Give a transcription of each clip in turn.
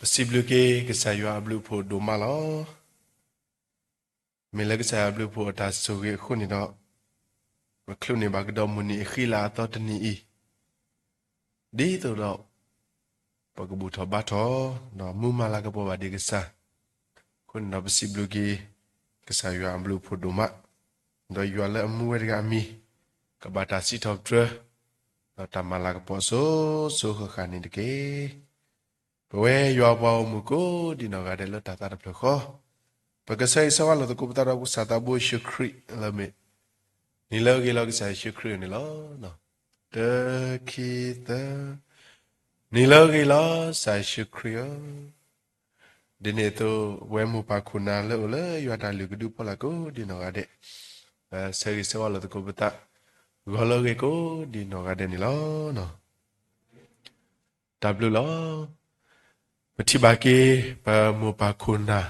ပစံးဘျုးက့ၤကစၢ်ယွၤအဘျုးအဖှိၣ်ဒိၣ်မးလီၤ. မ့ၢ်လၢကစၢ်ယွၤအဘျုးအဖှိၣ်အတၢ်ဆိၣ်ဂ့ၤအဃိန့ၣ်ဒီး, ပချုးန့ၢ်ဘၣ်ကဒီးမုၢ်နံၤအဃံလၤအသီတနံၤအံၤ, ဒ်သိးဒီး ပကဘူၣ်ထီၣ်ဘါထီၣ် ဒီးမူမၤလၤကပီၤဘၣ်ဒံးကစၢ်, အဃိန့ၣ်ဒီးပစံးဘျုးက့ၤ ကစၢ်ယွၤအဘျုးအဖှိၣ်ဒိၣ်မး, ဒီးယွၤလၢအမူဝဲတဂၤအမံၤ, ကဘၣ်တၢ်စံးထီၣ်ပတြၢၤ, ဒီးတၢ်မၤလၤကပီၤအစိၤစိၤဃၣ်ဃၣ်န့ၣ်တက့ၢ်. ပဝဲယွၤပှၤဂီၢ်မုၢ်ကိးဒံးနီၢ်ဂၤဒဲးလၢတၢ်သးတဖျၢၣ်ဃီ, ပကဆၢဂ့ၤဆၢဝါလိာ်သကိးပသးဒီးကစၢ်သးဘိယ့ၣ်ၡူးခရံာ်လၢမ့ၢ်, နံၤလၢအဂ့ၤလီၤကစၢ်ယ့ၣ်ၡူးခရံာ်န့ၣ်လီၤ. တၢ ခံ သၢ, နံၤလၢအဂ့ၤလီၤကစၢ်ယ့ၣ်ၡူးခရံာ်ဧၢ, ဒ်န့ၣ်အသိး ပဝဲမိၢ်ပၢ်ခိၣ်နၢ်လၢအိၣ်လၢယွၤတၢ်လုၢ်ကဒုအဖီလာ်ကိးဒံးနီၢ်ဂၤဒဲး, ပဆၢဂ့ၤဆၢဝါလိာ်သကိးပသး, ဂီၤလၢအဂ့ၤကိးဒံးနီၢ်ဂၤဒဲးန့ၣ်လီၤ. တၢ်ဘျုးလီၤ. ပထံၣ်ဘၣ်က့ၤ ပမိၢ်ပၢ်ခိၣ်နၢ်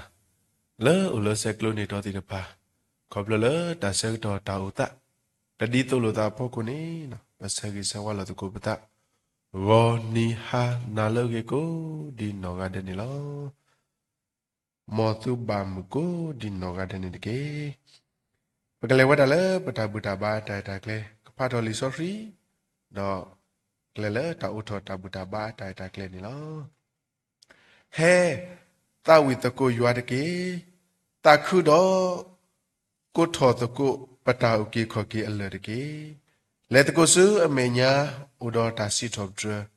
လၢအိၣ်လၢဆဲးကျိးန့ၢ်တီသ့ၣ်တဖၣ်, ခီဖျိလၢတၢ်ဆၢကတီၢ်တၢ်အိၣ်သး တဒ်သိးလိာ်သးအဖီခိၣ်န့ၣ်, ပဆၢဂ့ၤဆၢဝါလိာ်သကိးပသး, ဂီၤနံၤဟါနၤလၢအဂ့ၤကိးဒံးနီၢ်ဂၤဒဲးန့ၣ်လီၤ. မ်သုဘၣ်မုာ်ကိးဒံးနီၢ်ဂၤဒဲးန့ၣ်တက့ၢ်. ပကလဲၤဝဲဒၣ်လၢပတၢ်ဘူၣ်တၢ်ဘါအတၢ်ရဲၣ်တၢ်ကျဲၤ, ကဖးထီၣ်လံာ်စီဆှံ, ဒီးကလဲၤလၢတၢ်အိးထီၣ်တၢ်ဘူၣ်တၢ်ဘါအတၢ်ရဲၣ်တၢ်ကျဲၤန့ၣ်လီၤ. ဟဲ, သးဝံၣ်သကိးယွၤတက့ၢ်. သးခုဒီး ကိးထီၣ်သကိးပတၢ်အုၣ်က့ၤခီၣ်က့ၤအလၢၢ်တက့ၢ်. လဲၤသကိးဆူအမဲာ်ညါအိၣ်ဒီးတၢ်စံးထီၣ်ပတြၢၤ,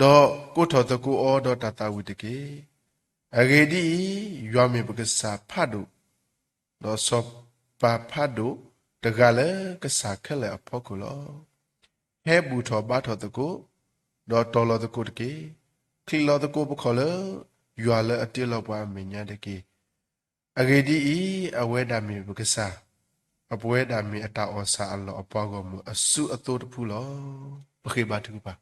ဒီးကိးထီၣ်သကိးအီၤဒီးတၢ်သးဝံၣ်တက့ၢ်. အဂ့ၢ်ဒ်အံၤ, ယွၤမ့ၢ်ပကစၢ်ဖးဒိၣ်, ဒီးစီၤပၤဖးဒိၣ်တဂၤလၢကစၢ်ခဲလၢာ်အဖီခိၣ်လီၤ. ဟဲဘူၣ်ထီၣ်ဘါထီၣ်သကိး, ဒီးတီၤလီၤသကိးတက့ၢ်. ချံးလီၤသကိးပခီၣ်လၢ ယွၤလၢအတ့လီၤပှၤအမဲာ်ညါတက့ၢ်. အဂ့ၢ်ဒ်အံၤ, အဝဲဒၣ်မ့ၢ်ပကစၢ်, အပဝဲဒၣ်မ့ၢ်အတၢ်အီၣ်ဆၣ်အလီၢ်အပှၤဂီၢ်မုၢ်အစုအသိတဖုလီၤ. ပဃ့ဘါထုကဖၣ်.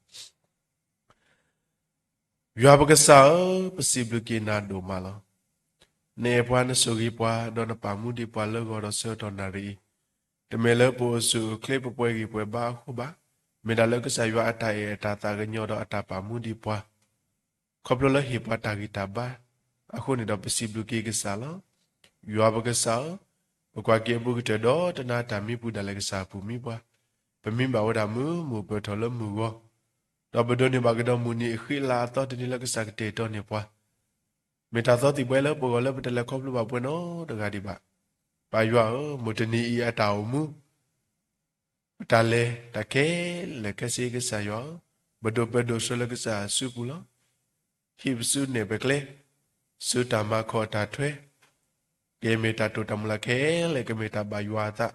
ယွၤပကစၢ်ဧၢ, ပစံးဘျုးက့ၤနၤဒိၣ်မးလီၤ. နအဲၣ်ပှၤနဆိၣ်ဂ့ၤပှၤ, ဒီးနပာ်မူဒံးပှၤလၢဂီၤဒီးဆၢကတီၢ်နၣ်ရံၣ်အံၤ, တမ့ၢ်လၢပအိၣ်ဆူၣ်အိၣ်ချ့ပပှဲၤဂံၢ်ပှဲၤဘါအဃိဘၣ်, မ့ၢ်ဒၣ်လၢကစၢ်ယွၤအတၢ်အဲၣ်အတၢ်သးကညီၤဒီးအတၢ်ပာ်မူဒံးပှၤ ခီဖျိလၢဟ့ၣ်ပှၤတၢ်ဂံၢ်တၢ်ဘါအဃိန့ၣ်ဒီး ပစံးဘျုးက့ၤကစၢ်လီၤ. ယွၤပကစၢ်ဧၢ, ပကွၢ်က့ၤအဘူးကတၢၢ်ဒီးတနၤအတၢ်မံပူၤဒၣ်လဲာ်ကစၢ်အပူၤမံပှၤ, ပမံဘၣ်ဝဲဒၣ်မုာ်မုာ်ပၢၢ်ထီၣ်လၢမုၢ်ဂီၤ, ဒီးပဒိးန့ၢ်ဘၣ်ကဒီးမုၢ်နံၤအဃံလၤအသီတနံၤလၢကစၢ်ကတဲာ်ကတီၤန့ၢ်ပှၤ မ့ၢ်တၢ်သီသံၣ်ဘှဲလၢပဂီၢ်လၢပတလဲၤခီဖျိဘၣ်ပှဲၤနီတဂၤဒံးဘၣ်. ပၢ်ယွၤဧၢ, မုၢ်တနံၤအံၤအတၢ်အိၣ်မူ ပတၢ်လဲၤတၢ်ခဲလၢာ်ခဲဆ့ကစၢ်ယွၤဧၢ, ပဒိးပၢဒိးဆှၢလၢကစၢ်အစုပူၤလီၤ. ဟံးပစုနဲၣ်ပကျဲ, ဆူတၢ်မၤခီၣ်တၢ်ထွဲ, ကမ့ၢ်တၢ်တိာ်တၢ်မုၢ်လၢ်ခဲလၢာ် ကမ့ၢ်တၢ်ဘၣ်ယွၤအသး,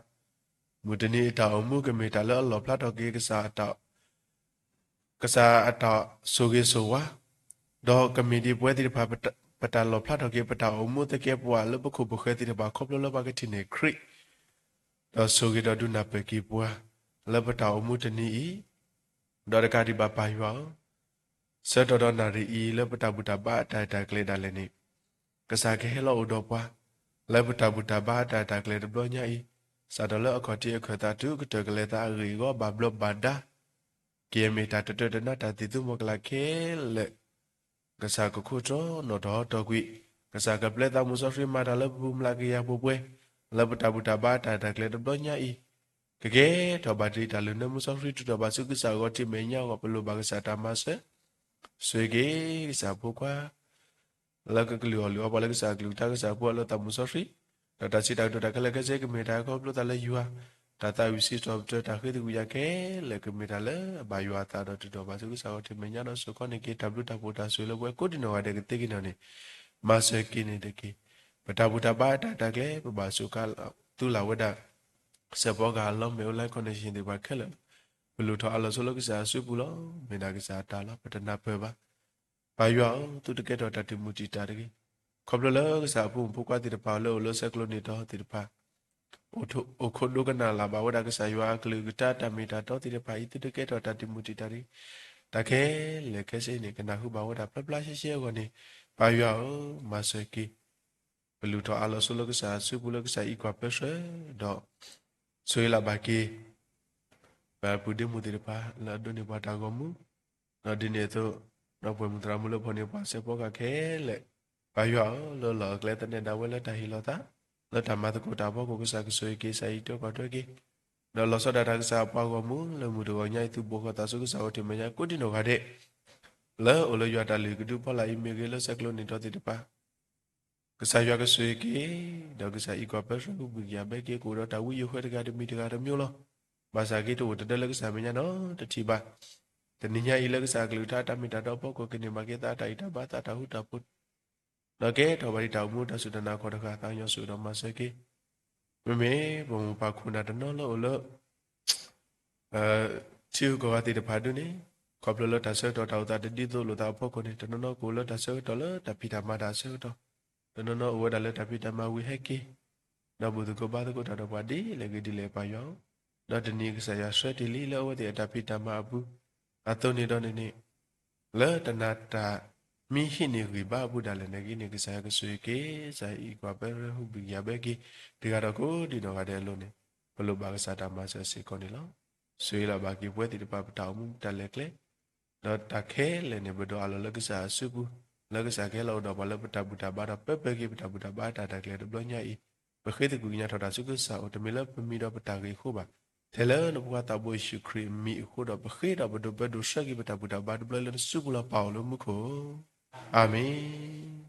မုၢ်တနံၤအတၢ်အိၣ်မူကမ့ၢ်တၢ်လၢအလီၣ်ဖျါထီၣ်က့ၤကစၢ်အတၢ် ကစၢ်အတၢ်ဆိၣ်ဂ့ၤဆိၣ်ဝါ, ဒီးကမ့ၢ်ဒ်ပဝဲသ့ၣ်တဖၣ် ပတၢ်လီၣ်ဖျါထီၣ်က့ၤ ပတၢ်အိၣ်မူသကဲးပဝးလၢပခိၣ်ပဃၢၤသ့ၣ်တဖၣ် ခီဖျိလၢပှၤကထံၣ်န့ၢ်ခရံာ်, ဒီးဆိၣ်ဂ့ၤဒီးဒုးနၢ်ပၢၢ်က့ၤပှၤ လၢပတၢ်အိၣ်မူတနံၤအံၤ, ဒီးတကးဒံးဘၣ်ပၢ်ယွၤဧၢ, ဆၢကတီၢ်ဒီးနၣ်ရံၣ်အံၤ လၢပတၢ်ဘူၣ်တၢ်ဘါအတၢ်ရဲၣ်တၢ်ကျဲၤဒၣ်လဲာ်န့ၣ်, ကစၢ်ကဟဲလီၤအိၣ်ဒီးပှၤ လၢပတၢ်ဘူၣ်တၢ်ဘါအတၢ်ရဲၣ်တၢ်ကျဲၤတဘျီညါအံၤ, စးထီၣ်လၢအခီၣ်ထံးအခၢၣ်သးတုၤကတၢၢ်ကလဲၤသးအဂ့ၢ်အဂီၢ်ဘၣ်ဘျီးဘၣ်ဒါ, ကယဲၢ်မ့ၢ်တၢ်တတၢတနါတၢ်သံၣ်သူမီၤကလးခဲလၢာ်, ကစၢ်ကခိၣ်တီနီၣ်ထီၣ်ဟီထီၣ်ကွံာ်, ကစၢ်ကပျဲသးမူစီဆှံမၤတၢ်လၢပပူၤမျးကယၤပှဲၤပှဲၤ, လၢပတၢ်ဘူၣ်တၢ်ဘါအတၢ်ရဲၣ်တၢ်ကျဲၤတဘျီညါအံၤ, ကကဲထီၣ်ဘၣ်တ့ၢ်တၢ်လုၢ်နၢမူစီဆှံ တုၤထီၣ်ဘၣ်ဆူကစၢ်အဂီၢ်ထံးမဲာ်ညါအဂီၢ် ပလိၣ်ဘၣ်ကစၢ်တၢ်မၤစၢၤ, ဆိၣ်ဂ့ၤက့ၤကစၢ်ဖိခွါ လၢကကလုၢ်အီၣ်လုၢ်အီပှၤလၢကစၢ်အကလုၢ်ကထါ ကစၢ်ဖိအလၢသးမူစီဆှံ, ဒီးတၢ်စံးတၢ်ကတိၤတၢ်ခဲလၢာ်ခဲဆ့ကမ့ၢ်တၢ်ခီဖျိသးလၢယွၤ, တၢ်သးဝံၣ်စံးထီၣ်ပတြၢၤတၢ်ဃ့သကွံာ်ယၤခဲလၢာ်ကမ့ၢ်တၢ်လၢအဘၣ်ယွၤအသးဒီးတုၤထီၣ်ဘၣ်ဆူကစၢ်အဂီၢ်ထံးမဲာ်ညါဒီးစိာ်ခီန့ၢ်က့ၤတၢ်ဘျုးတၢ်ဖှိၣ်တၢ်ဆိၣ်ဂ့ၤလၢပဝဲကိးဒံးနီၢ်ဂၤဒဲးကသ့က့ၤနီၢ်န့ၣ်, မၤစၢၤက့ၤန့ၣ်တက့ၢ်. ပတၢ်ဘူၣ်တၢ်ဘါအတၢ်ရဲၣ်တၢ်ကျဲၤ ပဘၣ်ဆိးကါ သူလၢ်ဝဲဒၣ် စဲးဖီကဟၣ်လီမ့ၣ်အူ Live Connection သ့ၣ်တဖၣ်ခဲလၢာ်, ပလူၤထီၣ်အါလီၤဆိလၢကစၢ်အစုပူၤလီၤ. မ့ၢ်ဒၣ်ကစၢ်အတၢ်လီၤ ပတနၢ်ပၢၢ်ဘၣ်. ပၢ်ယွၤဧၢ, သုတကဲထီၣ်တၢ်တံာ်မုၢ်တံာ်တာ်တဂ့ၤ. ခီဖျိလၢကစၢ်အဖိမုၣ်ဖိခွါသ့ၣ်တဖၣ်လၢအိၣ်လၢဆဲးကျိးန့ၢ်တီသ့ၣ်တဖၣ် အိၣ်ခိးဒိကနၣ်လၢ်ဘၣ်ဝဲဒၣ်ကစၢ်ယွၤအကလုၢ်ကထါတၢ်မ့ၢ်တၢ်တီသ့ၣ်တဖၣ်အံၤ သုတကဲထီၣ်တၢ်တံာ်မုၢ်တံာ်တာ်တဂ့ၤ. တၢ်ခဲလၢာ်ခဲဆ့န့ၣ် ကနၢ်ဟူဘၣ်ဝဲဒၣ်ဖျါဖျါရှဲရှဲအဂီၢ်န့ၣ်, ပၢ်ယွၤဧၢ, မၤစၢၤက့ၤ ပလူၤထီၣ်အါလီၤဆိလၢကစၢ်အစုပူၤလၢကစၢ်အံးကွၢ်ပၢဆှၢ, ဒီးဆိၣ်ဂ့ၤလၢ်ဘၣ်က့ၤ ပပုၢ်ဒ့မုၣ်သ့ၣ်တဖၣ်လၢအဒိးန့ၢ်ပှၤတၢ်ဂီၤမူ, ဒီးဒ်န့ၣ်အသိး ဒီးပှဲၤမုၢ်သရၣ်မုၣ်လၢဖီၣ်န့ၢ်ပှၤစဲးဖီကဟဲခဲလၢာ်, ပၢ်ယွၤဧၢ, လၢလီၢ်အကျဲသနၢၣ်ဒၣ်ဝဲလၢတၢ်ဟ့ၣ်လီၤသး, လၢတၢ်မၤသကိးတၢ်အဖီခိၣ် ကစၢ်ကဆိၣ်ဂ့ၤက့ၤ ကစၢ်အံးထွဲကွၢ်ထွဲက့ၤ, ဒီးလီၤဆီဒၣ်တၢ်ကစၢ်အပှၤဂီၢ်မုၢ် လၢမုၢ်တဂီၤညါအံၤ သုးဘူးဃီသးဆူကစၢ်အိၣ်ထံးမဲာ်ညါကိးဒံနီၢ်ဂၤဒဲး, လၢအိၣ်လၢယွၤတၢ်လုၢ်ကဒုဖီလာ်အံၤမ့ၢ်ဂ့ၤ လၢဆဲးကျိးန့ၢ်ဒီးသ့ၣ်တဖၣ် ကစၢ်ယွၤကဆိၣ်ဂ့ၤက့ၤ, ဒီးကစၢ်အံးကွၢ်ပၢဆှၢဟူးဘှံးကယၤဘၣ်က့ၤ ကအိၣ်ဒီးတၢ်ဝံယိၤဃၢတဂၤတမံၤတဂၤတမံၤလီၤ. ဘၣ်ဆၣ်က့တအိၣ်တဒၢလၢကစၢ်မဲာ်ညါနီတထံၣ်ဘၣ်. တနံၤညါအံၤလၢကစၢ်အကလုၢ်ကထါတၢ်မ့ၢ်တၢ်တီအဖီခိၣ် ကန့ၢ်ဘၣ်က့ၤသးတၢ်အံးတၢ်ဘါသးတၢ်ဃူတၢ်ဖိး ဒီးကဲထီၣ်ဘၣ်ဒံးတၢ်အိၣ်မူတၢ်စူၢ်တၢ်နာ်ခီၣ်တဃၣ် သးကညီၤဆိၣ်ဂ့ၤဒီးမၤစၢၤက့ၤ မ့မ့ၢ်ပမိၢ်ပၢ်ခိၣ်နၢ်တနီၤလၢအိၣ်လၢ ထံဂုၤကီၢ်ဂၤသ့ၣ်တဖၣ်ဒုန့ၣ်, ခီဖျိလၢတၢ်ဆၢကတီၢ်တၢ်အိၣ်သးတဒ်သိးလိာ်သးအဖီခိၣ်န့ၣ် တနီၤနီၤကအိၣ်လၢတၢ်ဆၢကတီၢ်လၢတၢ်ဖံးတၢ်မၤတၢ်အဆၢကတီၢ်, တနီၤနီၤအိၣ်ဝဲဒၣ်လၢတၢ်ဖံးတၢ်မၤဝံၤဟဲက့ၤ, ဒီးဘူၣ်သကိးဘါသကိးတၢ်ဒီးပှၤဒ်လဲၣ်ဂ့ၤဒ်လဲၣ်ပၢ်ယွၤဧၢ, ဒီးတနံၤကစၢ်ယွၤဆှၢတ့ၢ်လံလၢအဝဲသ့ၣ်အတၢ်ဖံးတၢ်မၤအပူၤ, အသိးန့ၣ်ဒီးန့ၣ်န့ၣ် လၢတနၤတၢ်မံဟံးန့ၢ်ဂံၢ်ဘါအပူၤဒၣ်လဲာ်န့ၣ်ဂ့ၤန့ၣ် ကစၢ်ယွၤကဆိၣ်ဂ့ၤက့ၤ ကစၢ်အံးကွၢ်ပၢဆှၢဟူးဘှံးကယၤဘၣ်က့ၤ တဂၤဒီးကိးဒံနီၢ်ဂၤဒဲးအလိၤန့ၣ်, ပလိၣ်ဘၣ်ကစၢ်တၢ်မၤစၢၤစ့ၢ်ကီးန့ၣ်လီၤ. ဆိၣ်ဂ့ၤလီၤဘၣ်က့ၤပဝဲသ့ၣ်တဖၣ်ပတၢ်အိၣ်မူပတၢ်လဲၤကျဲ ဒီးတၢ်ခဲလၢာ်န့ၣ် ပဒိးအးလီၤလၢကစၢ်အစုပူၤ, လၢကစၢ်ကဟဲလီၤအိၣ်ဒီးပှၤလၢပတၢ်ဘူၣ်တၢ်ဘါဒီး ပၢပၢက့ၤပတၢ်ဘူၣ်တၢ်ဘါတၢ်ရဲၣ်တၢ်ကျဲၤတဘျီညါအံၤ, ပဃ့သကွံၢ်ကညးထီၣ်တၢ်ဆူကစၢ်အအိၣ် တမ့ၢ်လၢပမံၤဒီးပတၢ်ဂ့ၤအဃိဘၣ်. ထဲလၢနဖိခွါသးဘိယ့ၣ်ၡူးခရံာ်အမံၤအဃိဒီး ပဃ့ဒီးပဒိးပၢဒိးဆှၢက့ၤပတၢ်ဘူၣ်တၢ်ဘါတဘျီလၢနစုပူၤလီၤ ပၢ်အိၣ်လၢမူခိၣ်ဧၢ, အၤမ့ၣ်.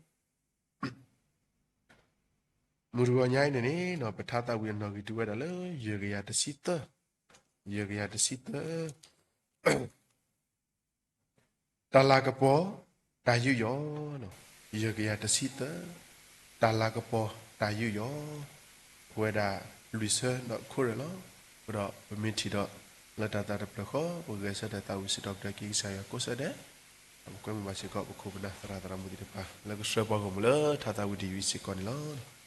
မုၢ်တဂီၤညါအံၤန့ၣ်န့ၣ် ပထါသးဝံၣ်အနီၣ်ဂံၢ်တုၤဝဲဒၣ်လၢ ယဲၢ်ကယၤတဆံသၢ, ယဲၢ်ကယၤတဆံသၢ တၢ်လၤကပီၤ တၢ်ယူးယီၣ်, ယဲၢ်ကယၤတဆံသၢ, တၢ်လၤကပီၤ တၢ်ယူးယီၣ်, ပဝဲဒၣ်လွံၢ်ဆၢဒီးခိၣ်ရၢၣ်လီၤ. အဃိဒီးပမ့ၢ်ထံၣ်ဒီး လၢတၢ်သးတဖျၢၣ်ဃီ ပဂဲၤဆၢထၢၣ်သးဝံၣ်စံးထီၣ်ပတြၢၤက့ၤကစၢ်ယွၤကိးဆၢဒဲး, ဒီးပကွဲမုာ်ဘၣ်စ့ၢ်ကီး ပခိၣ်ပနၢ်သရၣ်သရၣ်မုၣ်သ့ၣ်တဖၣ် လၢကဆှၢပှၤဂီၢ်မုၢ်လၢထါသးဝံၣ်တယုၢ်အံၤစ့ၢ်ကီးန့ၣ်လီၤ.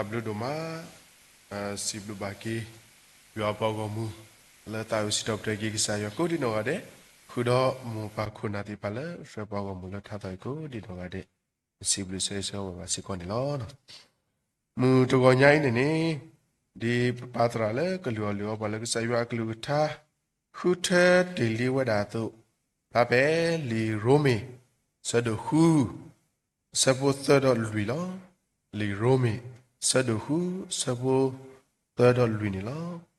တၢ်ဘျုးဒိၣ်မး, စံးဘျုးဘၣ်က့ၤ ယွၤပှၤဂီၢ်မုၢ် လၢသးအုးစံးထီၣ်ပတြၢၤက့ၤကစၢ်ယွၤကိးဒံနီၢ်ဂၤဒဲး, ဃုာ်ဒီးမိၢ်ပၢ်ခိၣ်နၢ်သ့ၣ်တဖၣ်လၢ ဆှၢပှၤဂီၢ်မုၢ်လၢထါသီအံၤကိးဒံနီၢ်ဂၤဒဲး, ပစံးဘျုးဆၢဂ့ၤဆၢဝါဘၣ်စ့ၢ်ကီးန့ၣ်လီၤ. မုၢ်တဂီၤညါအံၤန့ၣ်န့ၣ်, ဒ်ပပၢ်သရၣ်လၢကလုၢ်အီၣ်လုၢ်အီပှၤလၢ ကစၢ်ယွၤအကလုၢ်ကထါ ဃုထၢတ့ၢ်လံဝဲဒၣ်အသိး, ဖျါဖဲလံာ်ရိမ့ၤ ဆၢဒိၣ်ဃု ဆၢဖိသၢဒီးလွံၢ်လီၤ. လံာ်ရိမ့ၤ ဆၢဒိၣ်ဃု ဆၢဖိသၢဒီးလွံၢ်န့ၣ်လီၤ.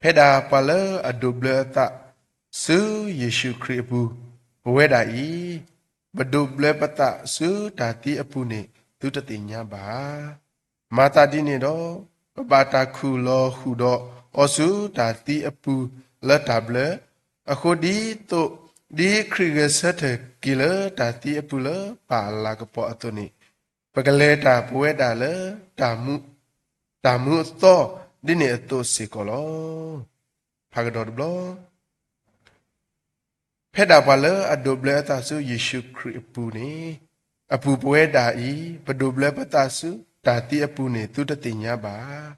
ဖဲဒၣ်ပှၤလၢအဒိးဘျၢအသးဆူယ့ၣ်ၡူးခရံာ်အပူၤ, ပဝဲဒၣ်အံၤ ပဒိးဘျၢပသးဆူတၢ်သံအပူၤန့ၣ် သုတသ့ၣ်ညါဘၣ်ဧါ. မၤသးဒ်န့ၣ်ဒီး, ပဘၣ်တၢ်ခူၣ်လီၤဃုာ်ဒီးအီၤဆူတၢ်သံအပူၤလၢတၢ်ဘျၢ, အဃိဒ်သိး ဒ်ခရံာ်ဂဲၤဆၢထၢၣ်က့ၤလၢတၢ်သံအပူၤလၢပၢ်အလၤကပီၤအသိးန့ၣ်, ပကလဲၤတၢ်ပဝဲဒၣ်လၢ တၢ်မူအသီဒ်န့ၣ်အသိးစ့ၢ်ကီးလီၤ. ဖးကဒီးတဘျီ ဖဲဒၣ်ပှၤလၢအဒိးဘျၢအသးဆူယ့ၣ်ၡူးခရံာ်အပူၤန့ၣ်, အပူၤပဝဲဒၣ်အံၤ ပဒိးဘျၢပသးဆူတၢ်သံအပူၤန့ၣ် သုတသ့ၣ်ညါဘၣ်.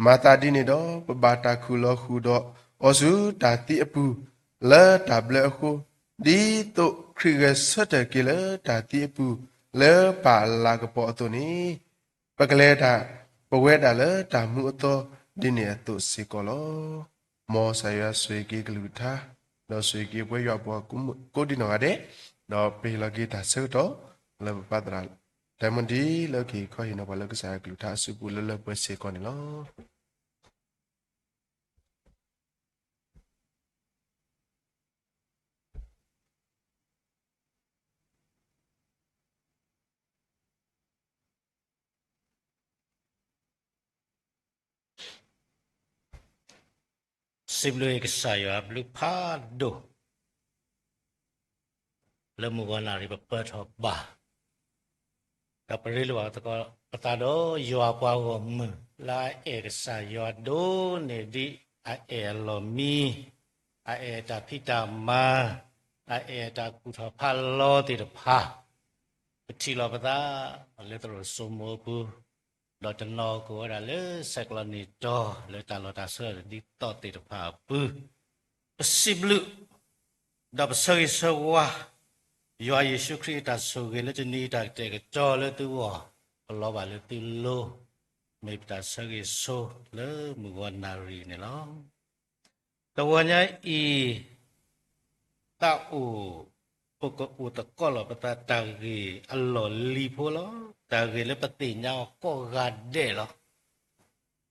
မၤသးဒ်န့ၣ်ဒီး ပဘၣ်တၢ်ခူၣ်လီၤဃုာ်ဒီးအီၤဆူတၢ်သံအပူၤလၢတၢ်ဘျၢအဃိ, ဒ်သိးခရံာ်ဂဲၤဆၢထၢၣ်က့ၤလၢတၢ်သံအပူၤလၢပၢ်အလၤကပီၤအသိးန့ၣ်, ပကလဲၤတၢ်ပဝဲဒၣ်လၢတၢ်မူအသီဒ်န့ၣ်အသိးစ့ၢ်ကီးလီၤ. မ်ကစၢ်ယွၤဆိၣ်ဂ့ၤက့ၤကလုၢ်ကထါ, ဒီးဆိၣ်ဂ့ၤက့ၤပဝဲယွၤအပှၤကိးဒံနီၢ်ဂၤဒဲး, ဒီးပဟ့ၣ်လီၤက့ၤတၢ်ဆၢကတီၢ်လၢပပၢ်သရၣ် ဒဲမုၣ်ဒံ လၢကဟ့ၣ်ခီဟ့ၣ်နီၤပှၤလၢကစၢ်ယွၤကလုၢ်ကထါအစုပူၤလၢလၢပှဲၤပှဲၤစ့ၢ်ကီးန့ၣ်လီၤ. စံးဘျုးကစၢ်ယွၤအဘျုးဖးဒိၣ် လၢမုၢ်ဂီၤနၣ်ရံၣ်ပပၢၢ်ထီၣ်ဘၣ်, ဒီးပရ့လိာ်ဘၣ်သကိးပသးဒီးယွၤပှၤဂီၢ်မုၢ် လၢအအဲၣ်ကစၢ်ယွၤဒိၣ်န့ၢ်ဒံးအအဲၣ်အလီၢ်မံ, အအဲၣ်တၢ်ဖံးတၢ်မၤ, အအဲၣ်တၢ်ကူၣ်ထီၣ်ဖးလီၤသ့ၣ်တဖၣ်, ပထံၣ်လီၤပသးလၢသရိာ်စိမိၤအပူၤ, ဒီးတနီၤကအိၣ်ဝဲဒၣ်လၢဆဲးကျိးနံၣ်တီ လၢတၢ်လီၢ်တၢ်ဆၢဒ်သိးသ့ၣ်တဖၣ်အပူၤ, ပစံးဘျုး ဒီးပဆၢဂ့ၤဆၢဝါ ယွၤယ့ၣ်ၡူးခရံာ်အတၢ်ဆိၣ်ဂ့ၤလၢတနံၤအံၤတၢ်ကတဲာ်ကတီၤလၢသုဂီၢ် ကလီၤဘၣ်လၢသုလိၤ, မ့ၢ်ပတၢ်ဆၢဂ့ၤဆိလၢမုၢ်ဂီၤနၣ်ရံၣ်န့ၣ်လီၤ. တဂီၤညါအံၤ သးအိၣ် ပကအိၣ်သကိးလီၤပသးတၢ်ဂ့ၢ်အလီၢ်လံၤဖိလီၤ. တၢ်ဂ့ၢ်လၢပသ့ၣ်ညါအီၤကိးဂၤဒဲးလီၤ.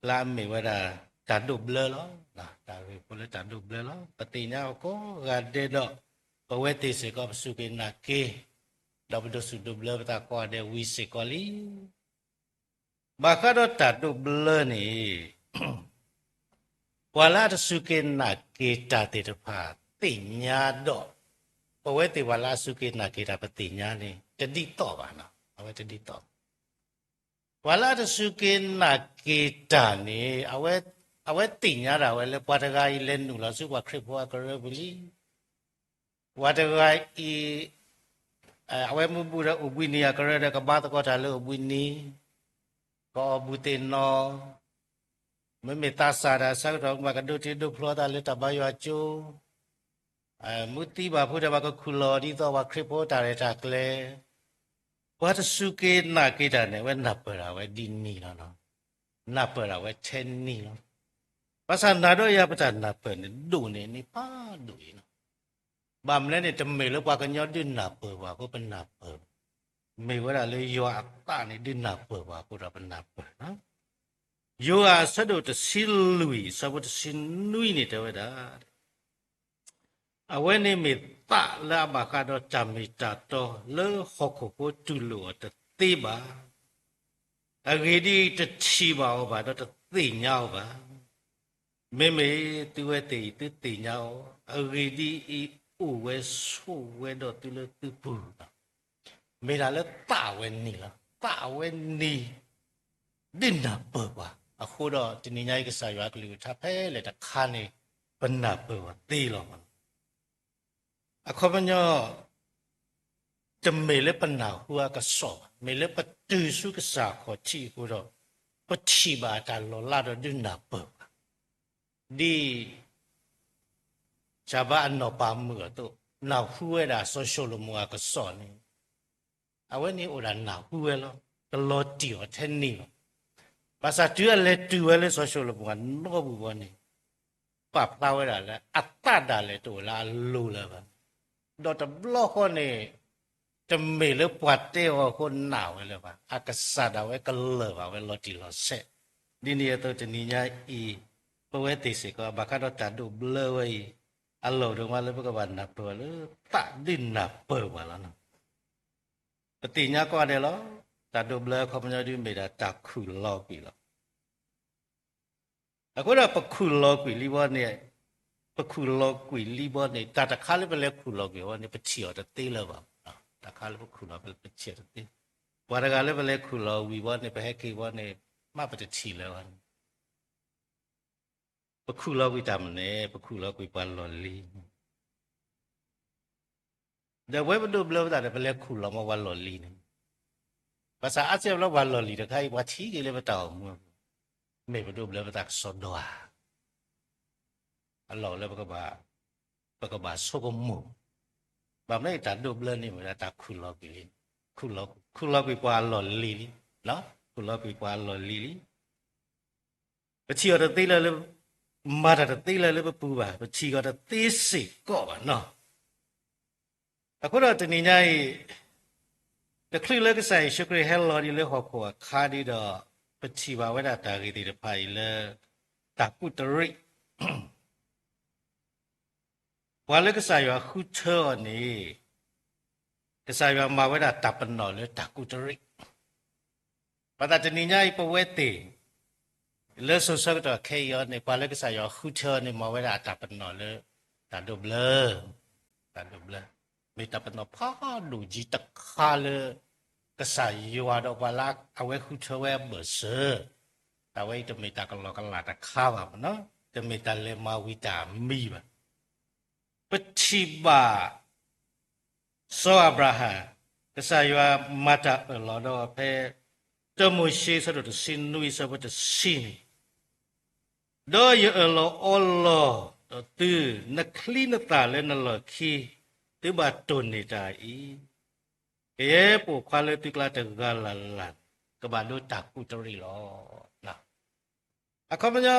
လၢအမ့ၢ်ဝဲဒၣ် တၢ်ဒိးဘျၢလီၤ. တၢ်ဂ့ၢ်ဖိလၢတၢ်ဒိးဘျၢလီၤ. ပသ့ၣ်ညါအီၤကိးဂၤဒဲးဒီး ပဝဲသ့ၣ်စ့ၢ်ကီးပစူၢ်က့ၤနာ်က့ၤ, ဒီးပဒိးစူၢ်ဒိးဘျၢပသးကိးဂၤဒဲးဝံၤစ့ၢ်ကီးလံ. ဘၣ်ဃးဒီးတၢ်ဒိးဘျၢန့ၣ် ပှၤလၢအတစူၢ်က့ၤနာ်က့ၤတၢ်သ့ၣ်တဖၣ်သ့ၣ်ညါဒီး ပဝဲသ့ၣ်ပှၤလၢအစူၢ်က့ၤနာ်က့ၤတၢ်ပသ့ၣ်ညါန့ၣ် တဒ်သိးဘၣ်နီၤ, အဝဲတဒ်သိးဘၣ်. ပှၤလၢအတစူၢ်က့ၤနာ်က့ၤတၢ်န့ၣ် အဝဲသ့ၣ်ညါဒၣ်ဝဲလၢပှၤတဂၤအံၤလဲၤနုာ်လီၤဆူပှၤခရံာ်ဖိအကရၢပူၤလံ. ပှၤတဂၤအံၤ အဝဲမ့ၢ်ဘူးဒီးအိၣ်ဘှံးနံၤအကရၢဒီး ကဘါသကိးတၢ်လၢအိၣ်ဘှံးနံၤ, ကအီၣ်ဘူးသ့ၣ်နီၣ်, မ့မ့ၢ်သးစၢ်တၢ်ဆၢကတီၢ် မ့ၢ်ကဒိးထံဒိးဖျီသးလၢတၢ်ဘါယွၤကၠိ, မ့ၢ်သံဘၣ်ဖုဒီး ပှၤကခူၣ်လီၤဒ်သိးပှၤခရံာ်ဖိတၢ်ရဲၣ်တၢ်ကျဲၤ, ပှၤတစူၢ်က့ၤနာ်က့ၤတၢ်န့ၣ် အဝဲနၢ်ပၢၢ်ဒၣ်ဝဲဒ်န့ၣ်လီၤ. နၢ်ပၢၢ်ဒၣ်ဝဲထဲန့ၣ်လီၤ. ဘၣ်ဆၣ်နၤဒီးယၤပတၢ်နၢ်ပၢၢ်န့ၣ် ဒိၣ်န့ၢ်န့ၢ်ဖးဒိၣ်အံၤလီၤ. ဘၣ်မနုၤလဲၣ်န့ၣ် တမ့ၢ်လၢပှၤကညီဒုးနၢ်ပၢၢ်ပှၤအဃိပနၢ်ပၢၢ်, မ့ၢ်ဝဲဒၣ်လၢယွၤအသးန့ၣ် ဒုးနၢ်ပၢၢ်ပှၤအဃိဒီးပနၢ်ပၢၢ်လီၤ. ယိၤဟၣ်အဆၢဒိၣ်တဆံလွံၢ် အဆၢဖိတဆံနွံန့ၣ်တဲဝဲဒၣ်, အဝဲန့ၣ်မ့ၢ်သးလၢအဘၣ်ဃးဒီးတၢ်မ့ၢ်တၢ်တီလၢဟီၣ်ခိၣ်ဖိတူၢ်လိာ်အီၤတသ့ဘၣ်. အဂ့ၢ်ဒ်အံၤ, တထံၣ်ဘၣ်အီၤဘၣ်ဒီးတသ့ၣ်ညါအီၤဘၣ်. မ့မ့ၢ်သုဝဲသ့ၣ်အံၤသုသ့ၣ်ညါအီၤ, အဂ့ၢ်ဒ်အံၤ, အိၣ်ဝဲဆိးဝဲဒီးသုလၢသုပူၤလီၤ. မ့ၢ်ဒၣ်လၢသးဝဲန့ၣ်လီၤ. သးဝဲန့ၣ် ဒုးနၢ်ပၢၢ်ပှၤအဃိဒီး တနံၤညါအံၤ ကစၢ်ယွၤအကလုၢ်ကထါဖဲလဲၣ်တခါန့ၣ် ပနၢ်ပၢၢ်ပှၤသ့လီၤ. အခီပညီ တမ့ၢ်လၢပနၢ်ဟူအကစီၣ်ဘၣ်, မ့ၢ်လၢပတုၤဆူကစၢ်ခီၣ်ထံးအဃိဒီး ပထံၣ်ဘၣ်တၢ်လီၤလးဒီးဒုးနၢ်ပၢၢ်ဘၣ်, ဒ် စီၤဘးအနီၢ်ပၤမုၣ်အသိး, နၢ်ဟူဝဲဒၣ်စီၤၡလိၤမိၤအကစီၣ်န့ၣ်, အဝဲန့ၣ်အိၣ်ဒၣ်နၢ်ဟူဝဲလီၤ. တလီၤတံၢ်အီၤထဲန့ၣ်ဘၣ်. ဘၣ်ဆၣ်တုၤအလဲၤတုၤဝဲလၢစီၤၡလိၤမိၤအနီပူၤဘီန့ၣ်, ပာ်ဖျါဝဲဒၣ်လၢအသးဒၣ်လဲာ်တအိၣ်လၢအလိၤလၢၤဘၣ်. ဒီးတဘျီဃီန့ၣ် တမ့ၢ်လၢပှၤတဲအီၤအဃိနာ်ဝဲလၢၤဘၣ်. အကစၢ်ဒၣ်ဝဲကလၢၢ်ဘၣ်ဝဲလီၤတံၢ်လီၤဆဲး. ဒ်န့ၣ်အသိးတနံၤညါအံၤ, ပဝဲသ့ၣ်စ့ၢ်ကီး ဘၣ်ဃးဒီးတၢ်ဒိးဘျၢဝဲအံၤ, အလီၢ်ဒိၣ်မးလၢပကဘၣ်နၢ်ပၢၢ်လၢ သးဒုးနၢ်ပၢၢ်ပှၤလီၤ. ပသ့ၣ်ညါကိးဂၤဒဲးလီၤ. တၢ်ဒိးဘျၢအခီပညီဒုးမ့ၢ်ဒၣ်တၢ်ခူၣ်လီၤကွံာ်လီၤ. အဃိဒီးပခူၣ်လီၤကွံာ်လံဘီန့ၣ်, ပခူၣ်လီၤကွံာ်လံဘီန့ၣ် တၢ်တခါလၢပလဲၤခူၣ်လီၤကွံာ်ဘီန့ၣ် ပထံၣ်အီၤတသ့လၢၤဘၣ်. တၢ်ခါလၢပခူၣ်လီၤ ပထံၣ်အီၤတသ့. ပှၤတဂၤလၢပလဲၤခူၣ်လီၤဝံၤဘီန့ၣ် ပဟဲက့ၤဘီန့ၣ် မ့ၢ်ပတထံၣ်လၢၤဘၣ်န့ၣ် ပခူၣ်လီၤကွံာ်တၢ်မနုၤလဲၣ်, ပခူၣ်လီၤကွံာ်ပှၤလီၢ်လံၤ. ဒီးပဝဲပဒိးဘျၢပသးဒီး ပလဲၤခူၣ်လီၤမးပှၤလီၢ်လံၤန့ၣ်, ဘၣ်ဆၣ်အါစုအါဘျီပှၤလီၢ်လံၤတခါအံၤ ပှၤထံၣ်က့ၤလၢပတၢ်အိၣ်မူအပူၤ, မ့ၢ်ပဒိးဘျၢပသးကစီဒီဧါ. အလီၢ်လၢပကဘၣ်ဆိကမိၣ်, ဘၣ်မနုၤအံၤတၢ်ဒိးဘျၢန့ၣ်မ့ၢ်ဝဲဒၣ်တၢ်ခူၣ်လီၤကွံာ်လံ, ခူၣ်လီၤကွံာ်ပှၤအလီၢ်လံၤလံ, ခူၣ်လီၤကွံာ်ပှၤအလီၢ်လံၤလံ. ပထံၣ်အီၤတသ့လၢၤလၢ, မၤတၢ်တသ့လၢၤလၢပပူၤဘၣ်, ပထံၣ်အီၤတသ့စ့ၢ်ကီးဘၣ်နီၤ. အဃိဒီးတနံၤညါအံၤ, တချုးလၢကစၢ်ယ့ၣ်ၡူးခရံာ်ဟဲလီၤဒံးလၢဟီၣ်ခိၣ်အခါဒံးဒီး, ပထံၣ်ဘၣ်ဝဲဒၣ်တၢ်ဂ့ၢ်သ့ၣ်တဖၣ်အံၤလၢ တၢ်ကူးတရံး ပှၤလၢကစၢ်ယွၤဃုထၢအီၤန့ၣ်, ကစၢ်ယွၤမၤဝဲဒၣ်တၢ်ပနီၣ်လၢတၢ်ကူးတရံး. ဘၣ်ဆၣ်တနံၤညါအံၤ ပဝဲသ့ၣ် လၢစိၤဆၢကတီၢ်ခဲအံၤအီၤန့ၣ် ပှၤလၢကစၢ်ယွၤဃုထၢအီၤန့ၣ် မၤဝဲဒၣ်အတၢ်ပနီၣ်လၢ တၢ်ဒိးဘျၢ, တၢ်ဒိးဘျၢ, မ့ၢ်တၢ်ပနီၣ်ဖးဒိၣ်ကံတခါလၢ ကစၢ်ယွၤဒီးပှၤလၢအဝဲဃုထၢဝဲအဘၢၣ်စၢၤ, တၢ်ဝဲအံၤတမ့ၢ်တၢ်ကလီကလးတခါဘၣ်မနီၤ, တမ့ၢ်တၢ်လဲၤမၤဝံၤတၢ်မံဘၣ်. ပထံၣ်ဘၣ် စီၤအၤဘြၤဟၣ်, ကစၢ်ယွၤမၤတၢ်အၢၣ်လီၤဒီးဖဲ တၢမိၤၡ့ အဆၢဒိၣ်တဆံနွံ အဆၢဖိတဆံန့ၣ်, ဒီးယအၢၣ်လီၤအီလီၤဒီးသု, နချံနသၣ်လၢနလီၢ်ခံ, သုဘၣ်တိၢ်န့ၢ်တၢ်အံၤ, ကယဲၢ်ပိာ်ခွါလၢသုကျါတဂၤလၢ်လၢ်, ကဘၣ်ဒိတၢ်ကူးတရံးလီၤ. အခီပညီ,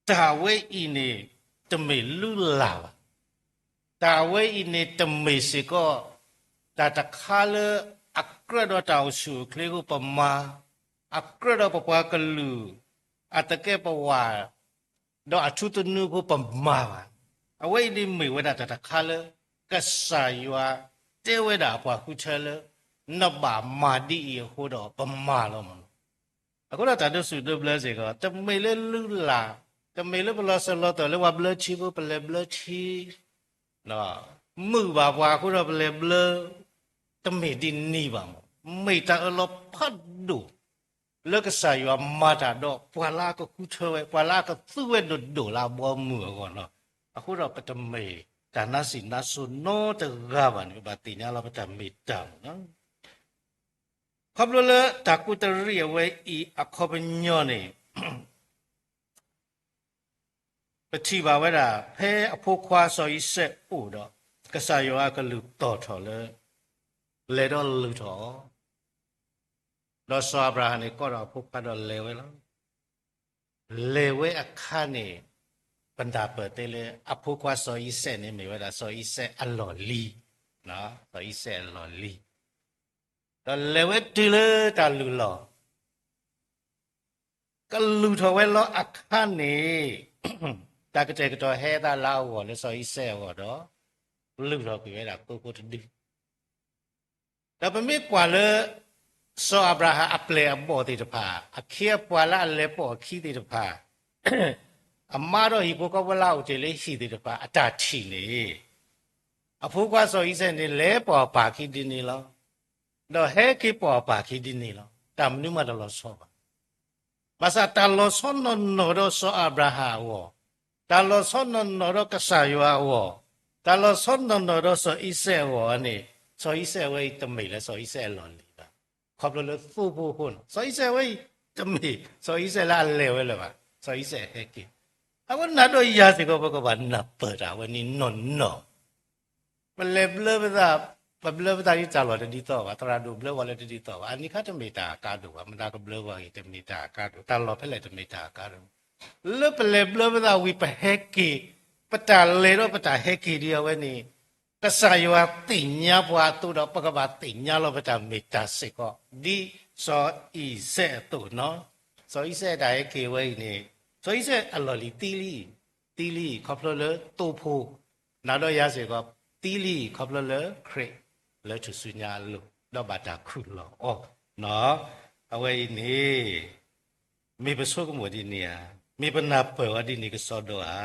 တၢ်ဝဲအံၤန့ၣ် တမ့ၢ်လုၢ်လၢ်ဘၣ်. တၢ်ဝဲအံၤန့ၣ် တမ့ၢ်စ့ၢ်ကီး တၢ်တခါလၢအကြၢးဒီးတၢ်အိၣ်ဆူၣ်အိၣ်ချ့အဃိပမၤ, အကြၢးဒီးပပှၤကလုာ် အသကဲးပဝး ဒီးအထူသနူအဃိပမၤဘၣ်. အဝဲအံၤန့ၣ်မ့ၢ်ဝဲဒၣ်တၢ်တခါလၢ ကစၢ်ယွၤတဲဝဲဒၣ်အပှၤဃုထၢလၢ နဘၣ်မၤဒ်အံၤအဃိဒီးပမၤလီၤမး. အဃိဒီးတၢ်ဒိးဆူၣ်ဒိးဘျၢစ့ၢ်ကီး တမ့ၢ်လၢလုၢ်လၢ်, တမ့ၢ်လၢပလီၤစၢၤလီၤသွဲၣ်လၢပှၤဘျၢထံအဃိပလဲၤဘျၢထံ, မုာ်ဘၣ်ပှၤအဃိဒီးပလဲၤဘျၢ, တမ့ၢ်ဒ်န့ၣ်ဘၣ်မး. မ့ၢ်တၢ်အၢၣ်လီၤဖးဒိၣ် လၢကစၢ်ယွၤမၤတၢ်ဒီးပှၤလၢအကဃုထၢဝဲ, ပှၤလၢအကသူဝဲဒိၣ်ဒိၣ်လၢအဘီအမုၢ်အဂီၢ်လီၤ. အဃိဒီးပတမ့ၢ်တၢ်နါစံးနါစိၤနီတဂၤဘၣ်န့ၣ် ပဘၣ်သ့ၣ်ညါလီၤပတၢ်မ့ၢ်တၢ်မး. ခီဖျိလၢတၢ်ကူးတရံးအဝဲအံၤအခီပညီန့ၣ် ပထံၣ်ဘၣ်ဝဲဒၣ် ဖဲအဖိခွါစီၤအံၤစဲးအိၣ်ဒီး ကစၢ်ယွၤအကလုၢ်သီၣ်ထီၣ်လၢ လဲၤဒီးလုၢ်ထီၣ်အီၤ, ဒီးစီၤအၤဘြၤဟၣ်န့ၣ် ကိးဒီးအဖိခွါဒီးလဲၤဝဲလီၤ. လဲၤဝဲအခါန့ၣ် ပနၢ်ပၢၢ်သ့လၢ အဖိခွါစီၤအံၤစဲးန့ၣ် မ့ၢ်ဝဲဒၣ်စီၤအံၤစဲးအလီၢ်လံၤ, စီၤအံၤစဲးအလီၢ်လံၤ, ဒီးလဲၤဝဲတုၤလၢတၢ်လုၢ်လီၢ် ကလုၢ်ထီၣ်ဝဲလီၤအခါန့ၣ် တၢ်ကတဲာ်ကတီၤဟဲသးလၢအဂီၢ်လၢစီၤအံၤစဲးအဂီၢ်ဒီး လုၢ်ထီၣ်ကွံာ်ဝဲဒၣ်သိဖိတဒု. ဒီးပမ့ၢ်ကွၢ်လၢ စီၤအၤဘြၤဟၣ်အပျဲၢ်အဘီၣ်သ့ၣ်တဖၣ် အခ့အပှၤလၢအလဲၤပိာ်အခံသ့ၣ်တဖၣ် အမါဒီးဟံၣ်ဖိဃီဖိလၢအအိၣ်တ့ၢ်လၢဟံၣ်သ့ၣ်တဖၣ်အတၢ်ထံၣ်န့ၣ် အဖိခွါစီၤအံၤစဲးန့ၣ် လဲၤပိာ်အပၢ်ခံဒ်န့ၣ်လီၤ. ဒီးဟဲက့ၤပိာ်အပၢ်ခံဒ်န့ၣ်လီၤ. တၢ်မနုၤမးတလီၤဆီဘၣ်. ဘၣ်ဆၣ်တၢ်လီၤဆီနီၢ်နီၢ်ဒီးစီၤအၤဘြၤဟၣ်အဂီၢ်, တၢ်လီၤဆီနီၢ်နီၢ်ဒီးကစၢ်ယွၤအဂီၢ်, တၢ်လီၤဆီနီၢ်နီၢ်ဒီးစီၤအံၤစဲးအဂီၢ်န့ၣ်, စီၤအံၤစဲးဝဲအံၤတမ့ၢ်လၢစီၤအံၤစဲးအလီၢ်လံၤဘၣ်. ခီဖျိလၢသိဖိအဃိန့ၣ် စီၤအံၤစဲးဝဲအံၤ တမ့ၢ်စီၤအံၤစဲးလၢအလဲၤဝဲလၢၤဘၣ်, စီၤအံၤစဲးဟဲက့ၤ, အဝဲနၤဒီးယၤစ့ၢ်ကီး ပကဘၣ်နၢ်ပၢၢ်တၢ်ဝဲန့ၣ်နီၢ်နီၢ် ပလဲၤဘျၢပသး, ပဘျၢပသးဒ်တၢ်လီၢ်တဒ်သိးဘၣ်, သရၣ်ဒိၣ်ဘျၢပှၤလၢတဒ်သိးဘၣ်, အန့ၣ်ခါတမ့ၢ်တၢ်အကါဒိၣ်ဘၣ်, မတၤကဘျၢပှၤဂ့ၤ တမ့ၢ်တၢ်အကါဒိၣ်, တၢ်လီၢ်ဖဲလဲၣ်တမ့ၢ်တၢ်အကါဒိၣ်, လၢပလဲၤဘျၢပသးဝံၤ ပဟဲက့ၤ, ပတၢ်လဲၤဒီးပတၢ်ဟဲက့ၤဒ်အဝဲန့ၣ်, ကစၢ်ယွၤသ့ၣ်ညါပှၤအသိးဒီး ပကဘၣ်သ့ၣ်ညါလီၤပတၢ်မ့ၢ်တၢ်စ့ၢ်ကီး, ဒ်စီၤအံၤစဲးအသိးနီၤ, စီၤအံၤစဲးတၢ်ဟဲက့ၤဝဲအံၤန့ၣ်, စီၤအံၤစဲးအလီၢ်လံၤသံလံ, သံလံ ခီဖျိလၢသိဖိ, နၤဒီးယၤစ့ၢ်ကီး, သံလံခီဖျိလၢခရံာ်လၢထူၣ်စုညါအလိၤ, ဒီးဘၣ်တၢ်ခူၣ်လီၤအီၤ, အဝဲအံၤန့ၣ် မ့ၢ်ပဆိကမိၣ်ဒ်န့ၣ်ဧါ, မ့ၢ်ပနၢ်ပၢၢ်အီၤဒ်န့ၣ်ကစီဒီဧါ,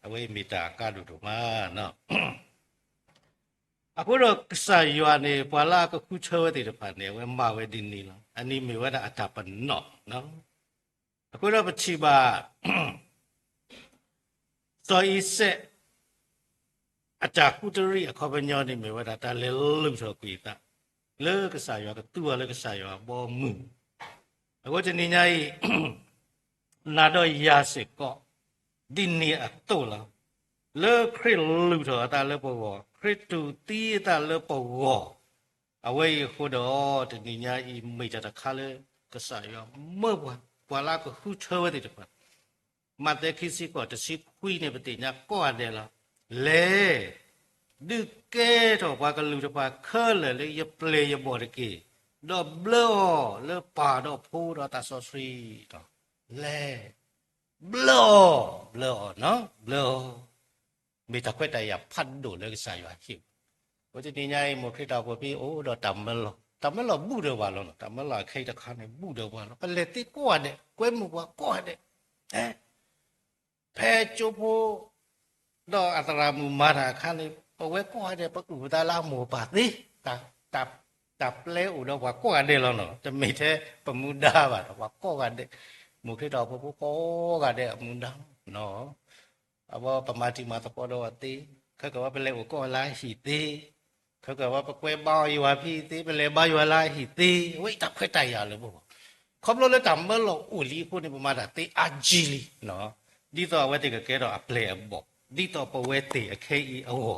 အဝဲအံၤမ့ၢ်တၢ်အကါဒိၣ်ဒိၣ်မးနီၤ. အဃိဒီးကစၢ်ယွၤန့ၣ် ပှၤလၢအကဃုထၢဝဲသ့ၣ်တဖၣ်န့ၣ် အဝဲမၤဝဲဒ်န့ၣ်လီၤ. အန့ၣ်မ့ၢ်ဝဲဒၣ်အတၢ်ပနီၣ်, အဃိဒီးပထံၣ်ဘၣ် စီၤအံၤစဲး အတၢ်ကူးတရံးအခီပညီန့ၣ် မ့ၢ်ဝဲဒၣ် တၢ်လဲၤလုၢ်ထီၣ်ကွံာ်အသး လၢကစၢ်ယွၤကသူအီၤလၢကစၢ်ယွၤအဘီအမုၢ်, အဃိတနံၤညါအံၤ နၤဒီးယၤစ့ၢ်ကီး ဒ်န့ၣ်အသိးလီၤ. လၢခရံာ်လုၢ်ထီၣ်အသးလၢပဂီၢ်, ခရံာ်တူၢ်သံအသးလၢပဂီၢ်, အဝဲအံၤအဃိဒီး တနံၤညါအံၤ မ့ၢ်တၢ်တခါလၢ ကစၢ်ယွၤမၢပှၤ, ပှၤလၢအကဃုထၢဝဲသ့ၣ်တဖၣ် မးသဲခံဆံဃိး တဆံခွံန့ၣ် ပသ့ၣ်ညါကိးဂၤဒဲးလီၤ. လဲၤ ဒုးကဲထီၣ်ပှၤကလုာ်တဖၣ်ခဲလၢာ်လၢယပျဲၢ်ယဘီၣ်တက့ၢ်, ဒီးဘျၢအီၤလၢပၢ်ဒီးဖိဒီးသးစီဆှံ, လဲၤ ဘျၢအီၤ, ဘျၢအီၤနီၤ, ဘျၢအီၤ, မ့ၢ်တၢ်ခွဲးတၢ်ယာ်ဖးဒိၣ်လၢကစၢ်ယွၤဟ့ၣ်, အဃိတနံၤညါအံၤ မိၢ်ခရံာ်တၢ်အိၣ်ဖှိၣ်ဖိအိၣ်ဒီးတၢ်မၢလီၤ, တၢ်မၢလီၤဘူၣ်ဒီးပှၤလီၤနီၤ, တၢ်မၢလီၤအခဲအံၤတခါန့ၣ် ဘူၣ်ဒီးပှၤလီၤ, ပလဲၤသ့ကိးဂၤဒဲး, ကွဲမုာ်ပှၤကိးဂၤဒဲး, ဖဲကၠိဖိ ဒီးအသရၣ်မုၣ်မၤတၢ်အခါန့ၣ် ပဝဲကိးဂၤဒဲး ပအုၣ်ပသးလၢအမိၢ်ပၢ်သ့, တၢ်ပျဲအိၣ်ဒီးပှၤကိးဂၤဒဲးလီၤနီၤ, တမ့ၢ်ထဲပမူဒါဘၣ်ဒီး ပှၤကိးဂၤဒဲး, မိၢ်ခရံာ်တၢ်အိၣ်ဖှိၣ်ဖိကိးဂၤဒဲးအမူဒါလီၤ. အဝဲပမၤတံၤမၤသကိးဒီးအီၤသ့, ခဲကဝဲပလဲၤအိၣ်ကိးလၢအဟံၣ်သ့, ခဲကဝဲပကွဲဘါအီၤယွၤဖဲအံၤသ့, ပလဲၤဘါယွၤလၢအဟံၣ်သ့, အဝဲအံၤတၢ်ခွဲးတၢ်ယာ်လၢပဂီၢ်, ခီဖျိလၢတၢ်မၢလီၤအိၣ်လံအဃိန့ၣ် ပမၤတၢ်သ့အါကံလံ, ဒ်သိးအဝဲသ့ၣ်ကကဲထီၣ်အပျဲၢ်အဘီၣ်, ဒ်သိးပဝဲသ့ၣ်အခဲအံၤ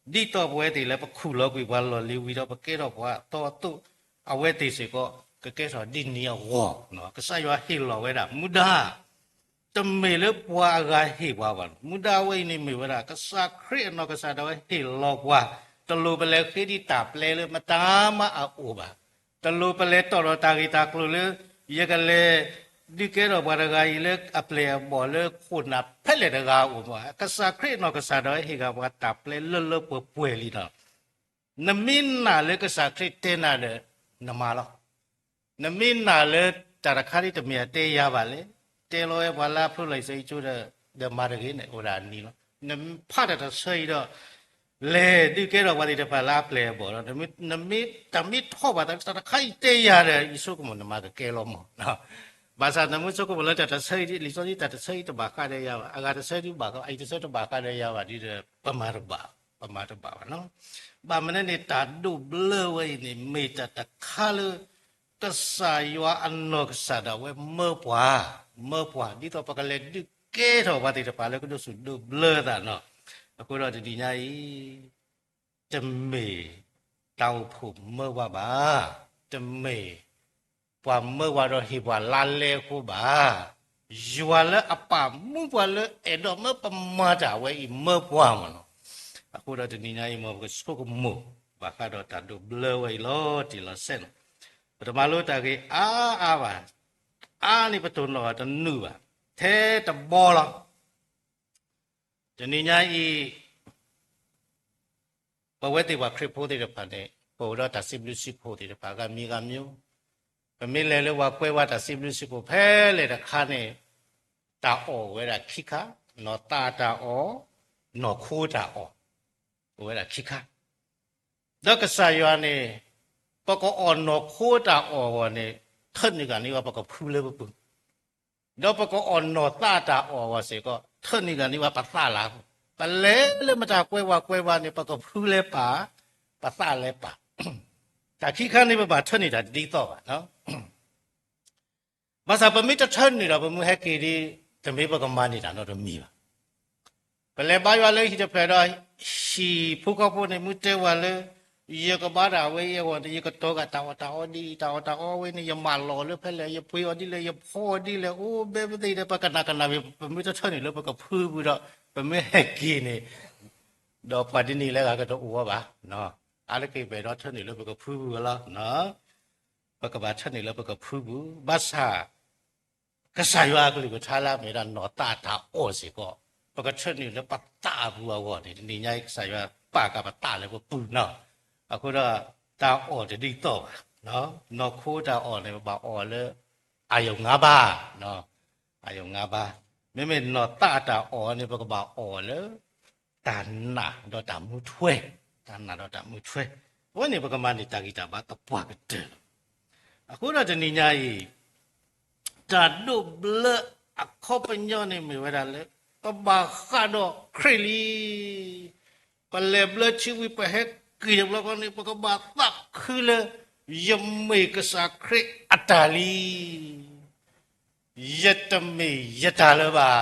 အဂီၢ်, ဒ်သိးပဝဲသ့ၣ်လၢပခူၣ်လီၤကွံာ်ပှၤလီၢ်လံၤဝံၤဒီးပကဲထီၣ်ပှၤအသီအသိး, အဝဲသ့ၣ်စ့ၢ်ကီး ကကဲထီၣ်ဒ်န့ၣ်အဂီၢ်, ကစၢ်ယွၤဟ့ၣ်လီၤဝဲဒၣ်မူဒါ တမ့ၢ်လၢပှၤအဂၤဟ့ၣ်ပှၤဘၣ်. မူဒါအဝဲအံၤန့ၣ်မ့ၢ်ဝဲဒၣ် ကစၢ်ခရံာ်အနီၢ်ကစၢ်ဒၣ်ဝဲဟ့ၣ်လီၤပှၤ, တလိၣ်ပလဲၤဃ့ဒံးတၢ်ပျဲလၢမတၤမးအအိၣ်ဘၣ်. တလိၣ်ပလဲၤတီၣ်ထီၣ်တၢ်ဂ့ၢ်တၢ်ကျိၤလၢ ယကလဲၤဒုးကဲထီၣ်ပှၤတဂၤအံၤလၢအပျဲၢ်အဘီၣ်လၢခိၣ်နၢ်ဖဲလဲၣ်တဂၤအအိၣ်ဘၣ်. ကစၢ်ခရံာ်အနီၢ်ကစၢ်ဒၣ်ဝဲဟ့ၣ်ဂ့ၤပှၤတၢ်ပျဲလၢလၢပှဲၤပှဲၤလံနီၤ. နမ့ၢ်နာ်လၢကစၢ်ခရံာ်တဲနၤဒီး နမၤလီၤ. နမ့ၢ်နာ်လၢတၢ်တခါဒ်တမ့ၢ်အတဲယၤဘၣ်လဲၣ်, တဲလီၤဝဲပှၤလၢအဖျိလီၤအံၤစီၤအံၤကၠိဒီး ဒီးမၤတဂ့ၤန့ၣ်အိၣ်ဒၣ်အနံၤလီၤ. နဖးတၢ်တဆၢအံၤဒီး လဲၤဒုးကဲထီၣ်ပှၤသ့ၣ်တဖၣ်လၢအပျဲၢ်အဘီၣ်လီၤ. နမ့ၢ်တၢ်မ့ၢ်ထီၣ်ဘၣ်သး တၢ်တခါအံၤတဲယၤဒီး ယဆိကမိၣ်နမၤကကဲလီၤမး. ဘၣ်ဆၣ်နမ့ၢ်ဆိကမိၣ်လၢတၢ်တဆၢအံၤ လံာ်စီဆှံတၢ်တဆၢအံၤတဘၣ်ဃးဒီးယၤဘၣ်, အဂၤတဆၢဒုးဘၣ်ဃး အံၤတဆၢတဘၣ်ဃးဒီးယၤဘၣ်ဒီး ပမၤတဘၣ်, ပမၤတဘၣ်ဘၣ်နီၤ. ဘၣ်မနုၤန့ၣ် တၢ်ဒိးဘျၢဝဲအံၤန့ၣ် မ့ၢ်တၢ်တခါလၢ ကစၢ်ယွၤအနီၢ်ကစၢ်ဒၣ်ဝဲမၢပှၤ, မၢပှၤ ဒ်သိးပကလဲၤဒုးကဲထီၣ်ပှၤသ့ၣ်တဖၣ်လၢကဒိးဆူၣ်ဒိးဘျၢသးနီၤ. အဃိဒီးတနံၤညါအံၤ တမ့ၢ်တၢ်အိၣ်ဖှိၣ်မၢပှၤဘၣ်, တမ့ၢ်ပှၤမၢပှၤဒီးဟ့ၣ်ပှၤလါလဲအဃိဘၣ်. ယွၤလၢအပာ်မူပှၤလၢအဲၣ်ဒိးမၢပမၤတၢ်ဝဲအံၤမၢပှၤမးနီၤ. အဃိဒီးတနံၤညါအံၤ မ်ပကဆိကမိၣ် ဘၣ်ဃးဒီးတၢ်ဒိးဘျၢဝဲအံၤလီၤတံၢ်လီၤဆဲးနီၤ. ပတမၤလိတၢ်ဂ့ၢ်အါအါဘၣ်, အါန့ၣ်ပတိၢ်နီၣ်တနုာ်ဘၣ်, ထဲတဘီလီၤ. တနံၤညါအံၤ ပဝဲသ့ၣ်ပှၤခရံာ်ဖိသ့ၣ်တဖၣ်န့ၣ် ပအိၣ်ဒီးတၢ်စံးဘျုးစံးဖှိၣ်သ့ၣ်တဖၣ် ဂၤမံၤဂၤမံၤ, ပမ့ၢ်လဲၤလၢပှၤကွဲးဝဲတၢ်စံးဘျုးစံးဖှိၣ်ဖဲလဲၣ်တခါန့ၣ် တၢ်အီၣ်အိၣ်ဝဲဒၣ်ခံခါ, နီၢ်သးတၢ်အီၣ်, နီၢ်ခိတၢ်အီၣ်, အိၣ်ဝဲဒၣ်ခံခါ. ဒီးကစၢ်ယွၤန့ၣ် ပကအီၣ်နီၢ်ခိတၢ်အီၣ်အဂီၢ်န့ၣ် ထၢနုာ်ဂၤန့ၢ်ဝဲပကဖုလၢပပူၤ ဒီးပကအီၣ်နီၢ်သးတၢ်အီၣ်အဂီၢ်စ့ၢ်ကီး ထၢနုာ်ဂၤန့ၢ်ဝဲပသးလၢ်. ပလဲၤလၢမတၤကွဲးဝဲကွဲးဝဲန့ၣ် ပကဖုလဲၤပာ်, ပသးလဲၤပာ်. တၢ်ခံခါန့ၣ် ပဘၣ်ထၢနုာ်တၢ်တဒ်သိးဘၣ်. ဘၣ်ဆၣ်ပမ့ၢ်တထၢနုာ်ဒီး ပမ့ၢ်ဟဲက့ၤဒီး တမ့ၢ်ပကမၤန့ၢ်တၢ်နီတမံၤဘၣ်. ပလဲၤဘါယွၤလၢဟံၣ်တဖျၢၣ်ဒီး ဟံၣ်ဖိဃီဖိန့ၣ် မ့ၢ်တဲဝဲလၢ ယကဘါတၢ်ဝဲအံၤအဂီၢ်န့ၣ် ယကတီၤဂာ်တၢ်အီၣ်တၢ်အီဒ်အံၤ တၢ်အီၣ်တၢ်အီဝဲန့ၣ် ယမၤလီၤလၢဖဲလဲၣ် ယပှ့ၤအီၤဒ်လဲၣ် ယဖီအီၤဒ်လဲၣ် အိၣ်ဘဲပသ့ၣ်ဒီး ပကနၣ်ကနၣ်ဝံၤ ပမ့ၢ်တထၢနုာ်လၢပကဖုပူၤဒီး ပမ့ၢ်ဟဲက့ၤန့ၣ် ဒီးပှၤဒ်န့ၣ်လၢဂၤကတအိၣ်ဝဲဘၣ်. အါတက့ၢ်ပအဲၣ်ဒိးထၢနုာ်လၢပကဖုပူၤလီၤ. ပကဘၣ်ထၢနုာ်လၢပကဖုပူၤ ဘၣ်ဆၣ် ကစၢ်ယွၤအကလုၢ်ကထါလၢအမ့ၢ်ဝဲဒၣ်နီၢ်သးအတၢ်အီၣ်စ့ၢ်ကီး ပကထၢနုာ်လၢပသးအပူၤအဂီၢ်န့ၣ် တနံၤညါအံၤ ကစၢ်ယွၤပာ်က့ၤပသးလၢပပူၤနီၤ. အဃိဒီး တၢ်အီၣ်တဒ်သိးဘၣ်. နီၢ်ခိတၢ်အီၣ်န့ၣ် ပဘၣ်အီၣ်လၢ အယုံငါးပါး, အယုံငါးပါး, မ့မ့ၢ်နီၢ်သးအတၢ်အီၣ်န့ၣ် ပကဘၣ်အီၣ်လၢ တၢ်နာ်ဒီးတၢ်မူထွဲ, တၢ်နာ်ဒီးတၢ်မူထွဲ, အဝဲန့ၣ်ပကမၤန့ၢ်တၢ်ဂံၢ်တၢ်ဘါသပှၢ်ကတၢၢ်လီၤ. အဃိဒီးတနံၤညါအံၤ တၢ်ဒိးဘျၢအခီပညီန့ၣ်မ့ၢ်ဝဲဒၣ်လၢ ပဘၣ်ဃးဒီးခရံာ်လံ. ပလဲၤဘျၢထံဝံၤ ပဟဲက့ၤတဘျီဃီန့ၣ် ပကဘၣ်သးခုလၢ ယမ့ၢ်ကစၢ်ခရံာ်အတၢ်လံ. ယတမ့ၢ်ယတၢ်လၢၤဘၣ်.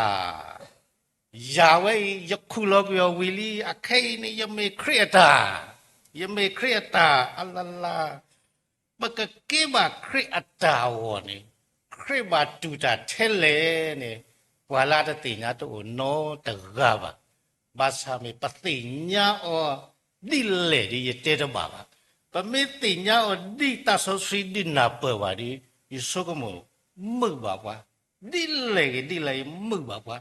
ယၤဝဲအံၤ ယခူၣ်လီၤကွံာ်အီၤဝံၤလံ, အခဲအံၤန့ၣ် ယမ့ၢ်ခရံာ်အတၢ်, ယမ့ၢ်ခရံာ်အတၢ်အလလါ. ပကက့ၤဘၣ်ခရံာ်အတၢ်အဂီၢ်န့ၣ် ခရံာ်ဘၣ်တူၢ်တၢ်ထဲလဲၣ်န့ၣ် ပှၤလၢအတသ့ၣ်ညါတအိၣ်နီတဂၤဘၣ်. ဘၣ်ဆၣ်မ့ၢ်ပသ့ၣ်ညါအီၤဒ်လဲၣ်ဒီး ယတဲတဘၣ်ဘၣ်. ပမ့ၢ်သ့ၣ်ညါအီၤဒ်သးစီဆှံဒုးနၢ်ပၢၢ်ဘၣ်ဒီး ယဆိကမိၣ်မုာ်ဘၣ်ပှၤ, ဒ်လဲၣ်ဂ့ၤဒ်လဲၣ်ဂ့ၤမုာ်ဘၣ်ပှၤ,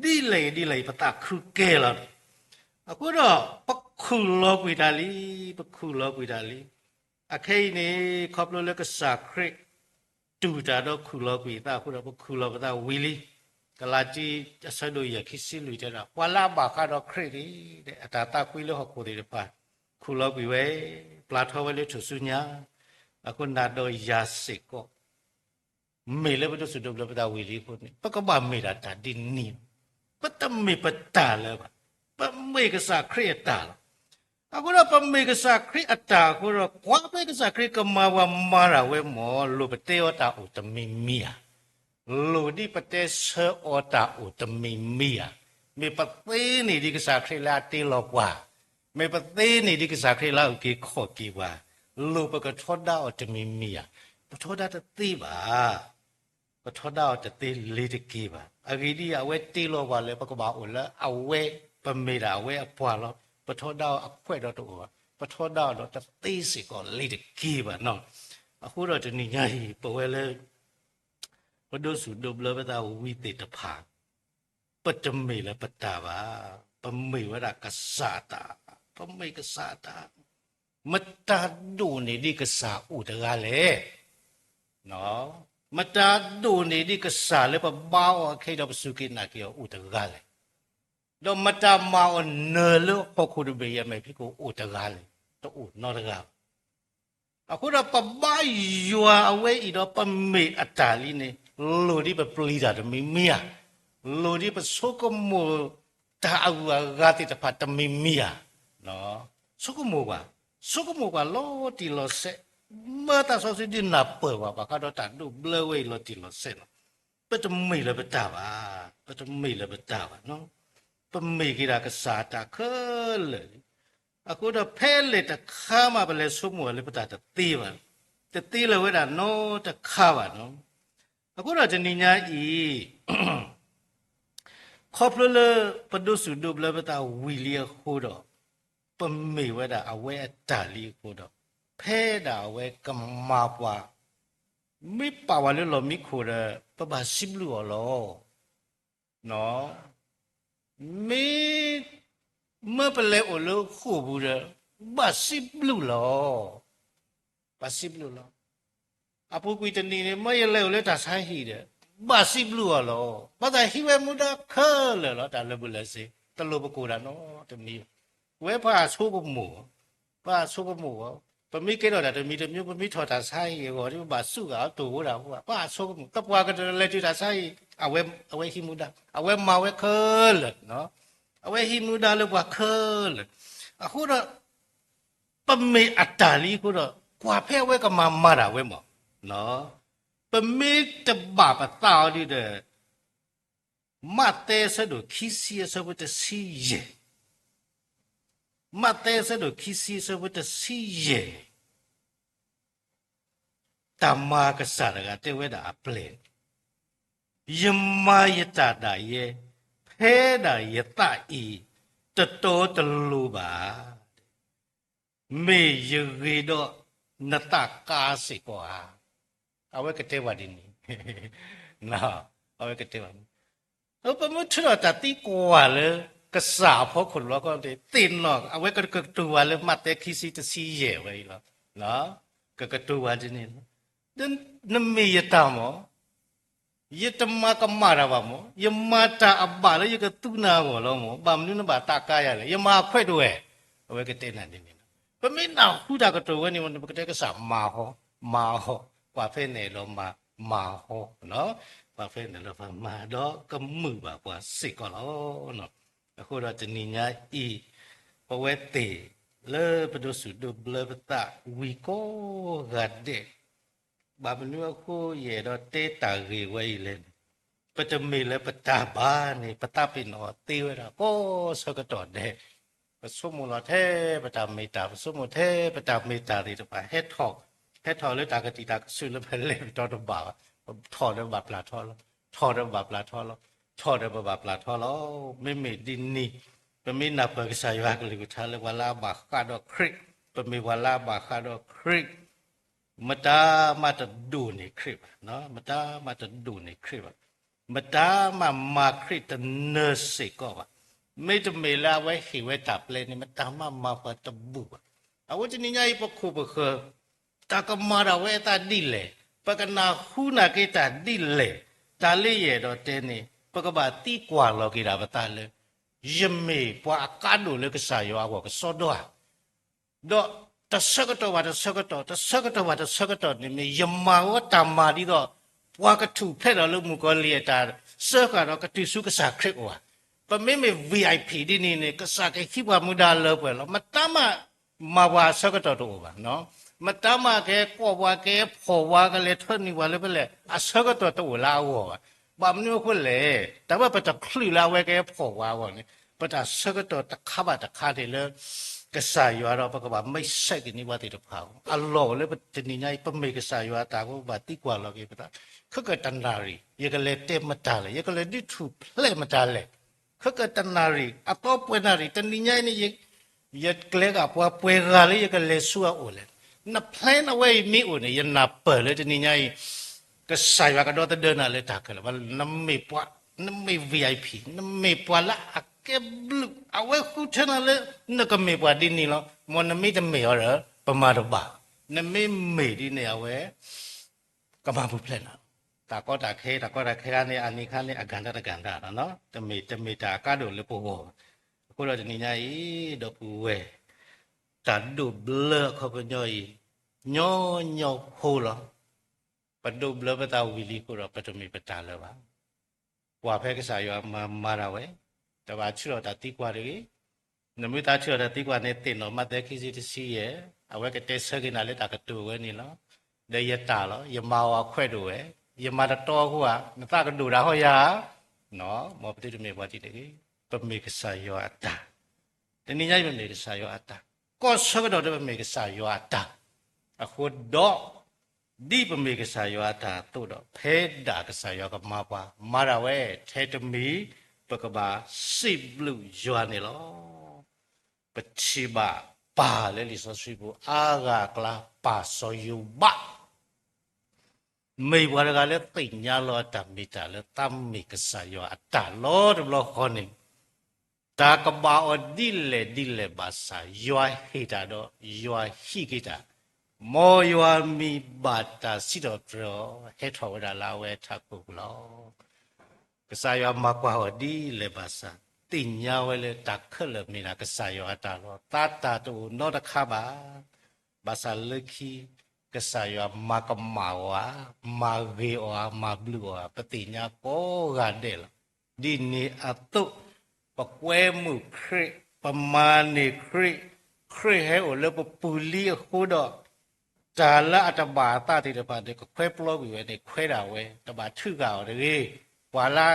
ဒ်လဲၣ်ဂ့ၤဒ်လဲၣ်ဂ့ၤ ပသးခုကဲလီၤ. အဃိဒီး ပခူၣ်လီၤကွံာ်တၢ်လံ, ပခူၣ်လီၤကွံာ်တၢ်လံ. အခဲအံၤန့ၣ် ခီဖျိလၢကစၢ်ခရံာ် တူၢ်တၢ်ဒီးခူၣ်လီၤကွံာ်အသးအဃိဒီး ပခူၣ်လီၤပသးဝံၤလံ. ကလၤတံ အဆၢဒိၣ်ယဲၢ် ခံဆံလွံၢ်တဲဒၣ် ပှၤလၢအဘၣ်ဃးဒီးခရံာ်န့ၣ် အတၢ်သးကွံလၢဟီၣ်ခိၣ်သ့ၣ်တဖၣ် ခူၣ်လီၤကွံာ်ဝဲ, ပျၢ်ထီဝဲလၢထူၣ်စုညါ, အဃိနၤဒီးယၤစ့ၢ်ကီး မ့ၢ်လၢပဒိးစူၣ်ဒိးဘျၢပသးဝံၤလံအဃိန့ၣ် ပကဘၣ်မ့ၢ်ဒၣ်တၢ်ဒ်န့ၣ်, ပတမ့ၢ်ပတၢ်လၢၤဘၣ်, ပမ့ၢ်ကစၢ်ခရံာ်အတၢ်လီၤ. အဃိဒီးပမ့ၢ်ကစၢ်ခရံာ်အတၢ်အဃိဒီး ကွၢ်ဖဲကစၢ်ခရံာ်ကမၤပှၤမၤတၢ်ဝဲမ့ၢ် လိၣ်ပတဲအီၤတၢ်အိၣ်တမံၤမံၤဧါ, လိၣ်ဒ်ပတဲဆၢအီၤတၢ်အိၣ်တမံၤမံၤဧါ, မ့ၢ်ပသ့န့ၢ်ဒ်ကစၢ်ခရံာ်လၢအတ့လီၤပှၤ, မ့ၢ်ပသ့န့ၢ်ဒ်ကစၢ်ခရံာ်လၢအအုၣ်က့ၤ ခီၣ်က့ၤပှၤ, လိၣ်ပကထီဒါအီၤတမံၤမံၤဧါ, ပထီဒါတသ့ဘၣ်. ပထီဒါအီၤတသ့လ့ၤတက့ၤဘၣ်. အဂ့ၢ်ဒ်အံၤ အဝဲတ့လီၤပှၤလၢ ပကဘၣ်အိၣ်လၢအဝဲ, ပမ့ၢ်ဒၣ်အဝဲအပှၤလီၤ. ပထီဒါအီၤအခွဲးဒီးတအိၣ်ဘၣ်, ပထီဒါအီၤဒီးတသ့စ့ၢ်ကီးလ့ၤတက့ၤဘၣ်နီၤ. အဃိဒီးတနံၤညါအံၤ ပဝဲလၢ ပဒိးစူၢ်ဒိးဘျၢပသးဝံၤသ့ၣ်တဖၣ် ပတမ့ၢ်လၢပတၢ်ဘၣ်, ပမ့ၢ်ဝဲဒၣ်ကစၢ်အတၢ်, ပမ့ၢ်ကစၢ်အတၢ်. မတၤဒိၣ်န့ၢ်ဒ်ကစၢ်အိၣ်တဂၤလဲၣ်. မတၤဒိၣ်န့ၢ်ဒ်ကစၢ်လၢပဘါအီၤအခဲအံၤဒီး ပစူၢ်က့ၤနာ်က့ၤအီၤအိၣ်တဂၤလဲၣ်. ဒီးမတၤမၤအီၤနၢၤလၢဟီၣ်ခိၣ်တဘ့ၣ်အံၤအမဲာ်ဖံးခိၣ်အိၣ်တဂၤလဲၣ်, တအိၣ်နီတဂၤဘၣ်. အဃိဒီးပဘါယွၤအဝဲအံၤဒီး ပမ့ၢ်အတၢ်လံန့ၣ် လိၣ်ဒ်ပပျံၤတၢ်တမံၤမံၤဧါ, လိၣ်ဒ်ပဆိကမိၣ်တၢ်အဂုၤအဂၤသ့ၣ်တဖၣ်တမံၤမံၤဧါ. ဆိကမိၣ်ပှၤ, ဆိကမိၣ်ပှၤလီၤတံၢ်လီၤဆဲး, မၢသးစီဆှံဒုးနၢ်ပၢၢ်ပှၤ ဘၣ်ဃးဒီးတၢ်ဒိးဘျၢဝဲအံၤလီၤတံၢ်လီၤဆဲးလီၤ. ပတမ့ၢ်လၢပတၢ်ဘၣ်, ပတမ့ၢ်လၢပတၢ်ဘၣ်နီၤ. ပမ့ၢ်က့ၤဒၣ်ကစၢ်အတၢ်ခဲလၢာ်လံ. အဃိဒီးဖဲလဲၣ်တခါမး ပလဲၤဆိကမိၣ်လၢပတၢ်တသ့ဘၣ်, တသ့လၢၤဝဲဒၣ်နီတခါဘၣ်နီၤ. အဃိဒီးတနံၤညါအံၤ ခီဖျိလၢပဒိးစူၢ်ဒိးဘျၢပသးဝံၤလံအဃိဒီး ပမ့ၢ်ဝဲဒၣ်အဝဲအတၢ်လံအဃိဒီး ဖဲဒၣ်အဝဲကမၤပှၤ မ့ၢ်ပာ်ဝဲလၢလီၢ်မံခိၣ်ဒီး ပဘၣ်စံးဘျုးအီၤလီၤ. မ့ၢ်မၢပလဲၤအိၣ်လၢဃိာ်ပူၤဒီး ဘၣ်စံးဘျုးလီၤ. ဘၣ်စံးဘျုးလီၤ. အပူၤကွံာ်တနံၤန့ၣ် မၢယလဲၤအိၣ်လၢတၢ်ဆါဟံၣ်ဒီး ဘၣ်စံးဘျုးအီၤလီၤ. ဘၣ်ဆၣ်ဟံးဝဲမူဒါခဲလၢာ်လီၤ. တၢ်လၢာ်ဘူၣ်လၢာ်စ့ၤ တလိၣ်ပကိၢ်ဒၣ်နီတမံၤ. ဝဲပှၤအဆိကမိၣ်, ပှၤအဆိကမိၣ်ဝဲ, ပမ့ၢ်ကဲထီၣ်တၢ်တမံၤတမံၤ ပမ့ၢ်ထီၣ်တၢ်ဆါဟံၣ်အဂီၢ်ဒီး ပဘၣ်စူးဂၤအီၤတိၢ်ဝဲဒၣ်အဃိ ပှၤအဆိကမိၣ် သပှၢ်ကတၢၢ်လဲၤတုၤတၢ်ဆါဟံၣ် အဝဲဟံးမူဒါ, အဝဲမၤဝဲခဲလၢာ်, အဝဲဟံးမူဒါလၢပှၤခဲလၢာ်. အဃိဒီး ပမ့ၢ်အတၢ်လံအဃိဒီး ကွၢ်ဖဲအဝဲကမၤမၤတၢ်ဝဲမး, ပ ပမ့ၢ်တဘၣ်ပသးအီၤဒ်ဒီး မးသဲအဆၢဒိၣ်ခံဆံအဆၢဖိတဆံယဲၢ်, မးသဲအဆၢဒိၣ်ခံဆံအဆၢဖိတဆံယဲၢ်န့ၣ် တၢ်မၤကစၢ်တဂၤတဲဝဲဒၣ်အပျဲၢ်န့ၣ်, ယမၤယတၢ်ဒၣ်ယဲ ဖဲဒၣ်ယသးအံၤ တတီတလိၤဘၣ်, မ့ၢ်ယဂ့ၤဒီးနသးကါစ့ၢ်ကီးဧါ. အဝဲကတဲဝဲဒ်န့ၣ်, အဝဲကတဲဝဲန့ၣ် ပမ့ၢ်ထုးထီၣ်တၢ်သံကွၢ်လၢ ကစၢ်အဖီခိၣ်တဘျီဃီန့ၣ် သ့ၣ်နီၣ် အဝဲကကတိၤဝဲလၢမးသဲခံဆံတဆံယဲၢ်ဝဲအံၤလီၤ. ကကတိၤဝဲဒ်န့ၣ်လီၤ. နမ့ၢ်ယတၢ်မၢ် ယတမၤကမၣ်တၢ်ဘၣ်မၢ်, ယမၤတၢ်အဘၣ်လၢယကသူနၤအဂီၢ်လီၤမၢ်, ဘၣ်မနုၤနဘၣ်သးကါယၤလဲၣ်, ယမၤအခွဲးတဝဲၢ်, အဝဲကတဲနၤဒ်န့ၣ်လီၤ. ပမ့ၢ်နၢ်ဟူတၢ်ကတိၤဝဲန့ၣ် ပကတဲကစၢ်မၤဟီ, မၤဟီ, ကွၢ်ဖဲန့ၣ်လီၤမၤ, မၤဟီ, ကွၢ်ဖဲန့ၣ်လီၤမၤ ဒီးကမုာ်ဘၣ်ပှၤစ့ၢ်ကီးလီၤ. အဃိဒီးတနံၤညါအံၤ ပဝဲသ့ၣ်လၢပဒိးစူၣ်ဒိးဘျၢပသးဝံၤကိးဂၤဒဲး ဘၣ်မနုၤအဃိယအဲၣ်ဒိးတဲတၢ်ဂ့ၢ်ဝဲအံၤလဲၣ်န့ၣ်, ပတမ့ၢ်လၢပတၢ်ဘၣ်န့ၣ် ပသးပ့ၤနီၣ်သ့ဝဲဒၣ်ကိးဆၢကတီၢ်ဒဲး, ပဆိကမိၣ်လီၤထဲပတၢ်မ့ၢ်တၢ်, ပဆိကမိၣ်ထဲပတၢ်မ့ၢ်တၢ်သ့ၣ်တဖၣ် ဟဲထီၣ်, ဟဲထီၣ်လၢတၢ်ကတံာ်တၢ်ကစုၣ်လၢပလဲၤပတီၢ်တဘၣ်ဘၣ်, ထီၣ်ဒီးဘၣ်ပျၢ်ထီလီၤ, ထီၣ်ဒီးဘၣ်ပျၢ်ထီလီၤ, ထီၣ်ဒီးပဘၣ်ပျၢ်ထီလီၤ. မ့မ့ၢ်ဒ်န့ၣ် ပမ့ၢ်နၢ်ပၢၢ်ကစၢ်ယွၤကလုၢ်ကထါလၢ ပှၤလၢအဘၣ်ဃးဒီးခရံာ်, ပမ့ၢ်ပှၤလၢအဘၣ်ဃးဒီးခရံာ်, မတၤမးတဒိၣ်န့ၢ်ခရံာ်ဘၣ်, မတၤမးတဒိၣ်န့ၢ်ခရံာ်ဘၣ်, မတၤမးမၤခရံာ်တနၢၤစ့ၢ်ကီးဘၣ်. မ့တမ့ၢ်လၢအဝဲဟ့ၣ်ဝဲတၢ်ပျဲန့ၣ် မတၤမးမၤပှၤတဘူၣ်ဘၣ်. အဃိတနံၤညါအံၤ ပခိၣ်ပဃၢၤ တၢ်ကမၤဒၣ်ဝဲအသးဒ်လဲၣ်, ပကနၢ်ဟူနာ်က့ၤတၢ်ဒ်လဲၣ်, တၢ်လၢယအဲၣ်ဒိးတဲန့ၣ် ပကဘၣ်သံကွၢ်လီၤက့ၤဒၣ်ပသးလၢ ယမ့ၢ်ပှၤအကါဒိၣ်လၢကစၢ်ယွၤအဂီၢ်ကစီဒီဧါ. ဒီးတဆၢကတီၢ်ဘၣ်တဆၢကတီၢ်, တဆၢကတီၢ်ဘၣ်တဆၢကတီၢ်န့ၣ်မ့ၢ် ယမၤဝဲတၢ်မၤဒ်သိး ပှၤကထူၣ်ဖျဲးဒီးလၢမုၣ်ကီၤလံၢ်အတၢ်စၢဃာ်ဒီးကတုၤဆူကစၢ်ခရံာ်အိၣ်ဧါ. ပမ့မ့ၢ် VIP ဒ်န့ၣ်န့ၣ် ကစၢ်ကဟံးပှၤမူဒါလၢပှဲၤလီၤ. မတၤမးမၤပှၤအဆၢကတီၢ်တအိၣ်ဘၣ်. မတၤမးကဟဲကိးပှၤ ကဟဲဖီၣ်ပှၤကလဲၤထၢနုာ်ပှၤလၢဖဲလဲၣ် အဆၢကတီၢ်တအိၣ်လၢအဂီၢ်ဘၣ်. ဘၣ်မနုၤအဃိလဲၣ်, တၢ်ဘၣ်ပတချုးလၢအဝဲကဟဲဖီၣ်ပှၤအဂီၢ်န့ၣ် ပတၢ်ဆၢကတီၢ်တခါဘၣ်တခါန့ၣ်လၢ ကစၢ်ယွၤဒီးပကဘၣ်မ့ၢ်ဆဲးက့ၤန့ၢ်ပှၤသ့ၣ်တဖၣ်အဂီၢ် အလီၢ်အိၣ်လၢတနံၤညါအံၤ ပမ့ၢ်ကစၢ်ယွၤအတၢ်အဃိ ပဘၣ်သံကွၢ်လီၤက့ၤပသး, ခဲကတနၣ်ရံၣ် ယကလဲၤတဲမတၤလဲၣ်, ယကလဲၤဒုးထူၣ်ဖျဲးမတၤလဲၣ်. ခဲကတနၣ်ရံၣ် အသီပှဲၤနၣ်ရံၣ် တနံၤညါအံၤန့ၣ် ယကျဲၤဂၤပှၤပှဲၤဂၤလၢယကလဲၤဆူအအိၣ်လဲၣ်. န plan အဝဲအံၤမ့ၢ်အိၣ်န့ၣ် ယနၢ်ပၢၢ်လၢတနံၤညါအံၤ ကစၢ်ယွၤကဒီသဒၢနၤလၢတၢ်ခဲလၢာ်, နမ့ၢ်ပှၤ, နမ့ၢ် VIP, နမ့ၢ်ပှၤလၢအကဲဘျုး, အဝဲဃုထၢနၤလၢ နကမ့ၢ်ပှၤဒ်န့ၣ်လီၤ. မ်နမ့ၢ်တမ့ၢ်အီၤဒီး ပမၤတဘၣ်, နမ့ၢ်မ့ၢ်ဒ်န့ၣ် အဝဲ ကမၤပူၤဖျဲးနၤ. တၢ်ကီတၢ်ခဲ, တၢ်ကီတၢ်ခဲခါန့ၣ် အနံၤခါန့ၣ် အကၤတၢ်တကၤတၢ်, တမ့ၢ်တမ့ၢ်တၢ်အကါဒိၣ်လၢပဂီၢ်ဘၣ်. အဃိဒီးတနံၤညါအံၤ ဒီပုၢ်ဝဲၢ် တၢ်ဒိးဘျၢအခီပညီအံၤ ညီညီဖိလီၤ. ပဒိးဘျၢပသးဝံၤလံအဃိဒီး ပတမ့ၢ်ပတၢ်လၢၤဘၣ်. ကွၢ်ဖဲကစၢ်ယွၤမၤမၤဒၣ်ဝဲ, တဘၣ်ထုးထီၣ်တၢ်သံကွၢ်တဂ့ၤ. နမ့ၢ်သးထုးထီၣ်တၢ်သံကွၢ်န့ၣ် သ့ၣ်နီၣ်မးသဲခံဆံတဆံယဲၢ်, အဝဲကတဲဆၢက့ၤနၤလၢတၢ်ကတိၤဝဲန့ၣ်လီၤ. ဒီးယတၢ်လီၤ, ယမၤအီၤအခွဲးဒိၣ်ဝဲ, ယမၤတတီအဃိဧါ, နသးကဒိၣ်ဒၣ်ဟီယၤဧါ. မ်ပသုတမ့ၢ်ပှၤဒ်န့ၣ်တဂ့ၤ. ပမ့ၢ်ကစၢ်ယွၤအတၢ် တနံၤညါအံၤပမ့ၢ်ကစၢ်ယွၤအတၢ်, ကီၢ်ဆၢကတီၢ်ဒီးပမ့ၢ်ကစၢ်ယွၤအတၢ်, အဃိဒီး ဒ်ပမ့ၢ်ကစၢ်ယွၤအတၢ်အသိးဒီး ဖဲဒၣ်ကစၢ်ယွၤကမၤပှၤ မၤဒၣ်ဝဲထဲတမံၤ ပကဘၣ်စံးဘျုးယွၤန့ၣ်လီၤ. ပထံၣ်ဘၣ်ပၢ်လၢလံာ်စီဆှံပူၤအါဂၤအကျါ ပၢ်စီၤယိၤဘး မ့ၢ်ပှၤတဂၤလၢသ့ၣ်ညါလီၤအတၢ်မ့ၢ်တၢ်လၢသးမ့ၢ်ကစၢ်ယွၤအတၢ်လီၤတဘျီဃီန့ၣ်, တၢ်ကဘၣ်အီၤဒ်လဲၣ်ဒ်လဲၣ်ဘၣ်ဆၣ် ယွၤဟ့ၣ်တၢ်ဒီးယွၤဟံးက့ၤတၢ်, မ်ယွၤမံၤဘၣ်တၢ်စံးထီၣ်ပတြၢၤအီၤ ဟဲထီၣ်ဝဲဒၣ်လၢအဝဲထးခိၣ်ပူၤလီၤ. ကစၢ်ယွၤမၤကွၢ်အီၤဒ်လဲၣ်ဘၣ်ဆၣ် သ့ၣ်ညါဝဲလၢတၢ်ခဲလၢာ်မ့ၢ်ဒၣ်ကစၢ်ယွၤအတၢ်လီၤ. သးတၢ်တအိၣ်နီတခါဘၣ်. ဘၣ်ဆၣ်လၢခံ ကစၢ်ယွၤမၤကမၣ်အီၤဧါ, မၤဂ့ၤအီၤဧါ, မၤဘျုးအီၤဧါ, ပသ့ၣ်ညါကိးဂၤဒဲးလီၤ. ဒ်န့ၣ်အသိး ပကွဲမုာ်ခရံာ်, ပမၤန့ၢ်ခရံာ်, ခရံာ်ဟဲအိၣ်လၢပပူၤလံအဃိဒီး တၢ်လၢအတဘၣ်အသးသ့ၣ်တဖၣ်န့ၣ် ကခွဲးပျီကွံာ်ဝဲန့ၣ် ခွဲးဒၣ်ဝဲ, တဘၣ်ထုးဃာ်အီၤတဂ့ၤ. ပှၤလၢ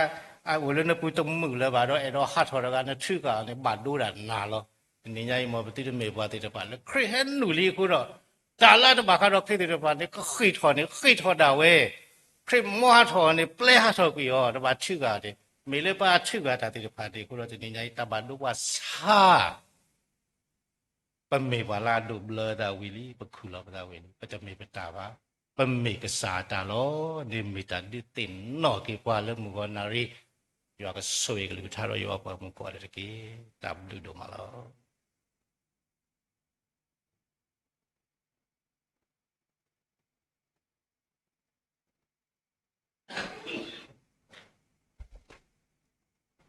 အအိၣ်လၢနပူၤတမုာ်လၢၤဘၣ်ဒီး အဲၣ်ဒိးဟးထီၣ်တဂၤ နထုးဃာ်အီၤန့ၣ် ဘၣ်ဒိဒၣ်နၤလီၤ. တနံၤညါအံၤ မ်ပသုတမ့ၢ်ပှၤသ့ၣ်တဖၣ်လၢခရံာ်ဟဲနုာ်လံအဃိဒီး တၢ်လၢအတဘၣ်ဃးဒီးခရံာ်သ့ၣ်တဖၣ်န့ၣ် ကဃ့ၢ်ထီၣ်န့ၣ် ဃ့ၢ်ထီၣ်ဒၣ်ဝဲ, ခရံာ်မ်ဟးထီၣ်အီၤန့ၣ် ပျဲဟးထီၣ်ကွံာ်အီၤ, တဘၣ်ထုးဃာ်အီၤန့ၣ်. မ့ၢ်လၢပှၤထုးဃာ်တၢ်သ့ၣ်တဖၣ်န့ၣ်အဃိဒီး တနံၤညါအံၤ တၢ်ဘၣ်ဒိပှၤဆါ ပမ့ၢ်ပှၤလၢအဒိးဘျၢသးဝံၤလံ, ပခူၣ်လီၤပသးဝံၤလံ, ပတမ့ၢ်ပတၢ်ဘၣ်, ပမ့ၢ်ကစၢ်အတၢ်လီၤ. ဒ်မ့ၢ်တၢ်ဒုးသ့ၣ်နီၣ်က့ၤပှၤလၢမုၢ်ဂီၤနၣ်ရံၣ်, ယွၤကဆိၣ်ဂ့ၤကလုၢ်ကထါဒီးယွၤပှၤမုၣ်ကိးဂၤဒဲးတက့ၢ်. တၢ်ဘျုးဒိၣ်မးလီၤ.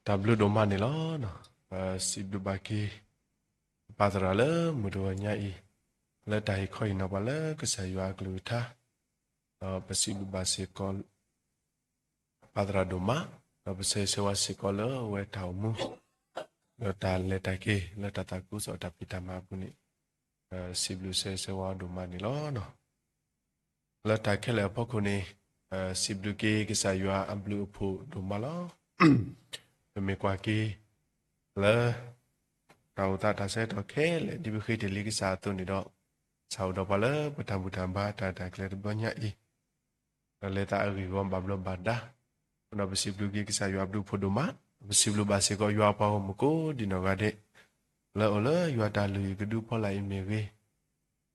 တၢ်ဘျုးဒိၣ်မးန့ၣ်လီၤ. ပစံးဘျုးဘၣ်က့ၤ ပၢ်သရၣ်လၢမုၢ်တဂီၤညါအံၤ, လၢတၢ်ဟ့ၣ်ခီဟ့ၣ်နီၤပှၤလၢကစၢ်ယွၤအကလုၢ်ကထါ, ဒီးပစံးဘျုးဘၣ်စ့ၢ်ကီး ပၢ်သရၣ်ဒိၣ်မး, ဒီးပဆၢဂ့ၤဆၢဝါစ့ၢ်ကီးလၢအဝဲတၢ်အိၣ်မူ, ဒီးတၢ်လဲၤတၢ်က့ၤ လၢတၢ်သးခုကစီၣ်တၢ်ဖံးတၢ်မၤအပူၤန့ၣ်, စံးဘျုးဆၢဂ့ၤဆၢဝါဒိၣ်မးန့ၣ်လီၤ. လၢတၢ်ခဲလၢာ်အဖီခိၣ်န့ၣ်, စံးဘျုးက့ၤကစၢ်ယွၤအဘျုးအဖှိၣ်ဒိၣ်မးလီၤ. ပမ့ၢ်ကွၢ်က့ၤ လၢ တၢ်အိၣ်သးတၢ်ဆၢကတီၢ်ခဲလၢာ် ဒ်ပဃ့တ့ၢ်လံကစၢ်အသိးန့ၣ်ဒီး, ကစၢ်အိၣ်ဒီးပှၤလၢပတၢ်ဘူၣ်တၢ်ဘါတၢ်ရဲၣ်တၢ်ကျဲၤတဘျီညါအံၤ, ဒီးလဲၤသးအဂ့ၢ်အဂီၢ်ဘၣ်ဘျီးဘၣ်ဒါ, ဒီးပစံးဘျုးက့ၤကစၢ်ယွၤအဘျုးအဖှိၣ်ဒိၣ်မး, ပစံးဘျုးဘၣ်စ့ၢ်ကီးယွၤအပှၤဂီၢ်မုၢ်ကိးဒံးနီၢ်ဂၤဒဲး, လၢအအိၣ်လၢယွၤတၢ်လုၢ်ဟံၣ်ကဒုဖီလာ်အံၤမ့ၢ်ဂ့ၤ, ဒီး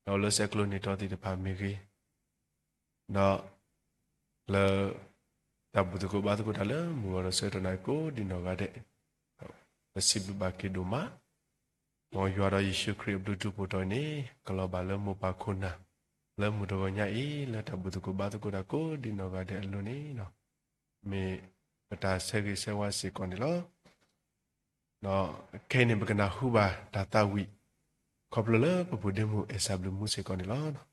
အိၣ်လၢဆဲးကျိးနံၣ်တီသ့ၣ်တဖၣ်မ့ၢ်ဂ့ၤ, ဒီး လၢ တၢ်ဘူၣ်သကိးဘါသကိးတၢ်လၢမုၢ်ဂီၤဒီးဆၢကတီၢ်နၣ်ရံၣ်ကိးဒံးနီၢ်ဂၤဒဲး, ပစံးဘျုးဘၣ်က့ၤဒိၣ်မး, မ်ယွၤဒီးယ့ၣ်ၡူးခရံာ်အဘျုးထူးဖှိၣ်ထီၣ်အံၤန့ၣ် ကလီၤဘၣ်လၢမိၢ်ပၢ်ခိၣ်နၢ် လၢမုၢ်တဂီၤညါအံၤ လၢတၢ်ဘူၣ်သကိးဘါသကိးတၢ်ကိးဒံးနီၢ်ဂၤဒဲးအလိၤန့ၣ်, မ့ၢ်ပတၢ်ဆၢဂ့ၤဆၢဝါစ့ၢ်ကီးန့ၣ်လီၤ. ဒီးခဲအံၤန့ၣ် ပကနၢ်ဟူဘၣ်တၢ်သးဝံၣ် ခီဖျိလၢပပူၤဒ့မုၣ်အဲၣ်စၢ်ဘျုးမူစ့ၢ်ကီးန့ၣ်လီၤ.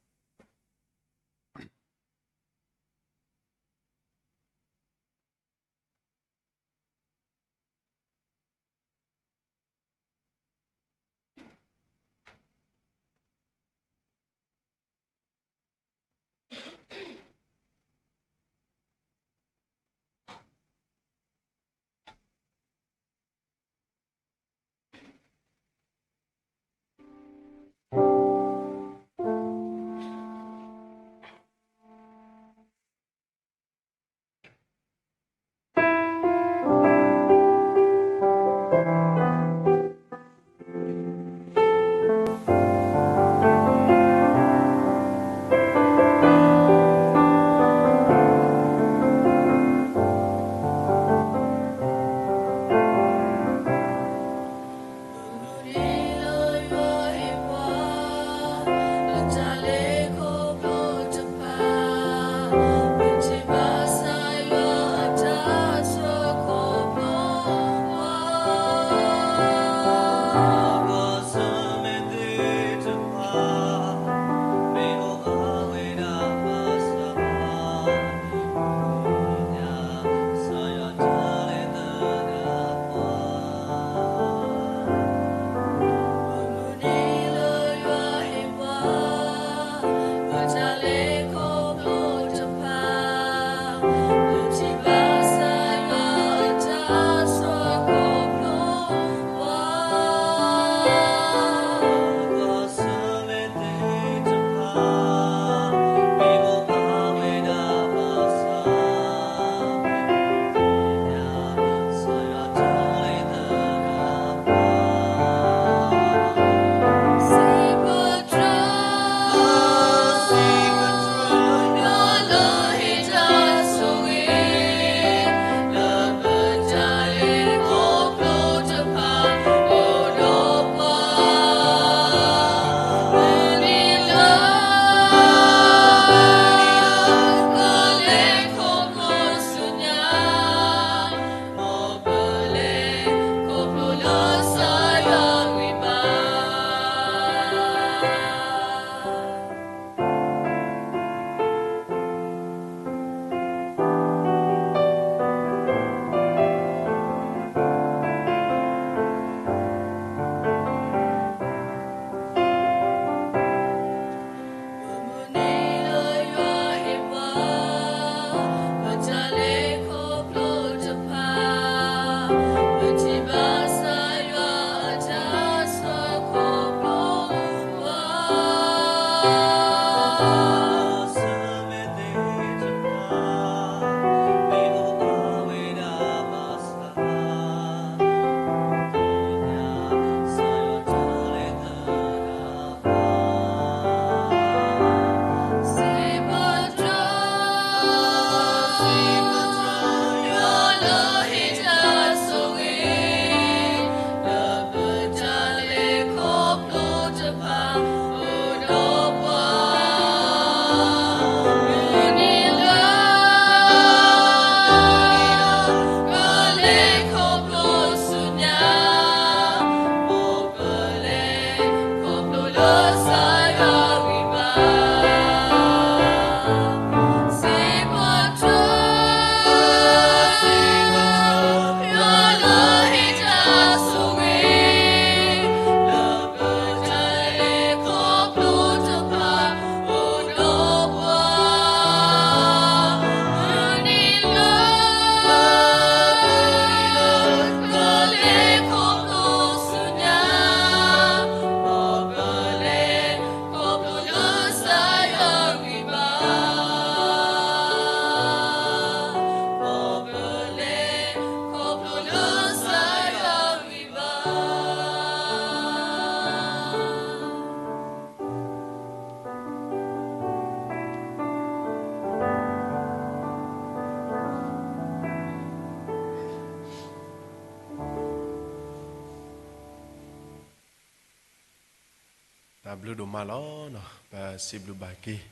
တၢ်ဘျုးဒိၣ်မးလီၤ. ပစံးဘျုးဘၣ်က့ၤ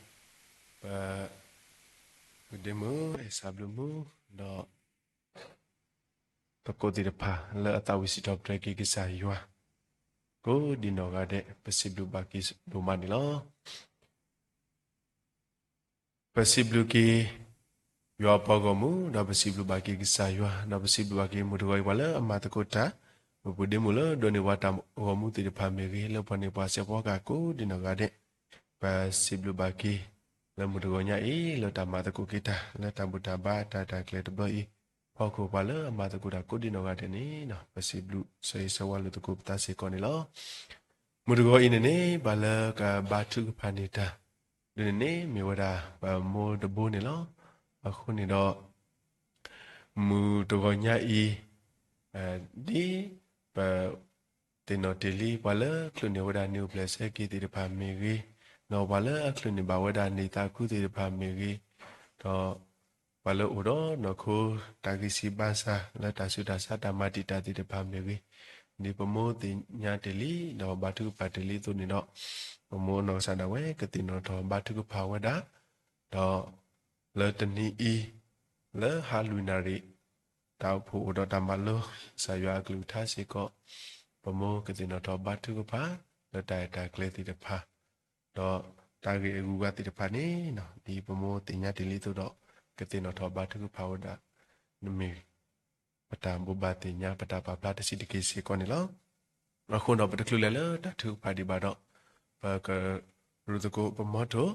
ပ ဒ့မုၣ် အဲၣ်စၢ်ဘျုးမုၣ် ဒီး သကိးသ့ၣ်တဖၣ် လၢအသးဝံၣ်စံးထီၣ်ပတြၢၤက့ၤကစၢ်ယွၤ ကိးဒံနီၢ်ဂၤဒဲး ပစံးဘျုးဘၣ်က့ၤဒိၣ်မးန့ၣ်လီၤ. ပစံးဘျုးက့ၤ ယွၤပှၤဂီၢ်မုၢ် ဒီးပစံးဘျုးဘၣ်က့ၤကစၢ်ယွၤ ဒီးပစံးဘျုးဘၣ်က့ၤမုၢ်တဂီၤအံၤ ပှၤလၢအမၤသကိးတၢ် ပပုၢ်ဒ့မုၣ်လၢဒိးန့ၢ်ပှၤတၢ်ဂီၤမူသ့ၣ်တဖၣ်မ့ၢ်ဂ့ၤ လၢပှၤန့ၢ်ပှၤစဲးဖီကဟၣ်ကိးဒံနီၢ်ဂၤဒဲး ပစံးဘျုးဘၣ်က့ၤ လၢမုၢ်တဂီၤညါအံၤ လၢတၢ်မၤသကိးက့ၤတၢ် လၢတၢ်ဘူၣ်တၢ်ဘါတၢ်တၢ်ကျဲၤတဘျီအံၤ ဖီခိၣ်ပှၤလၢအမၤသကိးတၢ်ကိးဒံနီၢ်ဂၤဒဲးန့ၣ် ပစံးဘျုးဆၢဂ့ၤဆၢဝါလိာ်သကိးပသးစ့ၢ်ကီးန့ၣ်လီၤ. မုၢ်တဂီၤအံၤန့ၣ်န့ၣ် ပှၤလၢကဘါထုကဖၣ်န့ၢ်တၢ် ဒ်န့ၣ်န့ၣ် မ့ၢ်ဝဲဒၣ်ပမိၢ်တဘိန့ၣ်လီၤ. အဃိန့ၣ်ဒီး မုၢ်တဂီၤညါအံၤ ဒ်ပ သ့ၣ်နီၣ်တ့ၢ်လံ ပှၤလၢချုးန့ၢ်ဝဲဒၣ်န့ၢ်အိၣ်ဖျဲၣ်ဆဲးက့ၤသ့ၣ်တဖၣ်မ့ၢ်ဂ့ၤ, ဒီးပှၤလၢအချုးန့ၢ်ဘၣ်ဝဲဒၣ်န့ၢ်သးခုသ့ၣ်တဖၣ်မ့ၢ်ဂ့ၤ, ဒီးပှၤလၢအိၣ်ဒီးနီၢ်ခိတၢ်ဂံၢ်စၢ်ဘါစၢ် လၢတၢ်ဆူးတၢ်ဆါတၢ်မၤတံာ်တာ်သ့ၣ်တဖၣ်မ့ၢ်ဂ့ၤ, ဒ်ပမိၢ်သ့ၣ်ညါတ့ၢ်လံ ဒီးဘါထုကဖၣ်တ့ၢ်လံအသိးန့ၣ်ဒီး ပမိၢ်နီၢ်ကစၢ်ဒၣ်ဝဲကသ့ၣ်နီၣ်ထီၣ်ဘါထုကဖၣ်ဝဲဒၣ်, ဒီး လၢတနံၤအံၤ လၢဟါလွံၢ်နၣ်ရံၣ် တၢ်အိၣ်ဖှိၣ်အိၣ်ဒီးတၢ်မၤလိကစၢ်ယွၤအကလုၢ်ကထါစ့ၢ်ကီး, ပမိၢ်ကသ့ၣ်နီၣ်ထီၣ်ဘါထုကဖၣ် လၢတၢ်အဲၣ်တၢ်ကျဲၤသ့ၣ်တဖၣ်, ဒီးတၢ်ဂ့ၢ်အဂုၤအဂၤသ့ၣ်တဖၣ်န့ၣ် ဒ်ပမိၢ်သ့ၣ်ညါတ့ၢ်လံအသိးဒီး ကသ့ၣ်နီၣ်ထီၣ်ဘါထုကဖၣ်ဝဲဒၣ် မ့ၢ် ပတၢ်ဘိးဘၣ်သ့ၣ်ညါ ပတၢ်ပာ်ဖျါတဆံးတက့ၢ်စ့ၢ်ကီးန့ၣ်လီၤ. အဃိဒီးပတချုးလဲၤလၢတၢ်ထုကဖၣ်ဒံးဘၣ်ဒီး ပကရူၢ်သကိးပမီထိၣ်,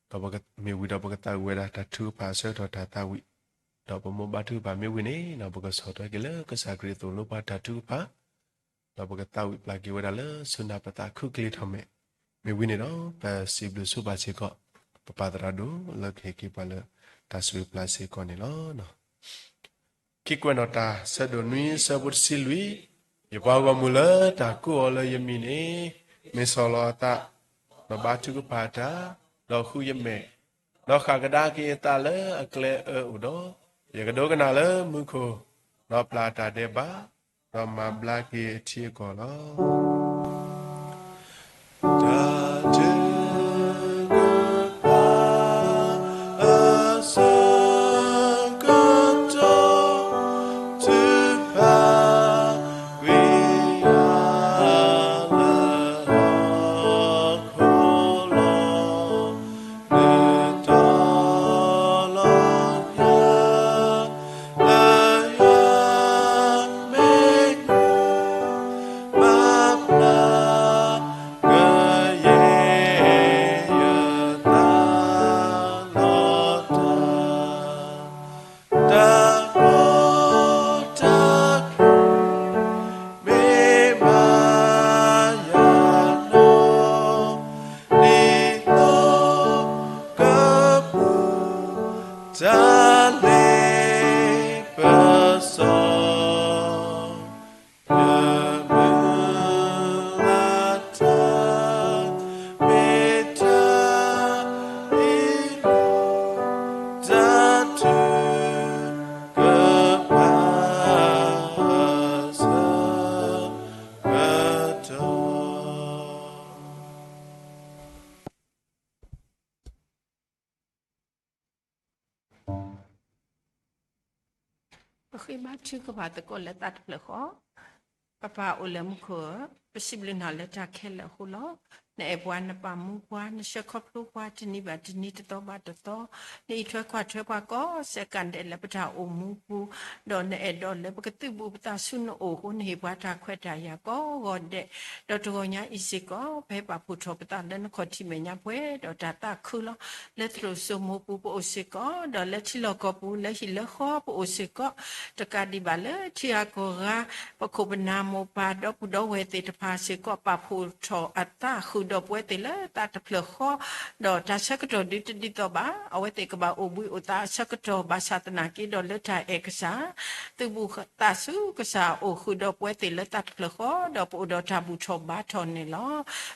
ဒီးမ့ၢ်ဝံၤဒီးပကသးဝံၣ်ဝဲဒၣ်တၢ်ထုကဖၣ်အဆၢကတီၢ်တၢ်သးဝံၣ်, ဒီးပမိၢ်ဘါထုကဖၣ်မ့ၢ်ဝံၤန့ၣ် ဒီးပကဆီၣ်ထွဲက့ၤလၢကစၢ်ခရံာ်အသိးလိပှၤတၢ်ထုကဖၣ် ဒီးပကသးဝံၣ်ပျၢ်က့ၤဝဲဒၣ်လၢဆူနၢ်ပသးခုကလ့ထီၣ်မဲာ်, မ့ၢ်ဝံၤန့ၣ်ဒီး ပစံးဘျုးဆိဘၣ်စ့ၢ်ကီး ပပၢ်သရၣ်ဒိၣ်လၢကဟ့ၣ်က့ၤပှၤလၢတၢ်ဆိၣ်ဂ့ၤပျၢ်စ့ၢ်ကီးန့ၣ်လီၤ. ခံကွဲးနီၣ်တၢ် ဆၢဒိၣ်နွံ ဆၢဖိတဆံလွံၢ်, ယပှၤဂီၢ်မုၢ်လၢတၢ်ကိးအီၤလၢယမံၤန့ၣ် မ့ၢ်ဆီၣ်လီၤအသး, ဒီးဘါထုကဖၣ်တၢ်, ဒီးဃုယမဲာ်, ဒီးဃၣ်ကဒါက့ၤအသးလၢအကျဲအၢအိၣ်ဒီး, ယကဒိကနၣ်လၢမူခိၣ်, ဒီးပျၢ်တၢ်ဒဲးဘး, ဒီးမၤဘျါက့ၤအထံအကီၢ်လီၤ. တၢ်ထုကဖၣ်အဆၢကတီၢ် ထုကဖၣ်ကွံာ်ယၤလၢဟီၣ်ခိၣ်လီၤ. နတီၤလီၤယၤ လၢယမ့ၢ်မူ မၤဘျါ ကယဲၢ်ယသးလီၤတၢ်, တၢ်ကိၢ်တၢ်ဂီၤ မ့ၢ်မၤယၤနီၢ် ဒ်သိးကပူၤ တၢ်လ့ပစီ ယမုၢ်လၢ်တၢ် မ့ၢ်တၢ်အံၤလီၤ, တၢ်ထုကဖၣ်အဆၢကတီၢ် ပဃ့ဘါထုကဖၣ်သကိးလၢသးတဖျၢၣ်ဃီ, ပပၢ်အိၣ်လၢမူခိၣ်ဧၢ, ပစံးဘျုးနၤလၢတၢ်ခဲလၢာ်အဃိလီၤ. နအဲၣ်ပှၤ နပာ်မူပှၤ နဆှၢခီဖျိပှၤ တနံၤဘၣ်တနံၤ တသီဘၣ်တသီ, နအံးထွဲကွၢ်ထွဲပှၤကိးဆၢကတီၢ်ဒဲးလၢပတၢ်အိၣ်မူပူၤ, ဒီးနအဲၣ်ဒိးလၢပကသုးဘူးပသးဆူနအိၣ်အဃိ နဟ့ၣ်ပှၤတၢ်ခွဲးတၢ်ယာ်ကိးဂီၤဒဲး, ဒီးတဂီၤညါအံၤစ့ၢ်ကီး ပဟဲပာ်ဖှိၣ်ထီၣ်ပသးလၢနခီၣ်ထံးမဲာ်ညါပှဲၤဒီးတၢ်သးခုလီၤ. လၢသရိာ်စိမိပူၤပအိၣ်စ့ၢ်ကီး, ဒီးလၢထံလီၢ်ကီၢ်ပူၤ လၢဟံၣ်လၢဃီပအိၣ်စ့ၢ်ကီး, တကးဒံးဘၣ်လၢထံဂၤကီၢ်ဂၤ ပခိၣ်ပနၢ်မိၢ်ပၢ်ဒီပုၢ်ဒီဝဲၢ်သ့ၣ်တဖၣ်စ့ၢ်ကီး ပာ်ဖှိၣ်ထီၣ်အသးဃုာ်ဒီးပဝဲသ့ၣ်လၢသးတဖျၢၣ်ဃီ, ဒီးတၢ်ဆၢကတီၢ်ဒုတဒ်သိးဘၣ်, အဝဲသ့ၣ်ကဘၣ်အိၣ်ဘှံးအိၣ်သါအဆၢကတီၢ် ဘၣ်ဆၣ်သနာ်က့ဒီးလၢတၢ်အဲၣ်ကစၢ်, သုးဘူးသးဆူကစၢ်အိၣ်ဃုာ်ဒီးပဝဲသ့ၣ်လၢသးတဖျၢၣ်ဃီ, ဒီးပအိၣ်ဒီးတၢ်ဘူၣ်ထီၣ်ဘါထီၣ်န့ၣ်လီၤ.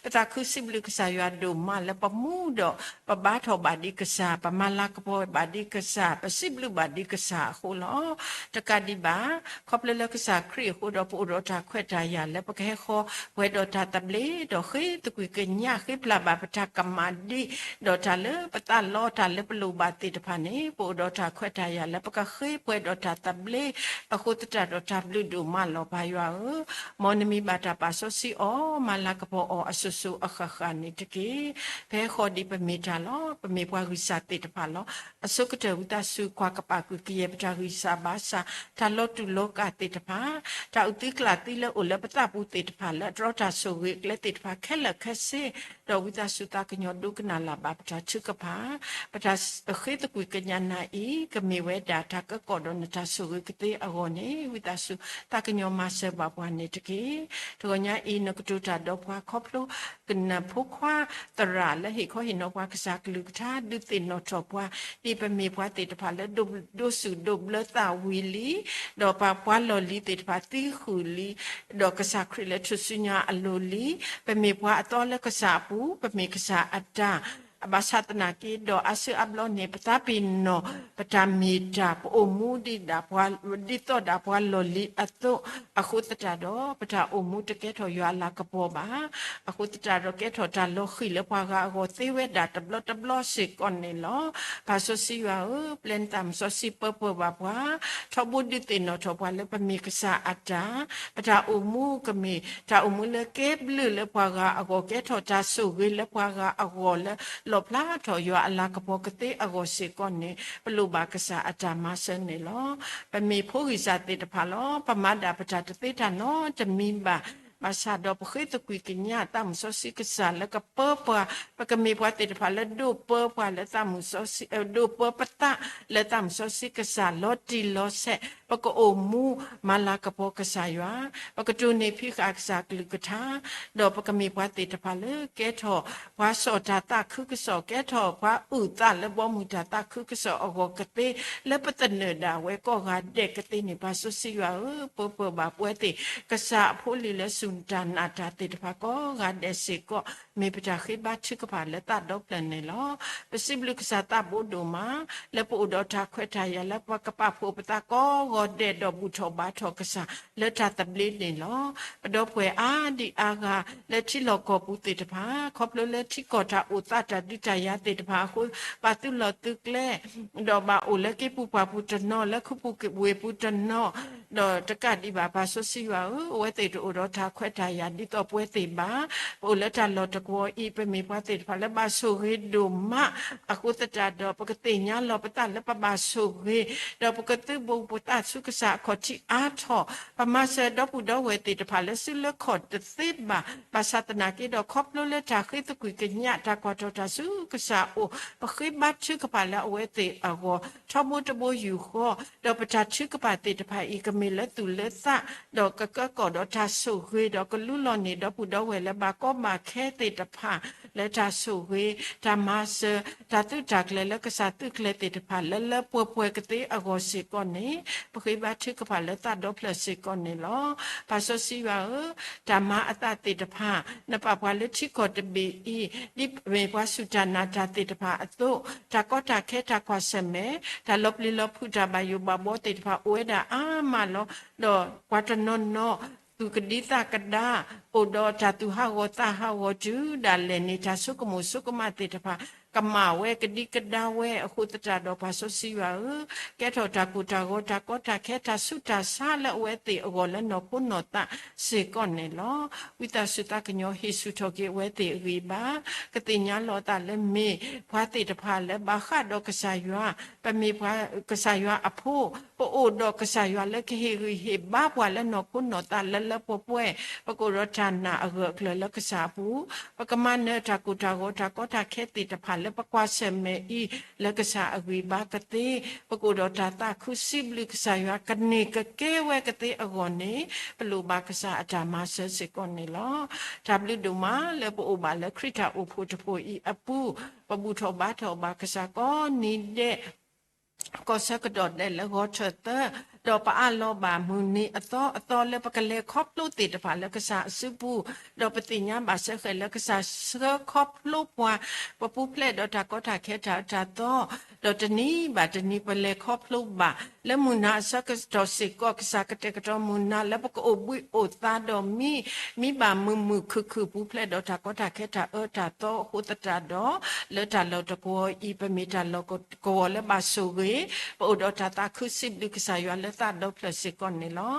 ပသးခုစံးဘျုးကစၢ်ယွၤဒိၣ်မးလၢပမူဒီး ပဘါထီၣ်ဘၣ်ဒံးကစၢ်, ပမၤလၤကပီၤဘၣ်ဒံးကစၢ်, ပစံးဘျုးဘၣ်ဒံးကစၢ်အဃိလီၤ. တကးဒံးဘၣ်, ခီဖျိလၢကစၢ်ခရံာ်အဃိဒီး ပအိၣ်ဒီးတၢ်ခွဲးတၢ်ယာ်လၢပကဟဲဃီ ပှဲၤဒီးတၢ်သဘျ့, ဒီးဃ့သကွံာ်ကညး ဃ့ပျၢ်ဘၣ်ပတၢ်ကမၣ်ဒံး, ဒီးတၢ်လၢပသးလီ တၢ်လၢပလိၣ်ဘၣ်သ့ၣ်တဖၣ်န့ၣ် ပအိၣ်ဒီးတၢ်ခွဲးတၢ်ယာ်လၢပကဃ့ပှဲၤဒီးတၢ်သဘျ့, အဃိသတးဒီးတၢ်ဘျုးဒိၣ်မးလီၤ ပၢ်ယွၤဧၢ, မ်နမံၤဘၣ်တၢ်ပာ်စီဆှံအီၤ မၤလၤကပီၤအီၤအစိၤစိၤအဃၣ်ဃၣ်န့ၣ်တက့ၢ်. ဖဲဃီဒံးပမ့ၢ်တၢ်လီၤ, ပမ့ၢ်ပှၤဂံၢ်စၢ်သ့ၣ်တဖၣ်လီၤ. အဆိကတၢၢ်ဝံသးစူၤ ကွၢ်ကပာ်ကွံာ်ကယဲၢ်ပတၢ်ဂံၢ်စၢ်ဘါစၢ်, တၢ်လီၤတူာ်လီၤကာ်သ့ၣ်တဖၣ်, တၢ်အုၣ်သံကျၢ်သံလၢအိၣ်လၢပသးပူၤသ့ၣ်တဖၣ် လၢအတြီတၢ်ဆိၣ်ဂ့ၤအကျဲသ့ၣ်တဖၣ်ခဲလၢာ်ခဲဆ့, ဒီးဝံသးစူၤသးကညီၤဒိကနၣ်လၢ်ဘၣ်ပတၢ်ထုကဖၣ်, ပတၢ်ဃ့သကွံာ်ကညးနၤအံၤ ကမ့ၢ်ဝဲဒၣ်တၢ်ကဲကီၣ်ဒီးနတၢ်ဆိၣ်ဂ့ၤကသ့အဂီၢ်န့ၣ် ဝံသးစူၤသးကညီၤမၤစၢၤဘၣ်ပှၤန့ၣ်တက့ၢ်. တဂီၤညါအံၤ နကတိၤတၢ်ဒီးပှၤခီဖျိ ကနၢ်ဖိခွါသရၣ်လၢဟ့ၣ်ခီဟ့ၣ်နီၤပှၤကစၢ်ကလုၢ်ကထါ ဒုးသ့ၣ်နီၣ်ထီၣ်ပှၤ, ဒ်ပမ့ၢ်ပှၤသ့ၣ်တဖၣ်လၢဒိးစူၣ်ဒိးဘျၢသးဝံၤလံ, ဒီးပှၤလီၢ်လံၤသ့ၣ်တဖၣ်သံဃုာ်လံ, ဒီးကစၢ်ခရံာ်လၢထူၣ်စုညါအလိၤလံ, ပမ့ၢ်ပှၤအသီလၢကစၢ်အပူၤ, ပမ့ၢ်ကစၢ်အတၢ် ဘၣ်ဆၣ်သနာ်က့ဒီး အါစုအါဘျီန့ၣ် ပသးပ့ၤနီၣ် ပတၢ်မ့ၢ်တၢ် ပအိၣ်မူဒ်သိးဒၣ်ပှၤလီၢ်လံၤအသိး, အဃိသတးဒီး ပတၢ်အိၣ်မူတကဲထီၣ်ယွၤအလၤကပီၤဘၣ်. အဃိသတးဒီး ကဲထီၣ်တၢ်လီၤဃံၤလၢပှၤဂၤအဂီၢ်သ့ဝဲဒၣ်တဘျီတဘျီစ့ၢ်ကီးန့ၣ်လီၤ. ပၢ်စီဆှံယွၤဧၢ, ပျဲနသးမုၣ်စီဆှံပၢပှဲၤဘၣ်ပှၤ, ထီဘိဒုးသ့ၣ်နီၣ်ထီၣ်ပှၤလၢပမ့ၢ်ကစၢ်အတၢ်, ပတၢ်အိၣ်မူကမ့ၢ် တၢ်အိၣ်မူလၢကဲဘျုးလၢပှၤဂၤအဂီၢ်, ကဲထီၣ်တၢ်ဆိၣ်ဂ့ၤလၢပှၤဂၤအဂီၢ် လၢလီၣ်ဖျါထီၣ်ယွၤအလၤကပီၤကသ့အဂီၢ်စ့ၢ်ကီးန့ၣ် ပလိၣ်ဘၣ်ကစၢ်အတၢ်မၤစၢၤန့ၣ်လီၤ. ပမ့ၢ်ဖိဂံၢ်စၢ်သ့ၣ်တဖၣ်လီၤ. ပမၤဒၣ်ပတၢ်တသ့တၢ်နီတမံၤဘၣ်. ဘၣ်ဆၣ်ဒီးပဃ့သကွံာ်ကညးသးမုၣ်စီဆှံကစၢ်လၢကပၢပှၤ, ပကမ့ၢ်ပှၤသ့ၣ်တဖၣ်လၢဒိးပၢပှၤလၢသးမုၣ်စီဆှံ, ဒိးပၢပသးလၢသးမုၣ်စီဆှံကစၢ်လီၤတံၢ်လီၤဆဲး, ပကအိၣ်မူမၤလၤကပီၤကစၢ်ယွၤ, ပကတိၢ်န့ၢ်ဖံးဃာ်ကစၢ်ကလုၢ်ကထါ, ဒီးပကမ့ၢ်ပှၤသ့ၣ်တဖၣ်လၢကဲထီၣ် ပှၤစီၣ်တၢ်သးခုကစီၣ်, ကဲထီၣ်ပှၤအုၣ်သးလၢဘီမုၢ်တၢ်သးခုကစီၣ်အဂီၢ်ကသ့, လၢပသနၢၣ်ဒၣ်ဝဲကိးဂၤဒဲးကသ့န့ၣ် ပၢ်စီဆှံယွၤဧၢ, ပၢပှဲၤဘၣ်ပဝဲသ့ၣ် ကစၢ်အဖိအလံၤလၢစူၢ်တၢ်နာ်တၢ်သ့ၣ်တဖၣ်ကိးဂၤဒဲးစ့ၢ်ကီး, မ့ၢ်ပတၢ်ဃ့ဘါထုကဖၣ်လၢသးဒီဖျၢၣ်န့ၣ်လီၤ. ပစံးဘျုးကစၢ်သးဘိဒိၣ်မး လၢပအိၣ်ဒီးတၢ်ခွဲးတၢ်ယာ်လၢပကပာ်ဖှိၣ်ပသးကိးဂၤဒဲးဒီးဘူၣ်ထီၣ်ဘါထီၣ်ကစၢ်လၢတၢ်သဘျ့န့ၣ်လီၤ. ပဒီပုၢ်ဝဲၢ်အါဒံအါဂၤလၢထံလီၢ်ကီၢ်ပူၤသ့ၣ်တဖၣ်, ခီဖျိလၢထံကီၢ်တၢ်အိၣ်သးတၢ်ဒုးတၢ်ယၤသ့ၣ်တဖၣ်အဃိ, ဘၣ်သုးလီၢ်သုးကျဲ ဒီးဘၣ်အိၣ်လၢက့ၤပူၤပှၢ်ပူၤတနီၤ, လၢခူပူၤဝ့ၢ်ပူၤတနီၤ, ဒီးတကးဒံးဘၣ် ပၢ်စီဆှံယွၤဧၢ, အဝဲသ့ၣ်တအိၣ်ဒီးတၢ်ခွဲးတၢ်ယာ်ဒ်သိးပဝဲသ့ၣ်ဘၣ်. ပအိၣ်လၢတၢ်လီၢ်တကဝီၤအံၤ ပမ့ၢ်ပှၤသ့ၣ်တဖၣ်လၢဘၣ်ဆိၣ်ဂ့ၤဒိၣ်မး, အဃိသတးဒီး ပကသ့ၣ်ညါလီၤပသးလၢပဘၣ်ဆိၣ်ဂ့ၤ, ဒီးပကသုးဘူးပသးဆူကစၢ်အခီၣ်ထံးအါထီၣ်, ပမၤစၢၤဒီပုၢ်ဒီဝဲၢ်သ့ၣ်တဖၣ်လၢစုလၢခီၣ်တသ့ဘၣ်. ဘၣ်ဆၣ်သနာ်က့ဒီး ခီဖျိလၢတၢ်ဃ့သကွံာ်ကညး တၢ်ကွၢ်ထီၣ်တၢ်ဆူကစၢ်အအိၣ်, ပဃ့ဘါထုကဖၣ်လၢအဝဲသ့ၣ်အဂီၢ် ထီဘိတဘိယူၢ်ဃီ, ဒီးပတၢ်ထုကဖၣ်သ့ၣ်တဖၣ်အံၤ ကမ့ၢ်လၢသူၣ်လၢသး, ဒီးကကဲကီၣ်ဒီးတၢ်ဆိၣ်ဂ့ၤ, ဒီးကလူလီၤန့ၢ်ဒီပုၢ်ဒီဝဲၢ်လၢဘၣ်ကီဘၣ်ခဲသ့ၣ်တဖၣ် လၢတၢ်ဆိၣ်ဂ့ၤ, တၢ်မၤစၢၤ, တၢ်သုးတၢ်ကျဲၤလၢကစၢ်သုးကျဲၤသ့ၣ်တဖၣ် လၢလၢပှဲၤပှဲၤကသ့အဂီၢ်စ့ၢ်ကီးန့ၣ်, ပဃ့ဘါထုကဖၣ်လၢသးဒီဖျၢၣ်စ့ၢ်ကီးန့ၣ်လီၤ. ပၢ်စီဆှံယွၤဧၢ, တၢ်မၤအသးသ့ၣ်တဖၣ် နပာ်ပှၤလၢထံကီၢ်တဘ့ၣ်အံၤ, ဒ်မ့ၢ်ပှၤစူၢ်တၢ်နာ်တၢ်သ့ၣ်တဖၣ်အသိး, တၢ်ကီတၢ်ခဲတၢ်ကွၢ်ဆၢၣ်မဲာ်, တၢ်လီၤပျံၤလီၤဖုးတၢ်ဘၣ်ယိၣ်ဘၣ်ဘှီသ့ၣ်တဖၣ် အိၣ်ဝဲဒၣ်အါမးလီၤ. ဒီးပှၤတနီၤနီၤ သူၣ်ကဒံသးကဒါ, အိၣ်ဒီးတၢ်သူၣ်ဟးဂီၤသးဟးဂီၤတုၤဒၣ်လဲာ်န့ၣ် တၢ်ဆိကမိၣ်ဆိကမးသ့ၣ်တဖၣ် ကမၣ်ဝဲကဒံကဒါဝဲအဃိသတးဒီး ပၢ်စီဆှံယွၤဧၢ, ကဲထီၣ်တၢ်ကိၢ်တၢ်ဂီၤ တၢ်ကီတၢ်ခဲ တၢ်ဆူးတၢ်ဆါလၢအဝဲသ့ၣ်အဂီၢ်လၢနီၢ်ခိနီၢ်သးစ့ၢ်ကီးန့ၣ်လီၤ. ဝံသးစူၤသးကညီၤဟ့ၣ်ဆူၣ်ထီၣ်က့ၤအဝဲသ့ၣ်အဂံၢ်အဘါ, ကသ့ၣ်ညါလီၤအသးလၢမ့ၢ်ပှၤသ့ၣ်တဖၣ်လၢဘၣ်ဃးဒီးကစၢ်ယွၤ, ပမ့ၢ်ပှၤကစၢ်ယွၤအဖိ, ပအိၣ်ဒီးကစၢ်ယွၤလၢကဟ့ၣ်ဂံၢ်ဟ့ၣ်ဘါပှၤလၢနီၢ်ခိနီၢ်သးလၢလၢပှဲၤပှဲၤ, ပကအိၣ်ဒီးတၢ်နာ်အဂၢၢ်အကျၢၤလၢကစၢ်အပူၤ, ပကမၤနၢၤတၢ်ကိၢ်တၢ်ဂီၤ တၢ်ကီတၢ်ခဲသ့ၣ်တဖၣ်လၢပကွၢ်ဆၢၣ်မဲာ်အံၤ လၢကစၢ်အဂံၢ်ဘါကသ့, ပကအိၣ်ဒီးတၢ်သးခုစံးဘျုးကစၢ်ယွၤ ကန့ၢ်ကကဲဝဲကသ့အဂီၢ်န့ၣ်, ပလိၣ်ဘၣ်ကစၢ်အတၢ်မၤစၢၤစ့ၢ်ကီးန့ၣ်လီၤ. တၢ်ဘျုးဒိၣ်မးလၢပအိၣ်ဘၣ်လၢခရံာ်တၢ်အိၣ်ဖှိၣ်တဖှိၣ်အံၤအပူၤ, ပဘူၣ်ထီၣ်ဘါထီၣ်ဘၣ်ကစၢ်ကိးနံၤဒဲး ကီၢ်ဆၢကတီၢ်ဒဲးလၢဂီၤထၢၣ်သၢ, ဒီးပအးလီၤဘၣ်မုၢ်နံၤအသီအသီလၢပကလဲၤခီဖျိသ့ၣ်တဖၣ်လၢကစၢ်အစုပူၤ, ဒီးပသ့ၣ်ညါဘၣ်စဲဃဲၤလၢကစၢ်ဆှၢခီဖျိပှၤ, ပပူၤဖျဲးဒီးတၢ်ကီတၢ်ခဲတၢ်အၢတၢ်သီ, ဒီးတနံၤဘၣ်တနံၤ ပလဲၤခီဖျိဘၣ် လၢမုၢ်နၤအဆၢကတီၢ်စ့ၢ်ကီး ကစၢ်ကတဲာ်ကတီၤမုၢ်နၤ လၢပကအိၣ်ဘှံးအိၣ်သါဒီးမံ မံဘၣ်မုာ်မုာ်ခုၣ်ခုၣ်ပူၤဖျဲးဒီးတၢ်ကီတၢ်ခဲတၢ်အၢတၢ်သီအဃိသတးဒီး လၢတၢ်လီၢ်တကဝီၤအံၤ ပမ့ၢ်တၢ်လီၢ်ကဝီၤလၢဘၣ်ဆိၣ်ဂ့ၤ ပအိၣ်ဒီးတၢ်သးခုစံးဘျုးကစၢ်ယွၤလၢသးဒီဖျၢၣ်စ့ၢ်ကီးန့ၣ်လီၤ.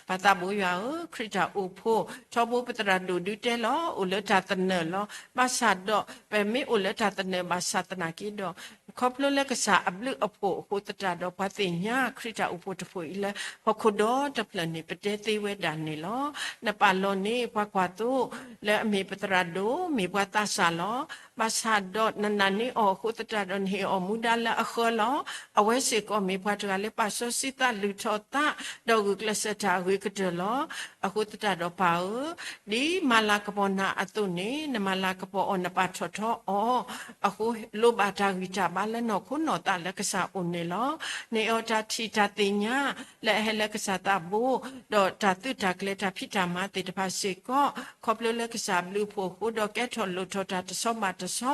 ပၢ်သးဘိယွၤဧၢ, ခရံာ်တၢ်အိၣ်ဖှိၣ် ထီဘိပသရၣ်ဒိၣ်ဒုတဲလီၤ အိၣ်လၢတၢ်သနၢၣ်လီၤ. ဘၣ်ဆၣ်ဒီး ပမ့ၢ်အိၣ်လၢတၢ်သနၢၣ်ဘၣ်ဆၣ်သနာ်က့ဒီး ခီဖျိလၢကစၢ်အဘျုးအဖှိၣ်အဃိသတးဒီး ပှၤသ့ၣ်ညါခရံာ်တၢ်အိၣ်ဖှိၣ်တဖှိၣ်အံၤလၢ ဟီၣ်ခိၣ်ဒီတဖျၢၣ်န့ၣ် ပတဲသ့ဝဲဒၣ်န့ၣ်လီၤ. နပာ်လီၤန့ၢ်ပှၤကွၢ်သိ လၢအမ့ၢ်ပသရၣ်ဒိၣ် မ့ၢ်ပှၤသးစၢ်လီၤ. ဘၣ်ဆၣ်ဒီးနနာ်န့ၢ်အီၤအဃိသတးဒီး နဟ့ၣ်အီၤမူဒါလၢအဃၢလီၤ. အဝဲစ့ၢ်ကီးမ့ၢ်ပှၤတဂၤလၢပာ်စီဆှံသးလုၢ်ထီၣ်သး ဒီးဂုာ်ကျဲးစၢးတၢ်အဂ့ၤကတၢၢ်လီၤ. အဃိသတးဒီးပၢ်ဧၢ, ဒ်မၤလၤကပီၤနၤအသိးန့ၣ် နမၤလၤကပီၤအီၤ နပာ်ထီၣ်ထီအီၤ အဃိ လိၣ်ဘၣ်တၢ်ဂံၢ်တၢ်ဘါလၢနီၢ်ခိနီၢ်သးလၢကစၢ်အအိၣ်န့ၣ်လီၤ. န့ၢ်အီၤတၢ်ထံၣ်တၢ်သ့ၣ်ညါ လၢအဟဲလၢကစၢ်သးဘိ ဒီးတၢ်သုးတၢ်ကျဲၤတၢ်ဖံးတၢ်မၤသ့ၣ်တဖၣ်စ့ၢ်ကီး ခီဖျိလၢကစၢ်ဘျုးဖှိၣ်အဃိ ဒီးကဲထီၣ်လိၣ်ထီၣ်တၢ်တဆီဘၣ်တဆီ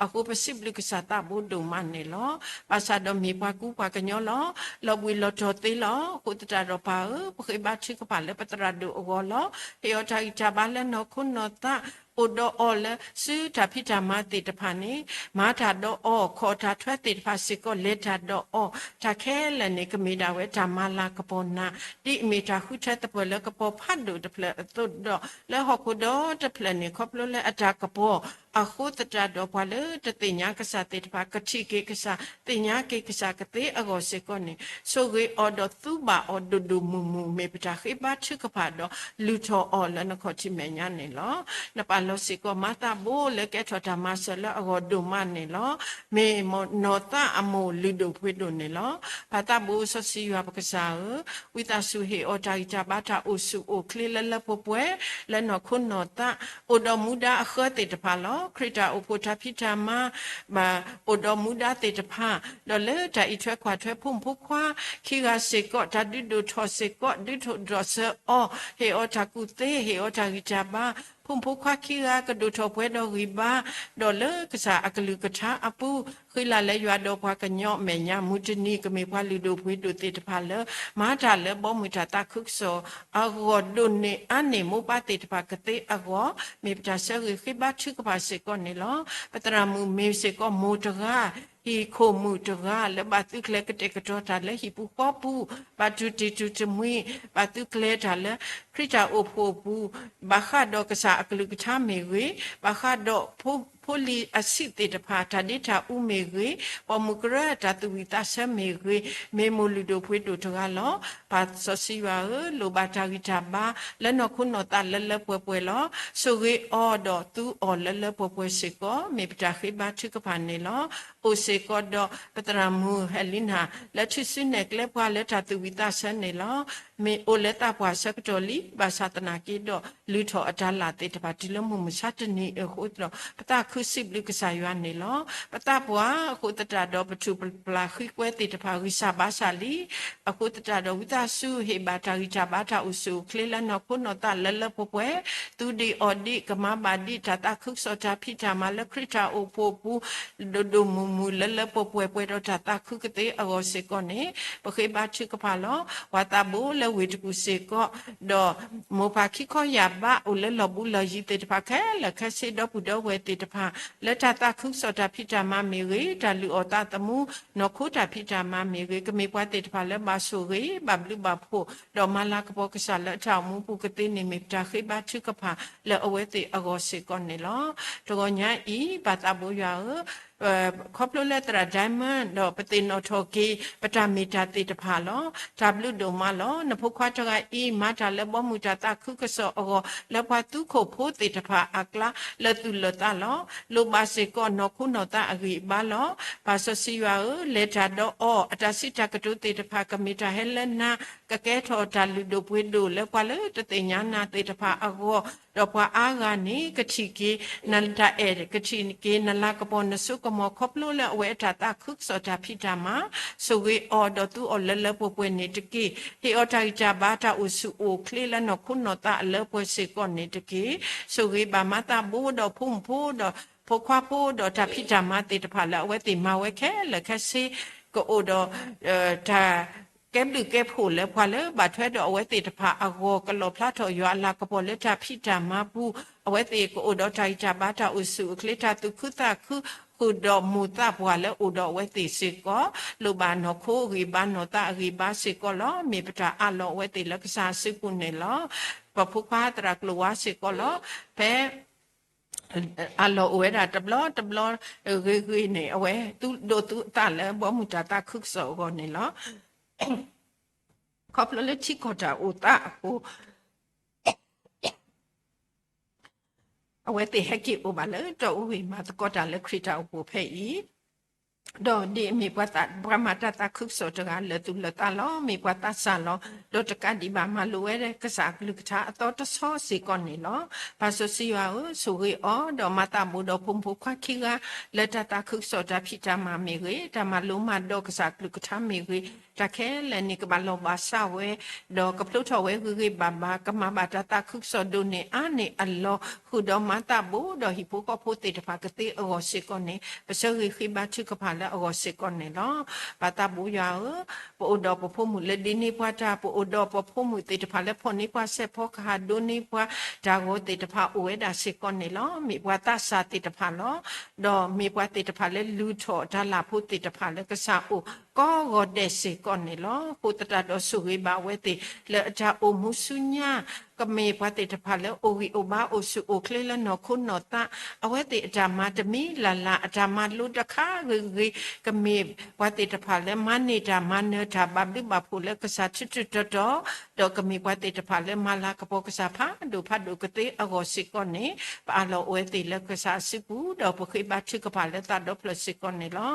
အဃိပစံးဘျုးကစၢ်သးဘိဒိၣ်မးန့ၣ်လီၤ. ဘၣ်ဆၣ်ဒီးမ့ၢ်ပှၤကူပှၤကညီလီၤ. လီၤဘှံးလီၤတီၤသ့လီၤ. အဃိသတးဒီးပၢ်ဧၢ, ပဃ့ဘါထုကဖၣ်လၢပသရၣ်ဒိၣ်အဂီၢ်လီၤ. ဟ့ၣ်အီၤတၢ်ဂံၢ်တၢ်ဘါလၢနီၢ်ခိနီၢ်သး အိၣ်ဒီးအီၤလၢစုတၢ်ဖံးတၢ်မၤသ့ၣ်တဖၣ်န့ၣ် မၤတၢ်ဒီးအီၤ ခိးတၢ်ထွဲသ့ၣ်တဖၣ်စ့ၢ်ကီး လဲၤတၢ်ဒီးအီၤ တၢ်ခဲလၢာ်န့ၣ် ကမ့ၢ်ဒၣ်ဝဲတၢ်မၤလၤကပီၤနၤ ဒ်အမ့ၢ်တၢ်ဃုထၢသပှၢ်လၢကပီၤဖးဒိၣ်တဖျၢၣ်အသိးဒီး လၢဟီၣ်ခိၣ်ဒီတဖျၢၣ်န့ၣ် ခီဖျိလၢအတၢ်ကပီၤ အဃိသတးဒီးပှၤလၢတသ့ၣ်ညါကစၢ်သ့ၣ်တဖၣ် ကထံၣ်က့ၤကစၢ် သ့ၣ်ညါက့ၤကစၢ်ကသ့အဂီၢ်စ့ၢ်ကီးန့ၣ် ဆိၣ်ဂ့ၤအီၤဒီးသူဘၣ်အီၤဒိၣ်ဒိၣ်မုၢ်မုၢ် မ့ၢ်ပတၢ်ဃ့ဘါထုကဖၣ်ဒီး လုၢ်ထီၣ်အီၤလၢနခီၣ်ထံးမဲာ်ညါန့ၣ်လီၤ. နပာ်လီၤစ့ၢ်ကီးမၤသးဘိလၢကဲထီၣ်တၢ်မၤစၢၤလၢအဂီၢ်ဒိၣ်မးန့ၣ်လီၤ. မ့ၢ်နီၢ်သးအမိၢ်လုၢ်ဒိၣ်ပှ့ၤဒိၣ်န့ၣ်လီၤ. ပၢ်သးဘိစီဆှံယွၤပကစၢ်ဧၢ, ဝံသးစူၤဟ့ၣ်အီၤတၢ်ဂံၢ်တၢ်ဘါတၢ်အိၣ်ဆူၣ်အိၣ်ချ့လၢလၢပှဲၤပှဲၤ လၢနီၢ်ခိနီၢ်သး အိၣ်ဒီးမူဒါအဃၢသ့ၣ်တဖၣ်လီၤ. ခရံာ်တၢ်အိၣ်ဖှိၣ်တၢ်ဖံးတၢ်မၤ ဘၣ်အိၣ်ဒီးမူဒါသ့ၣ်တဖၣ် ဒီးလၢတၢ်အံးထွဲကွၢ်ထွဲဖိမုၣ်ဖိခွါခံဂၤစ့ၢ်ကီး တၢ်ဒုးဒိၣ်ထီၣ်စ့ၢ်ကီး ဒုးဒိၣ်ထီၣ်စၢၤအီၤ ဟ့ၣ်အီၤတၢ်ကူၣ်သ့ ဟ့ၣ်အီၤတၢ်ဂံၢ်တၢ်ဘါ ဖိမုၣ်ဖိခွါခံဂၤကဒိၣ်ထီၣ်ပှဲၤဒီးဂံၢ်ဘါ ဒီးလၢကစၢ်အကလုၢ်ကထါအပူၤ ဃံလၤလၢယွၤဒီးပှၤကညီအမဲာ်ညါ မုၢ်တနံၤကမ့ၢ်ပှၤလုၢ်ဒိၣ်ပှ့ၤဒိၣ်သ့ၣ်တဖၣ်လၢ မၤတၢ်လၢဘီမုၢ်တၢ်သးခုကစီၣ်အဂီၢ် ဒိၣ်န့ၢ်အါန့ၢ်မိၢ်ပၢ်သ့ၣ်တဖၣ်ကသ့အဂီၢ် မ့ၢ်ပတၢ်ဆၢဂ့ၤဃ့ဘါထုကဖၣ်စ့ၢ်ကီးန့ၣ်လီၤ. ပသရၣ်မုၣ်မ့ၢ်စ့ၢ်ကီးမိၢ်တဂၤ ဟံၣ်ခိၣ်မုၣ်တဂၤ လၢဘၣ်သုးကျဲၤကတဲာ်ကတီၤတၢ်လၢဟံၣ်ပူၤဃီပူၤ ဘၣ်တူၢ်တံၢ်တူၢ်တမှံၤ ဘၣ်သုးကျဲၤတၢ်လၢခရံာ်တၢ်အိၣ်ဖှိၣ်အပူၤ ဘၣ်ဃးဒီးကစၢ်အကလုၢ်ကထါမ့ၢ်ဂ့ၤ, ဘၣ်ဃးဒီးဖိ ဖိလံၤအဆံးသ့ၣ်တဖၣ် တၢ်ဒ့တၢ်အူမ့ၢ်ဂ့ၤ, ပိာ်မုၣ်ကရၢတၢ်သူၣ်ဝံၣ်သးဆၢမ့ၢ်ဂ့ၤ, မ့ၢ်မိၢ်လုၢ်ဒိၣ်ပှ့ၤဒိၣ်တဂၤလီၤ. ပၢ်စီဆှံယွၤဧၢ, လိၣ်ဘၣ်တၢ်ဂံၢ်တၢ်ဘါ လၢနီၢ်ခိနီၢ်သးလၢလၢပှဲၤပှဲၤလီၤ. ဆိၣ်ဂ့ၤအီၤဒီးသူအီၤလၢလၢပှဲၤပှဲၤစ့ၢ်ကီး မ့ၢ်ပတၢ်ဃ့ဘါထုကဖၣ်န့ၣ်လီၤ. အိၣ်စ့ၢ်ကီးဒီးပသရၣ်မုၣ်ဟဲလံနၤ လၢထူၣ်စုနဲၣ်ကျဲပှၤလၢတၢ်သူၣ်ဝံၣ်သးဆၢန့ၣ်လီၤ. မ့ၢ်အိၣ်လၢသးပှၢ်ဆၢကတီၢ်လံ, ဘၣ်ဆၣ်သနာ်က့ဒီး လုၢ်ထီၣ်အတၢ်လၢ်သ့ၣ်တဖၣ်တုၤလၢမုၢ်မဆါတနံၤအဃိဒီး ပသးခုစံးဘျုးကစၢ်ယွၤန့ၣ်လီၤ. ပသးပှၢ်အဃိသတးဒီးပထူၣ်ပပျၢ်ဃံကွဲသ့ၣ်တဖၣ် ဂံၢ်စၢ်ဘါစၢ်လံ. အဃိသတးဒီးဝံသးစူၤဟ့ၣ်ဘၣ်တၢ်ဂံၢ်တၢ်ဘါတၢ်အိၣ်ဆူၣ်အိၣ်ချ့လၢနီၢ်ခိနီၢ်သးလၢလၢပှဲၤပှဲၤ, သူဒံးအီၣ်ဒံး ကမၤဘၣ်ဒံးတၢ်သးခုကစီၣ်တၢ်ဖံးတၢ်မၤလၢခရံာ်တၢ်အိၣ်ဖှိၣ်အပူၤ ဒိၣ်ဒိၣ်မုၢ်မုၢ်လၢလၢပှဲၤပှဲၤ ပှဲၤဒီးတၢ်သးခုကသ့အဂီၢ်စ့ၢ်ကီးန့ၣ် ပဃ့ဘါထုကဖၣ်လီၤ. ပှၤသးဘိလၢဝ့ၢ်တကူၣ်စ့ၢ်ကီး ဒီးမိၢ်ပၢ်ခံခီယၢ်ဘးအိၣ်လၢလီၢ်ဘူးလီၢ်ယံၤသ့ၣ်တဖၣ်ခဲလၢာ်ခဲဆ့ ဒီပုၢ်ဒီဝဲၢ်သ့ၣ်တဖၣ် လၢတၢ်သးခုကစီၣ်တၢ်ဖံးတၢ်မၤမ့ၢ်ဂ့ၤ, တၢ်လုၢ်အီၣ်သးသမူ နီၢ်ခိတၢ်ဖံးတၢ်မၤမ့ၢ်ဂ့ၤ, ကမ့ၢ်ပှၤသ့ၣ်တဖၣ်လၢဘၣ်ဆိၣ်ဂ့ၤ ဘၣ်ဘျုးဘၣ်ဖှိၣ် ဒီးမၤလၤကပီၤကစၢ်လၢအတၢ်အိၣ်မူပူၤကသ့န့ၣ် မ့ၢ်ပတၢ်ဃ့ဘါထုကဖၣ်လၢအဝဲသ့ၣ်အဂီၢ်စ့ၢ်ကီးန့ၣ်လီၤ. တဂီၤညါအံၤ ပၢ်သးဘိယွၤဧၢ, ခီဖျိလၢသရၣ် Diamond ဒီးပသ့ၣ်နီၣ်ထီၣ်က့ၤ ပတၢ်မ့ၢ်တၢ်သ့ၣ်တဖၣ်လီၤ. တၢ်ဘျုးဒိၣ်မးလီၤ. နဖိခွါတဂၤအံၤ မၤတၢ်လၢဘီမုၢ်တၢ်သးခုကစီၣ်အဂီၢ် လၢပှၤသူခိၣ်ဖိသ့ၣ်တဖၣ်အကျါ လၢသူၣ်လၢသးလီၤ. လိၣ်ဘၣ်စ့ၢ်ကီးနီၢ်ခိနီၢ်သးအဂံၢ်အဘါလီၤ. ပၢ်စီဆှံယွၤဧၢ, လဲၤတၢ်ဒီးအီၤ အတၢ်စံးတၢ်ကတိၤသ့ၣ်တဖၣ် ကမ့ၢ်တၢ်ဟဲလၢနၤ ကကဲထီၣ်တၢ်လုၢ်ဒိၣ်ပှ့ၤဒိၣ်လၢပှၤလၢတသ့ၣ်ညါနၤသ့ၣ်တဖၣ်အဂီၢ်, ဒီးပှၤအါဂၤန့ၣ် ကထံၣ်က့ၤနတၢ်အဲၣ် ကထံၣ်က့ၤနလၤကပီၤနစိကမီၤ ခီဖျိလၢအဝဲအတၢ်သးခုကစီၣ်တၢ်ဖံးတၢ်မၤ, ဆိၣ်ဂ့ၤအီၤဒီးသူအီၤလၢလၢပှဲၤပှဲၤန့ၣ်တက့ၢ်. ဟ့ၣ်အီၤတၢ်ဂံၢ်တၢ်ဘါတၢ်အိၣ်ဆူၣ်အိၣ်ချ့လၢနီၢ်ခိနီၢ်သးအလၢပှဲၤစ့ၢ်ကီးန့ၣ်တက့ၢ်. ဆိၣ်ဂ့ၤဘၣ်မၤသးဘိဒီးဖိမုၣ်ဖိဒီး ဖိခွါဖိဒီးတၢ်ဖံးတၢ်မၤသ့ၣ်တဖၣ်လၢအဝဲသ့ၣ်မၤဝဲခဲလၢာ်ခဲဆ့ ကအိၣ်ဒီး တၢ် ကဲဘျုးကဲဖှိၣ်လၢပှၤလၢဘၣ်ထွဲဒီးအဝဲသ့ၣ်တဖၣ်အဂီၢ် ကလီၣ်ဖျါထီၣ်ယွၤအလၤကပီၤလၢတၢ်ဖံးတၢ်မၤပူၤ အဝဲသ့ၣ်ကအိၣ်ဒီးတၢ်ဂံၢ်တၢ်ဘါ တၢ်အိၣ်ဆူၣ်အိၣ်ချ့ တၢ်သူၣ်ခုသးခု ဃုာ်ဒီးမိၢ်သးပှၢ်လၢအိၣ်ဒီးအဝဲသ့ၣ်စ့ၢ်ကီး လိၣ်ဘၣ်နီၢ်ခိအဂံၢ်ဘါ နီၢ်သးအဂံၢ်ဘါစ့ၢ်ကီးလီၤ. မ့ၢ်ပတၢ်အးလီၤအဝဲသ့ၣ်လၢကစၢ်အစုပူၤန့ၣ်လီၤ. ပဖိခွါသရၣ်ကျိၤဝါစ့ၢ်ကီးလီၤ. ဖဲ အလီၢ်အိၣ်ဝဲဒၣ်တဘျီတဘျီ ဂ့ၤဂ့ၤန့ၣ် အဝဲသူၣ်ဒိၣ်သူၣ်အသးလၢဘီမုၢ်တၢ်သးခုကစီၣ်အဂီၢ်န့ၣ်လီၤ. ခီဖျိလၢထံကီၢ်တၢ်အိၣ်သးအဃိ အဝဲသ့ၣ်ဟဲက့ၤအိၣ်ဘၣ်လၢတီအူဝ့ၢ် မၤသကိးတၢ်လၢခရံာ်တၢ်အိၣ်ဖှိၣ်ဖဲအံၤ, ဒီးဒ်အမ့ၢ်ပှၤသး ပှၤမၤတၢ်သးခုကစီၣ်တဂၤ လၢာ်သူၣ်လၢာ်သးလီၤ. မ့ၢ်ပှၤသးစၢ်လီၤ. ဒီးတကးဒံးဘၣ် မၤလိာ်ဝဲကစၢ်အကလုၢ်ကထါအသီတဆီစ့ၢ်ကီးန့ၣ်လီၤ. ပၢ်စီဆှံယွၤဧၢ, ဆိၣ်ဂ့ၤအီၤ, ဒီးမၤသးဘူးဒီးဖိမုၣ်ဖိခွါခံဂၤ လၢတၢ်သးခုကစီၣ် တၢ်ဖံးတၢ်မၤမ့ၢ်ဂ့ၤ, တၢ်မၤလိမၤဒိးကစၢ်အကလုၢ်ကထါမ့ၢ်ဂ့ၤ, တၢ်ခဲလၢာ်န့ၣ် ကဘၣ်လီၤဘၣ်စးဝဲ, ဒီးကဖျိထီၣ်ဝဲဂ့ၤဂ့ၤဘၣ်ဘၣ်, ကမၤဘၣ်တၢ်သးခုကစီၣ်ဒိၣ်န့ၢ်အါန့ၢ်အလီၢ်, ဃုာ်ဒီးမၤသးဘူးဒီးဟံၣ်ဖိဃီဖိသ့ၣ်တဖၣ်ကသ့အဂီၢ်စ့ၢ်ကီးန့ၣ် ပဆၢဂ့ၤဃ့ဘါထုကဖၣ်လၢအဂီၢ်စ့ၢ်ကီးန့ၣ်လီၤ. ပၢ်သးဘူးယွၤဧၢ, ပအိၣ်ဒီးပဖိမုၣ်လၢဒ့န့ၢ်ပှၤတၢ်, ပအိၣ်ဒီးပဖိမုၣ်သ့ၣ်တဖၣ်လၢဖီၣ်န့ၢ်ပှၤစဲးဖီကဟၣ်ဒိးန့ၢ်ပှၤတၢ်ဂီၤသ့ၣ်တဖၣ်အိၣ်ဝဲဒၣ်စ့ၢ်ကီးန့ၣ်လီၤ. မ့ၢ်ပှၤသးစၢ်သ့ၣ်တဖၣ်လီၤ. ဒီးမ့ၢ်ပှၤသ့ၣ်တဖၣ်လၢလူၤထီၣ်တၢ်လၢ်ဖိသ့ၣ်တဖၣ်လၢကစၢ်အိၣ်ကိးဂီၤဒဲးစ့ၢ်ကီးန့ၣ်လီၤ. အဃိသတးဒီးဆိၣ်ဂ့ၤဘၣ်အဝဲသ့ၣ် လၢအတၢ်အိၣ်မူဆူညါ ကမ့ၢ်ပှၤသ့ၣ်တဖၣ်လၢအိၣ်ဂံၢ်အိၣ်ဘါအိၣ်ဆူၣ်အိၣ်ချ့လၢနီၢ်ခိနီၢ်သး, အဝဲသ့ၣ်အတၢ်မၤတမံၤလၢ်လၢ် အတၢ်မၤလိတခါဂ့ၤဂ့ၤ, ကမ့ၢ်ပှၤသ့ၣ်တဖၣ်လၢမၤန့ၢ်တၢ်မၤနၢၤတၢ်ဘၣ်ဘျုးဘၣ်ဖှိၣ်လၢကစၢ်ထူးထူးတီၤတီၤ, ဒီးကမ့ၢ်ပှၤသ့ၣ်တဖၣ်လၢမၤလၤကပီၤကစၢ်ဖးဒိၣ်ဖးဒိၣ်ကသ့အဂီၢ်စ့ၢ်ကီးန့ၣ် ပအးလီၤအိၣ်ဝဲသ့ၣ်လၢကစၢ်အစုပူၤ ဒီးပဃ့ဘါထုကဖၣ်လၢသးဒီဖျၢၣ်စ့ၢ်ကီးန့ၣ်လီၤ.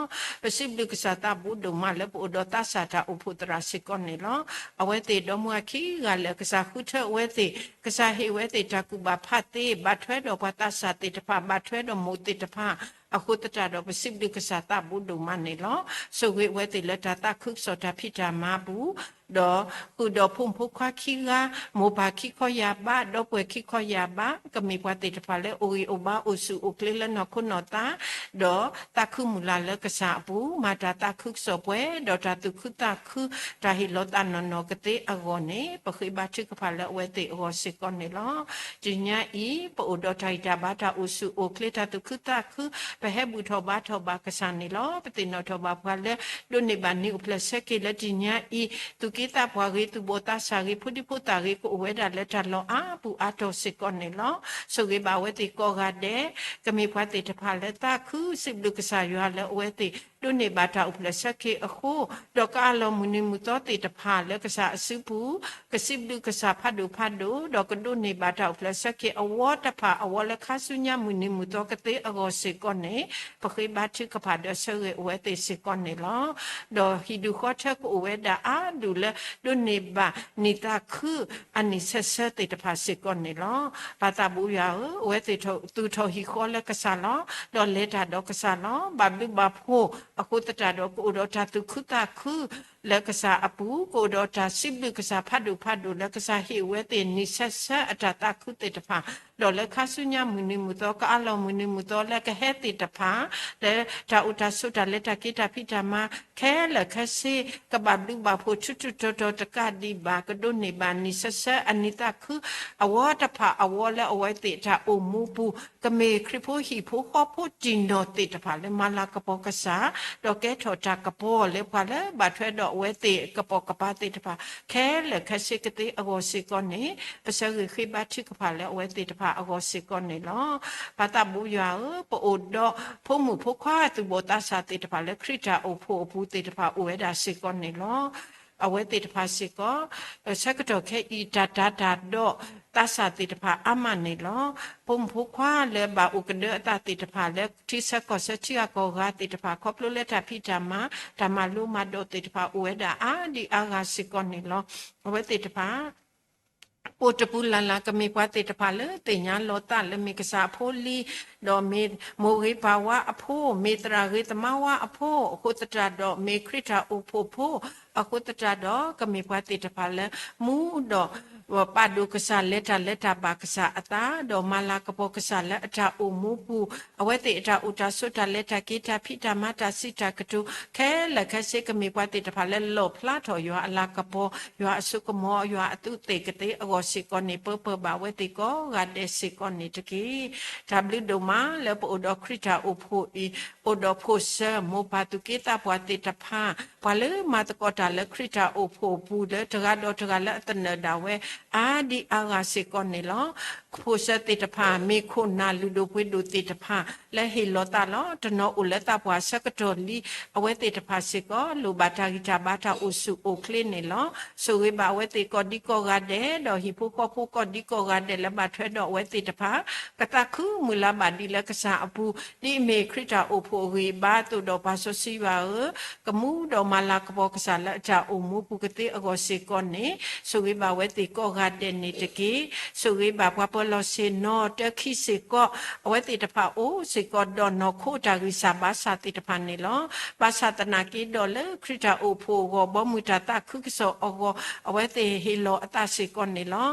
ပစံးဘျုးကစၢ်သးဘူးဒိၣ်မးလၢပအိၣ်ဒီးသးစၢ်တၢ်အိၣ်ဖှိၣ်သရၣ်စ့ၢ်ကီးန့ၣ်လီၤ. အဝဲသ့ၣ်ဒီမါခံဂၤလၢာ်ကစၢ်ဃုထၢအဝဲသ့ၣ်, ကစၢ်ဟ့ၣ်ဝဲသ့ၣ်တၢ်ကူၣ်ဘၣ်ဖးသ့, ဘၣ်ထွဲဒီးပှၤသးစၢ်သ့ၣ်တဖၣ်, ဘၣ်ထွဲဒီးမိၢ်သ့ၣ်တဖၣ်, အဃိသတးဒီးပစံးဘျုးကစၢ်သးဘူးဒိၣ်မးန့ၣ်လီၤ. ဆိၣ်ဂ့ၤအဝဲသ့ၣ်လၢတၢ်သးခုကစီၣ်တၢ်ဖံးတၢ်မၤအပူၤ, ဒီးဃုာ်ဒီးဖိမုၣ်ဖိခွါခံဂၤ, မိၢ်ပၢ်ခံခီယၢ်ဘး, ဒီပုၢ်ဝဲၢ်ခံခီယၢ်ဘး, ကမ့ၢ်ပှၤသ့ၣ်တဖၣ်လၢအိၣ်ဂံၢ်အိၣ်ဘါအိၣ်ဆူၣ်အိၣ်ချ့လၢနီၢ်ခိနီၢ်သး, ဒီးသးခုမုၢ်လၢ်လၢကစၢ်အပူၤ, မၤတၢ်သးခုကစီၣ်ပှဲၤ, ဒီးတၢ်သူၣ်ခုသးခု, တၢ်ဟ့ၣ်လီၤသးနီၢ်နီၢ်ကသ့အဂီၢ်န့ၣ် ပဃ့ဘါထုကဖၣ်လၢအဝဲသ့ၣ်အဂီၢ်စ့ၢ်ကီးန့ၣ်လီၤ. တနံၤညါအံၤ ပအိၣ်ဒီးတၢ်ဂံၢ်တၢ်ဘါ တၢ်အိၣ်ဆူၣ်အိၣ်ချ့ တၢ်သူၣ်ခုသးခု, ပဟဲဘူၣ်ထီၣ်ဘါထီၣ်ဘၣ်ကစၢ်န့ၣ်လီၤ. ပသ့ၣ်နီၣ်ထီၣ်ဘၣ်ပှၤလၢ ဒိးန့ၢ်ဘၣ်နံၤအိၣ်ဖျဲၣ်ဆၢက့ၤလၢတနံၤညါအံၤ, သူၣ်က့သးပှၢ်ဂ့ၤ, သူၣ်ဘီၣ်သးစၢ်ဂ့ၤ, ဖိဒံဖိသၣ်ဂ့ၤ, ကအိၣ်ဝဲဒၣ်လၢတၢ်လီၢ်အါပူၤအါတီၢ်စ့ၢ်ကီးန့ၣ်လီၤ. ဆိၣ်ဂ့ၤဘၣ်အဝဲသ့ၣ်ကိးဂၤဒဲး, ကမ့ၢ်ပှၤသ့ၣ်တဖၣ်လၢသးခု စံးဘျုးကစၢ်ယွၤလၢအဝဲသ့ၣ် ဒိးန့ၢ်ဘၣ်တၢ်အိၣ်ဖျဲၣ်ဆၢက့ၤအဃိ, ဒီးကအးလီၤမုၢ်နံၤမုၢ်သီသ့ၣ်တဖၣ်လၢကစၢ်အစုပူၤ, ကစံးဘျုးကစၢ်ဖးဒိၣ်ဖးဒိၣ်, ဒီးကဒိးန့ၢ်ဘၣ်တၢ်အိၣ်ဖျဲၣ်ဆၢက့ၤအဝီတဖၣ်အဝီလၢခါဆူညါမုၢ်နံၤမုၢ်သီကသ့အဂီၢ်စ့ၢ်ကီးန့ၣ်, ပဃ့ဘါထုကဖၣ်ဒီးဆၢဂ့ၤအဝဲသ့ၣ်စ့ၢ်ကီးန့ၣ်လီၤ. ဒီးဟံၣ်ဒူၣ်ဃီထၢကအိၣ်ဝဲဒၣ်အါဒူၣ်လၢ ဒိးန့ၢ်ဘၣ်နံၣ်သးခုအနံၣ်ဆၢဆၢသ့ၣ်တဖၣ်စ့ၢ်ကီးန့ၣ်လီၤ. ပၢ်သးဘူးယွၤဧၢ, အဝဲသ့ၣ်သူၣ်ထီၣ်ဟံၣ်ဃီလၢကစၢ်လီၤ, ဒီးလဲၤတၢ်ဒီးကစၢ်လီၤ, ဘၣ်ဘျုးဘၣ်ဖှိၣ်အဃိသတးဒီး ကအိၣ်ဒီးတၢ်သူၣ်ခုသးခု လၢကစၢ်အပူၤ, ကအိၣ်ဒီးတၢ်စံးဘျုးကစၢ်ဖးဒိၣ်ဖးဒိၣ်လၢကစၢ်ဟ့ၣ်ဝဲသ့ၣ်နံၣ်ဆၢဆၢအတၢ်သးခုသ့ၣ်တဖၣ်, ဒီးလၢခါဆူညါမုၢ်နံၤမုၢ်သီ ကအးလီၤမုၢ်နံၤမုၢ်သီလၢကဟဲသ့ၣ်တဖၣ်, လၢတၢ်အိၣ်တၢ်ဆိးတၢ်လဲၤတၢ်က့ၤတၢ်ဖံးတၢ်မၤ ခဲလၢာ်ခဲဆ့ ကဘၣ်ဘျုးဘၣ်ဖှိၣ်ထူးထူးတီၤတီၤတကးဒံးဘၣ်, ကဒိးန့ၢ်ဘၣ်နံၣ်ဆၢဆၢအနံၣ်သးခု အဝီတဖၣ်အဝီလၢအဝဲသ့ၣ်တၢ်အိၣ်မူပူၤ, ကမ့ၢ်ခရံာ်ဖိဟံၣ်ဖိဃီဖိတံၢ်နီၢ်သ့ၣ်တဖၣ်လၢမၤလၤကပီၤကစၢ်, ဒီးကဲထီၣ်တၢ်ကပီၤလၢပှၤလၢဘၣ်ထွဲဒီးအဝဲသ့ၣ်ကပိာ်ကပၤသ့ၣ်တဖၣ် ခဲလၢာ်ခဲဆ့ကသ့အဂီၢ်စ့ၢ်ကီးန့ၣ်, ပဆၢဂ့ၤဃ့ဘါထုကဖၣ်လၢအဝဲသ့ၣ်တဖၣ်အဂီၢ်စ့ၢ်ကီးန့ၣ်လီၤ. ပၢ်သးဘူးယွၤဧၢ, ပအိၣ်ဒီးဖိမုၣ်ဖိခွါသူၣ်ဘီၣ်သးစၢ်သ့ၣ်တဖၣ်လၢ ခရံာ်တၢ်အိၣ်ဖှိၣ်အပူၤသ့ၣ်တဖၣ်အိၣ်ဝဲဒၣ်စ့ၢ်ကီးန့ၣ်လီၤ. အဝဲသ့ၣ်တဖၣ်စ့ၢ်ကီး ဆၢကတီၢ်ခဲအံၤ တၢ်တၤတၢ်ဒီးသးစၢ်သ့ၣ်တဖၣ်အါမးန့ၣ်လီၤ. ဖိမုၣ်ဖိခွါလၢဘၣ်အိၣ်ကဒၢအသးသ့ၣ်တဖၣ်လၢ ထံဆၢကီၢ်ဆၢထံဂၤကီၢ်ဂၤသ့ၣ်တဖၣ် ခီဖျိလၢတၢ်ဖံးတၢ်မၤ တၢ်မၤလိမၤဒိးသ့ၣ်တဖၣ်အိၣ်ဝဲဒၣ်အါဒံအါဂၤစ့ၢ်ကီးန့ၣ်လီၤ. အဝဲသ့ၣ်တဖၣ် အိၣ်တပူၤလၢ်လၢ် ကမ့ၢ်ပှၤသ့ၣ်တဖၣ်လၢသ့ၣ်ညါလီၤသးလၢမ့ၢ်ကစၢ်အဖိလံ, ဒီးမ့ၢ်မိၢ်ဂ့ၤပၢ်ဝါအဖိ, မ့ၢ်သရၣ်ဂ့ၤသမါဝါအဖိ, အဃိသတးဒီးမ့ၢ်ခရံာ်တၢ်အိၣ်ဖှိၣ်ဖိ, အဃိသတးဒီးကမ့ၢ်ပှၤသ့ၣ်တဖၣ်လၢ မူဒီး ပာ်ဒိၣ်ကစၢ် လဲၤတၢ်လၢတၢ်ဘၣ်ကစၢ်အသး ဒီးမၤလၤကပီၤကစၢ်လၢအတၢ်အိၣ်မူပူၤ, အဝဲသ့ၣ်အတၢ်အိၣ်တၢ်ဆိး တၢ်လဲၤတၢ်က့ၤ တၢ်ဖံးတၢ်မၤ တၢ်စံးတၢ်ကတိၤ ခဲလၢာ်ခဲဆ့ ကမ့ၢ်ပှၤသ့ၣ်တဖၣ်လၢလီၣ်ဖျါထီၣ်ယွၤအလၤကပီၤ, ယွၤအစိကမီၤ, ယွၤအသူးအသ့ၣ်ကသ့အဂီၢ်စ့ၢ်ကီးန့ၣ် ပၢပၢဘၣ်အဝဲသ့ၣ်ကိးဂၤဒဲးစ့ၢ်ကီးန့ၣ်တက့ၢ်. တၢ်ဘျုးဒိၣ်မးလၢပအိၣ်ဒီးခရံာ်တၢ်အိၣ်ဖှိၣ်အံၤ, အိၣ်ဒီးဖိၣ်စၢၤ မိၢ်ပၢ်သူၣ်က့သးပှၢ်သ့ၣ်တဖၣ်, ပှၤလၢမၤသကိးတၢ်လၢခရံာ်တၢ်အိၣ်ဖှိၣ်အပူၤ လၢတဂၤဒီးတဂၤလၢအသနၢၣ်ဒၣ်ဝဲ အါဒံအါဂၤစ့ၢ်ကီးန့ၣ်လီၤ. ဖိၣ်စၢၤသ့ၣ်တဖၣ် မ့ၢ်ခိၣ်နၢ်လုၢ်ဒိၣ်ပှ့ၤဒိၣ်သ့ၣ်တဖၣ် လၢဟ့ၣ်လီၤသးလီၤ. တနီၤအိၣ်လၢသးပှၢ်ဆၢကတီၢ်လံ အဝဲသ့ၣ်တဖၣ်စ့ၢ်ကီး လိၣ်ဘၣ်တၢ်ဂံၢ်တၢ်ဘါ တၢ်အိၣ်ဆူၣ်အိၣ်ချ့န့ၣ်လီၤ. ဆိၣ်ဂ့ၤဘၣ်အဝဲသ့ၣ်ကိးဒံကိးဂၤဒဲး ဒီးဟံၣ်ဖိဃီဖိကိးဒံကိးဂၤဒဲးလၢဘၣ်ထွဲဒီးအဝဲသ့ၣ်တဖၣ် ကသးခုမုၢ်လၢ်ဘၣ်ဒံးလၢကစၢ်အပူၤ ဒ်အမ့ၢ်ခရံာ်တၢ်အိၣ်ဖှိၣ်အဂံၢ်အဘါအသိးဒီး ပၢ်စီဆှံယွၤဧၢ, ကမူဒီးမၤလၤကပီၤကစၢ်လၢအတၢ်အိၣ်မူပူၤကသ့အဂီၢ်စ့ၢ်ကီးန့ၣ် ဆိၣ်ဂ့ၤဘၣ်အဝဲသ့ၣ်ကိးဂၤဒဲးန့ၣ်တက့ၢ်. ဆိၣ်ဂ့ၤဘၣ်ပှၤပၢၤလီၢ်ဆ့ၣ်နီၤ တၢခံစ့ၢ်ကီး အဝဲသ့ၣ်တဖၣ်အိၣ်စ့ၢ်ကီးဒီးနီၢ်ခိတၢ်ဂံၢ်စၢ်ဘါစၢ်သ့ၣ်တဖၣ်န့ၣ်လီၤ. ဘၣ်ဆၣ်သနာ်က့ဒီးလၢခရံာ်တၢ်အိၣ်ဖှိၣ်အဂီၢ် ဘီမုၢ်တၢ်သးခုကစီၣ်အဂီၢ် အဝဲသ့ၣ်ဟ့ၣ်လီၤအသးစ့ၢ်ကီးန့ၣ်လီၤ.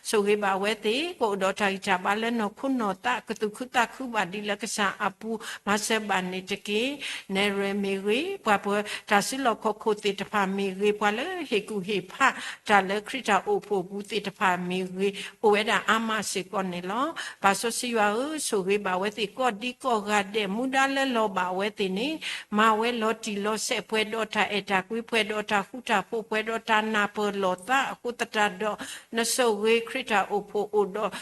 ဆိၣ်ဂ့ၤဘၣ်အဝဲသ့ၣ် ကအိၣ်ဒီးတၢ်ဂံၢ်တၢ်ဘါလၢနီၢ်ခိနီၢ်သး ကသူၣ်ခုသးခုဘၣ်ဒံးလၢကစၢ်အပူၤ မၤစၢၤဘၣ်န့ၣ်တက့ၢ်. နဲၣ်ရွဲၣ်မ့ၢ်ဂ့ၤ, ပှၤပၢၤတၢ်စုလီၢ်ခီၣ်ခိၣ်သ့ၣ်တဖၣ်မ့ၢ်ဂ့ၤ, ပှၤလၢဟ့ၣ်ကူၣ်ဟ့ၣ်ဖးတၢ်လၢခရံာ်တၢ်အိၣ်ဖှိၣ်အပူၤသ့ၣ်တဖၣ်မ့ၢ်ဂ့ၤ, အိၣ်ဝဲဒၣ်အါမးစ့ၢ်ကီးန့ၣ်လီၤ. ပၢ်စီဆှံယွၤဧၢ, ဆိၣ်ဂ့ၤဘၣ်အဝဲသ့ၣ်ကိးဒံကိးဂၤဒဲး မူဒါလၢလီၤဘၣ်အဝဲသ့ၣ်န့ၣ် မၤဝဲလီၤတံၢ်လီၤဆဲး ပှဲၤဒီးတၢ်အဲၣ်တၢ်ကွံ ပှဲၤဒီးတၢ်ဃူတၢ်ဖိး ပှဲၤဒီးတၢ်နၢ်ပၢၢ်လိာ်သးအဃိသတးဒီး နဆိၣ်ဂ့ၤခရံာ်တၢ်အိၣ်ဖှိၣ်အိၣ်ဒီး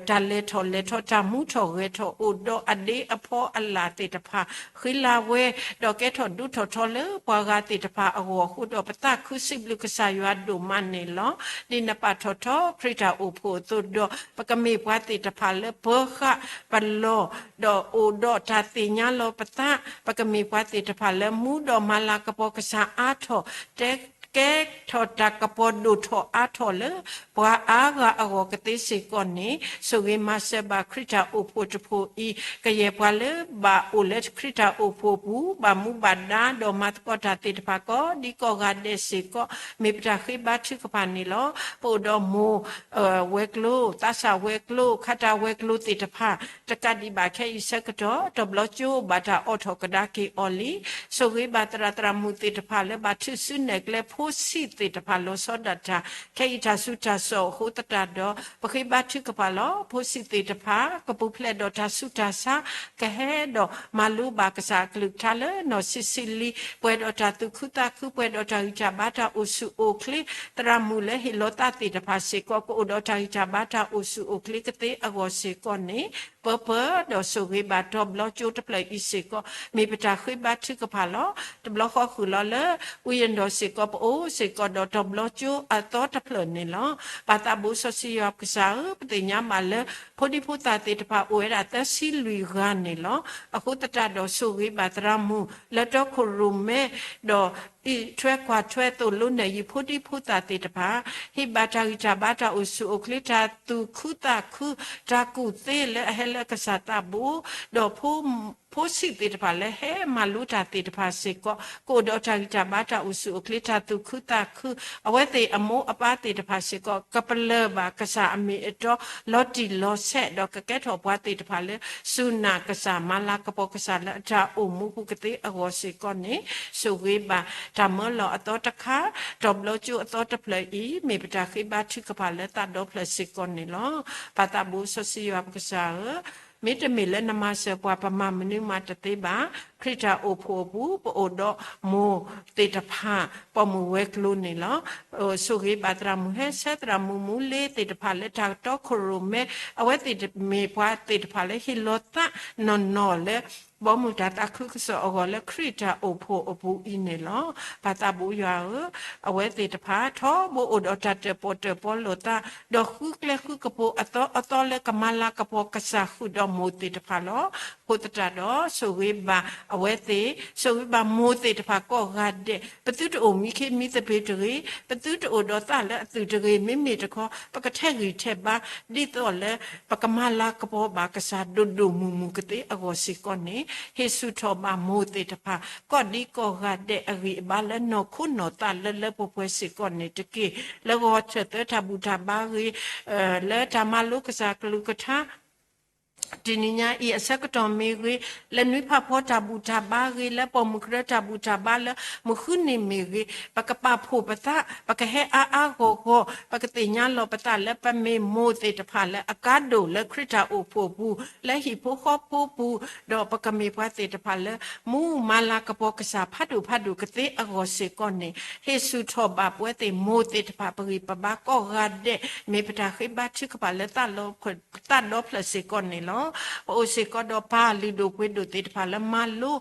တၢ်လဲၤထီၣ်လဲၤထီ တၢ်မူထီၣ်ဂဲၤထီၣ် အိၣ်ဒီးအဒ့အဖီအလၣ်သ့ၣ်တဖၣ် ဃံလၤဝဲ ဒီးကဲထီၣ်ဒိၣ်ထီၣ်ထီလၢပှၤဂၤသ့ၣ်တဖၣ်အဂီၢ်အဃိဒီး ပသးခုစံးဘျုးကစၢ်ယွၤဒိၣ်မးန့ၣ်လီၤ. ဒ်နပာ်ထီၣ်ထီခရံာ်တၢ်အိၣ်ဖှိၣ်အသိးဒီး ပကမ့ၢ်ပှၤသ့ၣ်တဖၣ်လၢပၢဃာ်ပလီၢ် ဒီးအိၣ်ဒီးတၢ်သ့ၣ်ညါလီၤပသး, ပကမ့ၢ်ပှၤသ့ၣ်တဖၣ်လၢမူဒီးမၤလၤကပီၤကစၢ်အါထီၣ်, တဲကဲထီၣ်တၢ်ကပီၤဒိၣ်ထီၣ်အါထီၣ်လၢ ပှၤအါဂၤအဂီၢ်ကသ့စ့ၢ်ကီးန့ၣ်, ဆိၣ်ဂ့ၤမၤစၢၤဘၣ်ခရံာ်တၢ်အိၣ်ဖှိၣ်တဖှိၣ်အံၤ, ကယဲၢ်ပှၤလၢဘၣ်အိၣ်လၢခရံာ်တၢ်အိၣ်ဖှိၣ်အပူၤ ဘၣ်မူဘၣ်ဒါ ဒီးမၤသကိးတၢ်သ့ၣ်တဖၣ်ကိးဒံကိးဂၤဒဲးစ့ၢ်ကီး မ့ၢ်ပတၢ်ဃ့ဘါထုကဖၣ်န့ၣ်လီၤ. ပအိၣ်ဒီးမိၢ် ဝဲၤကျိၤ, သးစၢ်ဝဲၤကျိၤ, ခးတၢ်ဝဲၤကျိၤသ့ၣ်တဖၣ် တကးဒံးဘၣ်ခဲအံၤဆၢကတီၢ် တဘျီကၠိဘၣ်တၢ်အိးထီၣ်ကဒါက့ၤအီၤလံ. ဆိၣ်ဂ့ၤဘၣ်သရၣ်သရၣ်မုၣ်သ့ၣ်တဖၣ်လၢဘၣ်ထုးစုနဲၣ်ကျဲ ဖိဆံးသ့ၣ်တဖၣ်လီၤဆီဒၣ်တၢ် ခဲအံၤတၢ်ဆူးတၢ်ဆါအဃိသတးဒီး ပဃ့ဘါထုကဖၣ်လီၤ. ဖိဆံးသ့ၣ်တဖၣ် ကပူၤဖျဲးဒီးတၢ်ဆူးတၢ်ဆါ ကဟဲဒီးမၤလိဘၣ်ကစၢ်အကလုၢ်ကထါလၢနီၢ်ဆံးဆံးလံ, ပှဲၤဒီးတၢ်သူၣ်ခုသးခု, ပှဲၤဒီးတၢ်ဂံၢ်တၢ်ဘါ တၢ်အိၣ်ဆူၣ်အိၣ်ချ့, သရၣ်မုၣ်လၢဟ့ၣ်လီၤသးသ့ၣ်တဖၣ်စ့ၢ်ကီး ကအိၣ်ဒီးတၢ်ဂံၢ်တၢ်ဘါ တၢ်အိၣ်ဆူၣ်အိၣ်ချ့ကသ့အဂီၢ်စ့ၢ်ကီးန့ၣ်, ပၢပၢဒီးဆိၣ်ဂ့ၤဘၣ်တီၤဘျီကၠိတဖျၢၣ်အံၤစ့ၢ်ကီး မ့ၢ်ပတၢ်ဃ့ဘါထုကဖၣ်လီၤ. တဘျီဃီဃုာ်လီၤလၢ အူယၣ်ဒီးစ့ၢ်ကီး ပအိၣ်စ့ၢ်ကီးဒီးတီၤဘျီကၠိအသီတဖျၢၣ်န့ၣ်လီၤ. ပၢ်သးဘိစီဆှံယွၤပကစၢ်ဧၢ, ပသ့ၣ်ညါဘၣ်လၢ ဖိဒံဖိသၣ်သ့ၣ်တဖၣ်အိၣ်ဝဲဒၣ်သၢဆံလွံၢ်ဂၤန့ၣ်လီၤ. အဃိသတးဒီးဆိၣ်ဂ့ၤဘၣ်သရၣ်မုၣ် လၢတီခိၣ်ရိၣ်မဲ ဒီးအံးထွဲကွၢ်ထွဲသိၣ်လိနဲၣ်ယုာ်ဖိဒံဖိသၣ်သ့ၣ်တဖၣ်, ဟ့ၣ်ဘၣ်တၢ်ဂံၢ်တၢ်ဘါ တၢ်အိၣ်ဆူၣ်အိၣ်ချ့ တၢ်သူၣ်ခုသးခု တၢ်ကူၣ်သ့လၢအဟဲလၢကစၢ်သးဘိ, ဒီး ဖိဆံးသ့ၣ်တဖၣ်လၢဟဲမၤလိတၢ်သ့ၣ်တဖၣ်စ့ၢ်ကီး ကအိၣ်ဒီးတၢ်ဂံၢ်တၢ်ဘါ တၢ်အိၣ်ဆူၣ်အိၣ်ချ့ တၢ်သူၣ်ခုသးခု, အဝဲသ့ၣ်အမိၢ်အပၢ်သ့ၣ်တဖၣ်စ့ၢ်ကီး ကပလၢၢ်ဘၣ်ကစၢ်အမ့ၢ်အတီ လီၤတံၢ်လီၤဆဲး ဒီးကကဲထီၣ်ပှၤသ့ၣ်တဖၣ်လၢ စူၢ်နာ်ကစၢ် မၤလၤကပီၤကစၢ်လၢအတၢ်အိၣ်မူပူၤကသ့အဂီၢ်စ့ၢ်ကီးန့ၣ်, ဆိၣ်ဂ့ၤဘၣ်တၢ်မၢလီၤအသီတခါ, တီၤဘျီကၠိအသီတဖျၢၣ်အံၤ မ့ၢ်ပတၢ်ဃ့ဘါထုကဖၣ်လၢသးဒီဖျၢၣ်စ့ၢ်ကီးန့ၣ်လီၤ. ပၢ်သးဘိစီဆှံယွၤပကစၢ်ဧၢ, မ့တမ့ၢ်လၢနမၤစၢၤပှၤ ပမၤမနုၤမးတသ့ဘၣ်. ခရံာ်တၢ်အိၣ်ဖှိၣ်အပူၤ ပအိၣ်ဒီးမိၢ်သ့ၣ်တဖၣ် ပိာ်မုၣ်ဝဲၤကျိၤန့ၣ်လီၤ. ဆိၣ်ဂ့ၤဘၣ်သရၣ်မုၣ်ဟဲဆၢ သရၣ်မုၣ်မူလ့သ့ၣ်တဖၣ်လၢတၢ်တီခိၣ်ရိၣ်မဲ, အဝဲသ့ၣ်မ့ၢ်ပှၤသ့ၣ်တဖၣ်လၢဟ့ၣ်လီၤသးနီၢ်နီၢ်လၢ ဘီမုၢ်တၢ်သးခုကစီၣ်အဂီၢ်လၢခရံာ်တၢ်အိၣ်ဖှိၣ်အပူၤအံၤန့ၣ်လီၤ. ပၢ်သးဘိယွၤဧၢ, အဝဲသ့ၣ်တဖၣ် ထီဘိအိၣ်ဒီးတၢ်တၢၣ်ပီၣ်တၢၣ်ပီလိာ်သး, ဒီးဃုကျဲဃုကပိာ်အသီအသီလၢကမၤလၤကပီၤကစၢ်ဃုာ်ဒီးမိၢ်သ့ၣ်တဖၣ်လီၤ. အဃိသတးဒီး ဆိၣ်ဂ့ၤဘၣ်အဝဲသ့ၣ်, ဆိၣ်ဂ့ၤဘၣ်မိၢ်သ့ၣ်တဖၣ်ကိးဂၤဒဲး, ပသုတအိၣ်မံခ့မံသပ့ၤတဂ့ၤ, ပသုတအိၣ်ဒီးသးလၢအသုးတဂ့ၤ, မ့မ့ၢ်တခီ ပကထဲးဂံၢ်ထဲးဘါ ဒ်သိးလၢ ပကမၤလၤကပီၤဘၣ်ကစၢ်ဒိၣ်ဒိၣ်မုၢ်မုၢ်ကသ့အဂီၢ်စ့ၢ်ကီးန့ၣ်, ဟ့ၣ်ဆူၣ်ထီၣ်ဘၣ်မိၢ်သ့ၣ်တဖၣ် ကီၢ်ဒံကီၢ်ဂၤဒဲးအဂံၢ်အဘါလၢနီၢ်ခိနီၢ်သးလၢလၢပှဲၤပှဲၤစ့ၢ်ကီးန့ၣ်တက့ၢ်. လၢဂီၤထၢၣ်သၢတၢ်ဘူၣ်တၢ်ဘါဂ့ၤ, လၢတၢ်မၤလိကစၢ်ကလုၢ်ကထါ တနံၤညါအံၤအဆၢကတီၢ်မ့ၢ်ဂ့ၤ, လၢနွံဖးဖီတၢ်ဘူၣ်တၢ်ဘါဂ့ၤ, လၢပိာ်မုၣ်ကရၢတၢ်ဘူၣ်တၢ်ဘါလၢမုၢ်ဃုနံၤမ့ၢ်ဂ့ၤ, ပကပာ်ဖှိၣ်ပသး, ပကဟဲအါအါဂီၢ်ဂီၢ်, ပကသ့ၣ်ညါလီၤပသးလၢပမ့ၢ်မိၢ်သ့ၣ်တဖၣ်လၢအကါဒိၣ်လၢခရံာ်တၢ်အိၣ်ဖှိၣ်ပူၤ, လၢဟံၣ်ဖိဃီဖိပူၤ, ဒီးပကမ့ၢ်ပှၤသ့ၣ်တဖၣ်လၢ မူမၤလၤကပီၤကစၢ်ဖးဒိၣ်ဖးဒိၣ်ကသ့အဂီၢ်စ့ၢ်ကီးန့ၣ်, ဟ့ၣ်ဆူၣ်ထီၣ်ဘၣ်ပဝဲသ့ၣ်မိၢ်သ့ၣ်တဖၣ်ပဂံၢ်ပဘါကိးဂၤဒဲး, မ့ၢ်ပတၢ်ဃ့ဘါထုကဖၣ်လၢ သးဒီဖျၢၣ်စ့ၢ်ကီးန့ၣ်လီၤ. ပအိၣ်စ့ၢ်ကီးဒီးပၢ်လုၢ်ဒိၣ်ပှ့ၤဒိၣ်သ့ၣ်တဖၣ်လၢမၤလိ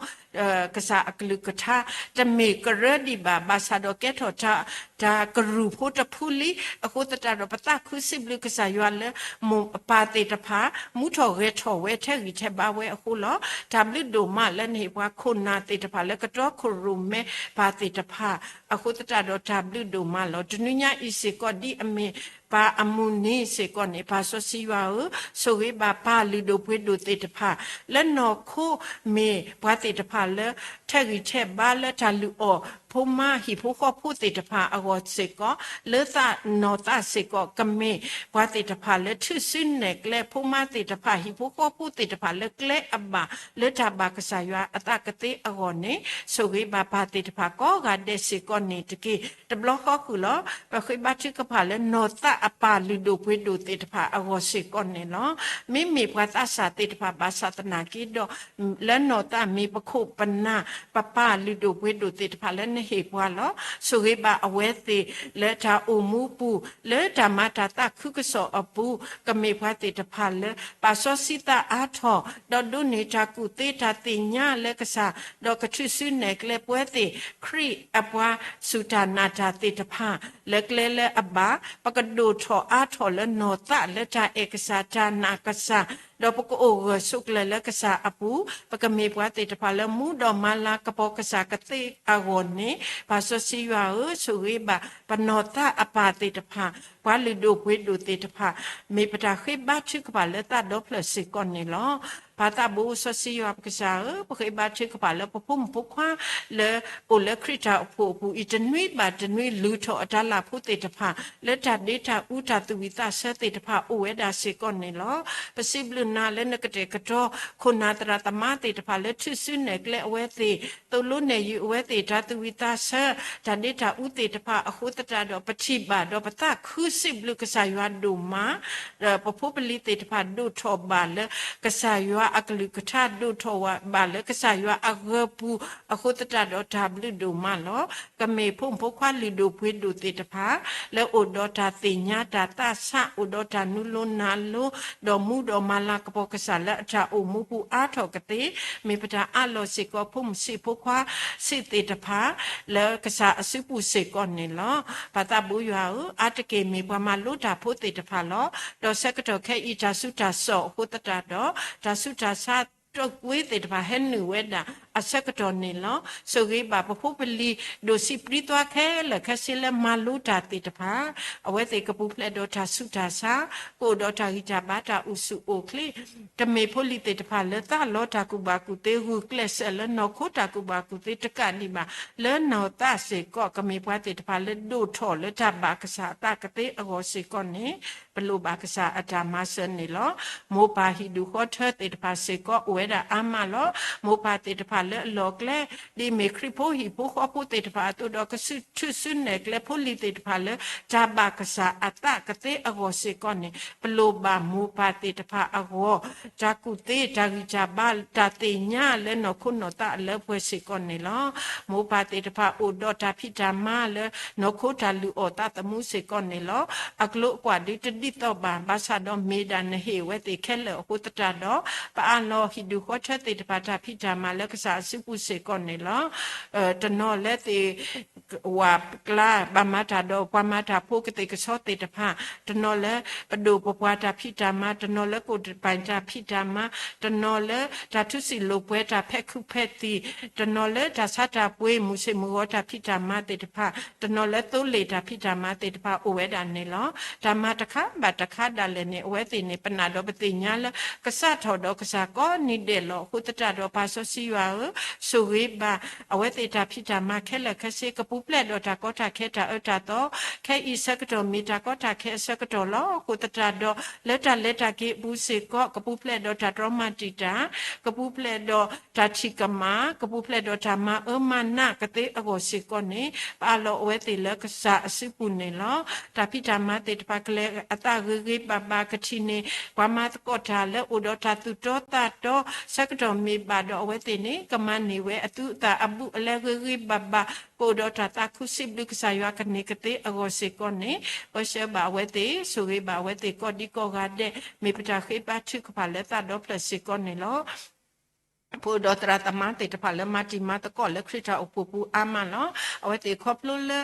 ကစၢ်အကလုၢ်ကထါ တမ့ၢ်ကရၢဒံးဘၣ်, ဘၣ်ဆၣ်ဒီးကဲထီၣ်တၢ် တၢ်ကရူၢ်ဖိတဖုလံ, အဃိသတးဒီးပသးခုစံးဘျုးကစၢ်ယွၤလၢ မိၢ်ပၢ်သ့ၣ်တဖၣ် မူထီၣ်ဂဲၤထီၣ်ဝဲထဲဂံၢ်ထဲဘါဝဲအဃိလီၤ. တၢ်ဘျုးဒိၣ်မးလၢနဟ့ၣ်ပှၤခိၣ်နၢ်သ့ၣ်တဖၣ်လၢကတီခိၣ်ရိၣ်မဲပၢ်သ့ၣ်တဖၣ်, အဃိသတးဒီးတၢ်ဘျုးဒိၣ်မးလီၤ. တနွံညါအံၤစ့ၢ်ကီး ဒ်အမ့ၢ်ပၢ်အမုၢ်နံၤစ့ၢ်ကီးန့ၣ်, ပၢ်စီဆှံယွၤဧၢ, ဆိၣ်ဂ့ၤဘၣ်ပၢ်လုၢ်ဒိၣ်ပှ့ၤဒိၣ်သ့ၣ်တဖၣ် လၢနီၢ်ခိမ့ၢ်ပှၤသ့ၣ်တဖၣ်လၢ ထဲဂံၢ်ထဲဘါလၢတၢ်လုၢ်အီၣ် ဖိမါဟံၣ်ဖိဃီဖိသ့ၣ်တဖၣ်အဂီၢ်စ့ၢ်ကီး, လၢသးနီၢ်သးစ့ၢ်ကီး ကမ့ၢ်ပှၤသ့ၣ်တဖၣ်လၢထူၣ်စုနဲၣ်ကျဲ ဖိမါသ့ၣ်တဖၣ် ဟံၣ်ဖိဃီဖိသ့ၣ်တဖၣ်လၢကျဲအဘၣ် လၢတၢ်ဘၣ်ကစၢ်ယွၤအသးကသ့အဂီၢ်န့ၣ်, ဆိၣ်ဂ့ၤဘၣ်ပၢ်သ့ၣ်တဖၣ်ကိးဂၤဒဲးစ့ၢ်ကီးန့ၣ်တက့ၢ်. တဘျီဃီဃုာ်လီၤ. ပဃ့ဘါထုကဖၣ်လၢနီၢ်သးအပၢ်လုၢ်ဒိၣ်ပှ့ၤဒိၣ်သ့ၣ်တဖၣ်အဂီၢ်စ့ၢ်ကီးန့ၣ်လီၤ. မ့မ့ၢ်ပှၤသးစၢ်သ့ၣ်တဖၣ်ဘၣ်ဆၣ်သနာ်က့ဒီး လၢနီၢ်သးမ့ၢ်ပခိၣ်ပနၢ် ပပၢ်လုၢ်ဒိၣ်ပှ့ၤဒိၣ်သ့ၣ်တဖၣ်လၢနဟ့ၣ်ပှၤလီၤ. ဆိၣ်ဂ့ၤဘၣ်အဝဲသ့ၣ်လၢတၢ်အိၣ်မူပူၤ လၢတၢ်မၤတၢ်သးခုကစီၣ်အပူၤ ကမ့ၢ်ပှၤသ့ၣ်တဖၣ်လၢ ပာ်စီဆှံသးအါထီၣ် ဒီးဒိးန့ၢ်တၢ်ကူၣ်သ့တၢ်သ့ၣ်ညါလၢကစၢ်, ဒီးကထုးစုနဲၣ်ကျဲပဝဲသ့ၣ် ခရံာ်အပှၤစူၢ်တၢ်နာ်တၢ်သ့ၣ်တဖၣ် လၢကျဲလၢအဘၣ်, ပကဒိၣ်ထီၣ်အါထီၣ်လၢနီၢ်သးလၢတၢ်အဲၣ်ကစၢ်တၢ်နာ်ကစၢ်, ဒီးပကအိၣ်ဂၢၢ်ဆိးကျၢၤလၢကစၢ်အပူၤ, ပကမ့ၢ်ပှၤသ့ၣ်တဖၣ်လၢမူဒီးမၤလၤကပီၤကစၢ်ကသ့အဂီၢ်န့ၣ်, ပၢ်စီဆှံယွၤဧၢ, ဆိၣ်ဂ့ၤဘၣ်ပနီၢ်သးအပၢ်သ့ၣ်တဖၣ်, ပှၤလုၢ်ဒိၣ်ပှ့ၤဒိၣ်သ့ၣ်တဖၣ်, မ့ၢ်ပတၢ်ဃ့ဘါထုကဖၣ်လၢသးဒီဖျၢၣ်စ့ၢ်ကီးန့ၣ်လီၤ. ပၢ်သးဘိစီဆှံယွၤပကစၢ်ဧၢ, ပဃ့ဘါထုကဖၣ်လၢပဖိမုၣ်ဖိခွါလၢ အိၣ်လၢခရံာ်တၢ်အိၣ်ဖှိၣ်အပူၤအံၤ တနွံဘၣ်တနွံလုၢ်ထီၣ်အတၢ်လၢ်ဖိသ့ၣ်တဖၣ် လၢတၢ်ဒ့တၢ်အူတၢ်သူၣ်ဝံၣ်သးဆၢသ့ၣ်တဖၣ်အိၣ်ဝဲဒၣ်စ့ၢ်ကီးန့ၣ်လီၤ. ပစံးဘျုးနၤလၢနကတဲာ်ကတီၤ ခိၣ်နၢ်သရၣ်သမါသ့ၣ်တဖၣ်လၢထူၣ်စုနဲၣ်ကျဲအဝဲသ့ၣ် သိၣ်လိနဲၣ်ယုာ်အဝဲသ့ၣ် တၢ်သူၣ်ဝံၣ်သးဆၢ တၢ်ဒ့တၢ်အူသ့ၣ်တဖၣ်အဃိသတးဒီး ပထံၣ်ဘၣ်ဒီးပသးခုစံးဘျုးကစၢ်ယွၤဒိၣ်မး ဒီးပဖိပလံၤသ့ၣ်တဖၣ်ဒိၣ်ထီၣ်ဘၣ်လၢ ကစၢ်ယွၤအကလုၢ်ကထါ ဒိၣ်ထီၣ်ဘၣ်လၢကစၢ်ယွၤအဂၢၤပူၤ အဃိသတးဒီးတၢ်ဘျုးဒိၣ်မးလီၤ. ကမ့ၢ်ဖိမုၣ်ဖိခွါလုၢ်ဒိၣ်ပှ့ၤဒိၣ်သ့ၣ်တဖၣ် လၢအိၣ်ဒီးတၢ်သ့ၣ်ညါတၢ်သးဆး အိၣ်ဒီးတၢ်နူလိနၤလိ ဒီးမူဒီးမၤလၤကပီၤကစၢ်လၢအတၢ်အိၣ်မူပူၤအါထီၣ်ကသ့ မ့ၢ်ပတၢ်အးလီၢ်စ့ၢ်ကီး ဖိမုၣ်ဆံးဖိခွါဆံးသ့ၣ်တဖၣ် လၢကစၢ်အစုပူၤစ့ၢ်ကီးန့ၣ်လီၤ. ပၢ်သးဘိယွၤဧၢ, အါတက့ၢ်မ့ၢ်ပှၤမၤလိတၢ်ဖိသ့ၣ်တဖၣ်လီၤ. ဒီးဆၢကတီၢ်ခဲအံၤတၢ်ဆူးတၢ်ဆါအဃိသတးဒီး တၢ်ဆူးတၢ်ဆါတကွ့သ့ၣ်တဖၣ်ဟဲနုာ်ဝဲဒၣ်အဆၢကတီၢ်န့ၣ်လီၤ. ဆိၣ်ဂ့ၤဘၣ်ပဖိပလံၤ ဒိၣ်ဆံးပြံသွါခဲလၢာ်ခဲဆ့လၢမၤလိတၢ်သ့ၣ်တဖၣ် အဝဲသ့ၣ်ကပူၤဖျဲးဒီးတၢ်ဆူးတၢ်ဆါ ကအိၣ်ဒီးတၢ်ဂံၢ်တၢ်ဘါတၢ်အိၣ်ဆူၣ်အိၣ်ချ့ ကမ့ၢ်ဖိလံၤသ့ၣ်တဖၣ်လၢသးလီတၢ်ကူၣ်ဘၣ်ကူၣ်သ့ ဂုာ်ကျဲးစၢးလၢနီၢ်ခိတၢ်ကူၣ်ဘၣ်ကူၣ်သ့တကးဒံးဘၣ် လၢနီၢ်သးစ့ၢ်ကီး ကမ့ၢ်ပှၤသ့ၣ်တဖၣ်လၢဒိၣ်ထီၣ်လၢတၢ်ဘၣ်ကစၢ်အသးကသ့အဂီၢ်စ့ၢ်ကီးန့ၣ် ပလိၣ်ဘၣ်ကစၢ်အတၢ်မၤစၢၤန့ၣ်လီၤ. မိၢ်ပၢ်ဟံၣ်ဒူၣ်ဃီထၢသ့ၣ်တဖၣ်စ့ၢ်ကီးအိၣ်ဝဲဒၣ်အါမးလီၤ. မိၢ်ပၢ်သ့ၣ်တဖၣ်လၢအလီၢ်ကျဲ ဒ်အမ့ၢ်ခရံာ်ဖိဟံၣ်ဖိဃီဖိသ့ၣ်တဖၣ်အသိးဒီး ကထုးစုနဲၣ်ကျဲဖိလံၤသ့ၣ်တဖၣ်လၢ တၢ်ဘၣ်ကစၢ်အသးကသ့အဂီၢ်စ့ၢ်ကီးန့ၣ် ပလိၣ်ဘၣ်မိၢ်ပၢ်သ့ၣ်တဖၣ်အဂီၢ် တၢ်ကူၣ်သ့ တၢ်ဂံၢ်တၢ်ဘါ တၢ်သ့ၣ်ညါလၢနီၢ်ခိနီၢ်သးအလၢပှဲၤစ့ၢ်ကီးန့ၣ်လီၤ. မိၢ်ပၢ်သ့ၣ်တဖၣ်အိၣ်ဒီးတၢ်ဖံးတၢ်မၤလၢ နီၢ်ခိတၢ်လုၢ်အီၣ်သးသမူစ့ၢ်ကီးန့ၣ်လီၤ. အကျိၤအကွာ်ဒုးတဒ်သိးဘၣ် ဘၣ်ဆၣ်ဒီးမ့ၢ်ဒၣ်နဟ့ၣ်အဝဲသ့ၣ်ခဲလၢာ်အဃိသတးဒီး ပအးလီၤဟံၣ်ဒူၣ်ဃီထၢသ့ၣ်တဖၣ်တၢ်ဖံးတၢ်မၤလၢ ကစၢ်အစုပူၤစ့ၢ်ကီးန့ၣ်လီၤ. တနီၤလၢသ့ၣ် ဝၤကျါ ဘၣ်မၤတၢ်ဒီးပှၤမၤတၢ်ဖိကသ့ၣ်ကဆီသ့ၣ်တဖၣ်, တနီၤလၢပဒိၣ်ပပှၢ်တၢ်ဖံးတၢ်မၤ, တနီၤလၢကိၣ်တပၤတၢ်ဖံးတၢ်မၤ, တနီၤလၢတၢ်ထူစံာ်လိာ်ပှဲၤတၢ်ဖဲးခုးဖဲးသံၣ်, တနီၤလၢတၢ်ဆါတၢ်ပှ့ၤမုၢ်ဆ့ၣ်မုၢ်ဂီၤတၢ်ဖံးတၢ်မၤသ့ၣ်တဖၣ်, တနီၤလၢသိလ့ၣ်တၢ်ဖံးတၢ်မၤသ့ၣ်တဖၣ်အိၣ်ဝဲဒၣ်န့ၣ်လီၤ. တၢ်မၤတခါဘၣ်တခါဒၣ်လဲာ်န့ၣ် အဝဲသ့ၣ်န့ၣ် ပနာ်ဒီးပသ့ၣ်ညါလၢ ကစးထီၣ်ဒီးကစၢ်ကိးနံၤဒဲးလီၤ. အဃိသတးဒီးပၢ်စီဆှံယွၤဧၢ, ဆိၣ်ဂ့ၤဘၣ် အဝဲသ့ၣ်တၢ်ဖံးတၢ်မၤခဲလၢာ်ခဲဆ့ ကပူၤဖျဲးဒီးတၢ်ကီတၢ်ခဲတၢ်အၢတၢ်သီ, ခဲအံၤဆၢကတီၢ်မ့ၢ်တၢ်ကီတၢ်ခဲအဆၢကတီၢ်လီၤ. အဃိသတးဒီး လၢတၢ်လဲၤတၢ်က့ၤအပူၤစ့ၢ်ကီး ကပူၤဖျဲးဒီးတၢ်တြီမၤတံာ်တာ်, ကပူၤဖျဲးဒီးတၢ်ထံၣ်ကမၣ်, ကပူၤဖျဲးဒီးတၢ်မၤအၢမၤနးကသ့အဂီၢ်စ့ၢ်ကီးန့ၣ် ပအးလီၤအဝဲသ့ၣ်လၢကစၢ်အစုပူၤန့ၣ်လီၤ. တၢ်ဖံးတၢ်မၤသ့ၣ်တဖၣ်ကလဲၤအသးဂ့ၤဂ့ၤဘၣ်ဘၣ် ကထံၣ်န့ၢ် ပှၤမၤသကိးတၢ်လၢအိၣ်ဒီးတၢ်သူၣ်တီသးတီ ဆၢကတီၢ်မ့ၢ်ဘၣ်ဒီးအဝဲသ့ၣ်န့ၣ် ကမၤန့ၢ်ဝဲအသူအသၣ်အဘူးအလဲဂ့ၤဂ့ၤဘၣ်ဘၣ် ကအိၣ်ဒီးတၢ်သးခုစံးဘျုးကစၢ်ယွၤကန့ၢ်ကသ့အဂီၢ်စ့ၢ်ကီးန့ၣ် ပၢဆှၢဘၣ်အဝဲသ့ၣ်, ဆိၣ်ဂ့ၤဘၣ်အဝဲသ့ၣ်ကိးဒံကိးဂၤဒဲး, မ့ၢ်ပတၢ်ဃ့ဘါထုကဖၣ်လၢသးဒီဖျၢၣ်စ့ၢ်ကီးန့ၣ်လီၤ. ပအိၣ်ဒီးသရၣ်သမါသ့ၣ်တဖၣ်လၢမၤတံၤမၤသကိးလၢခရံာ်တၢ်အိၣ်ဖှိၣ်ပူၤအါမးလီၤ. အဝဲသ့ၣ်ခီဖျိလၢ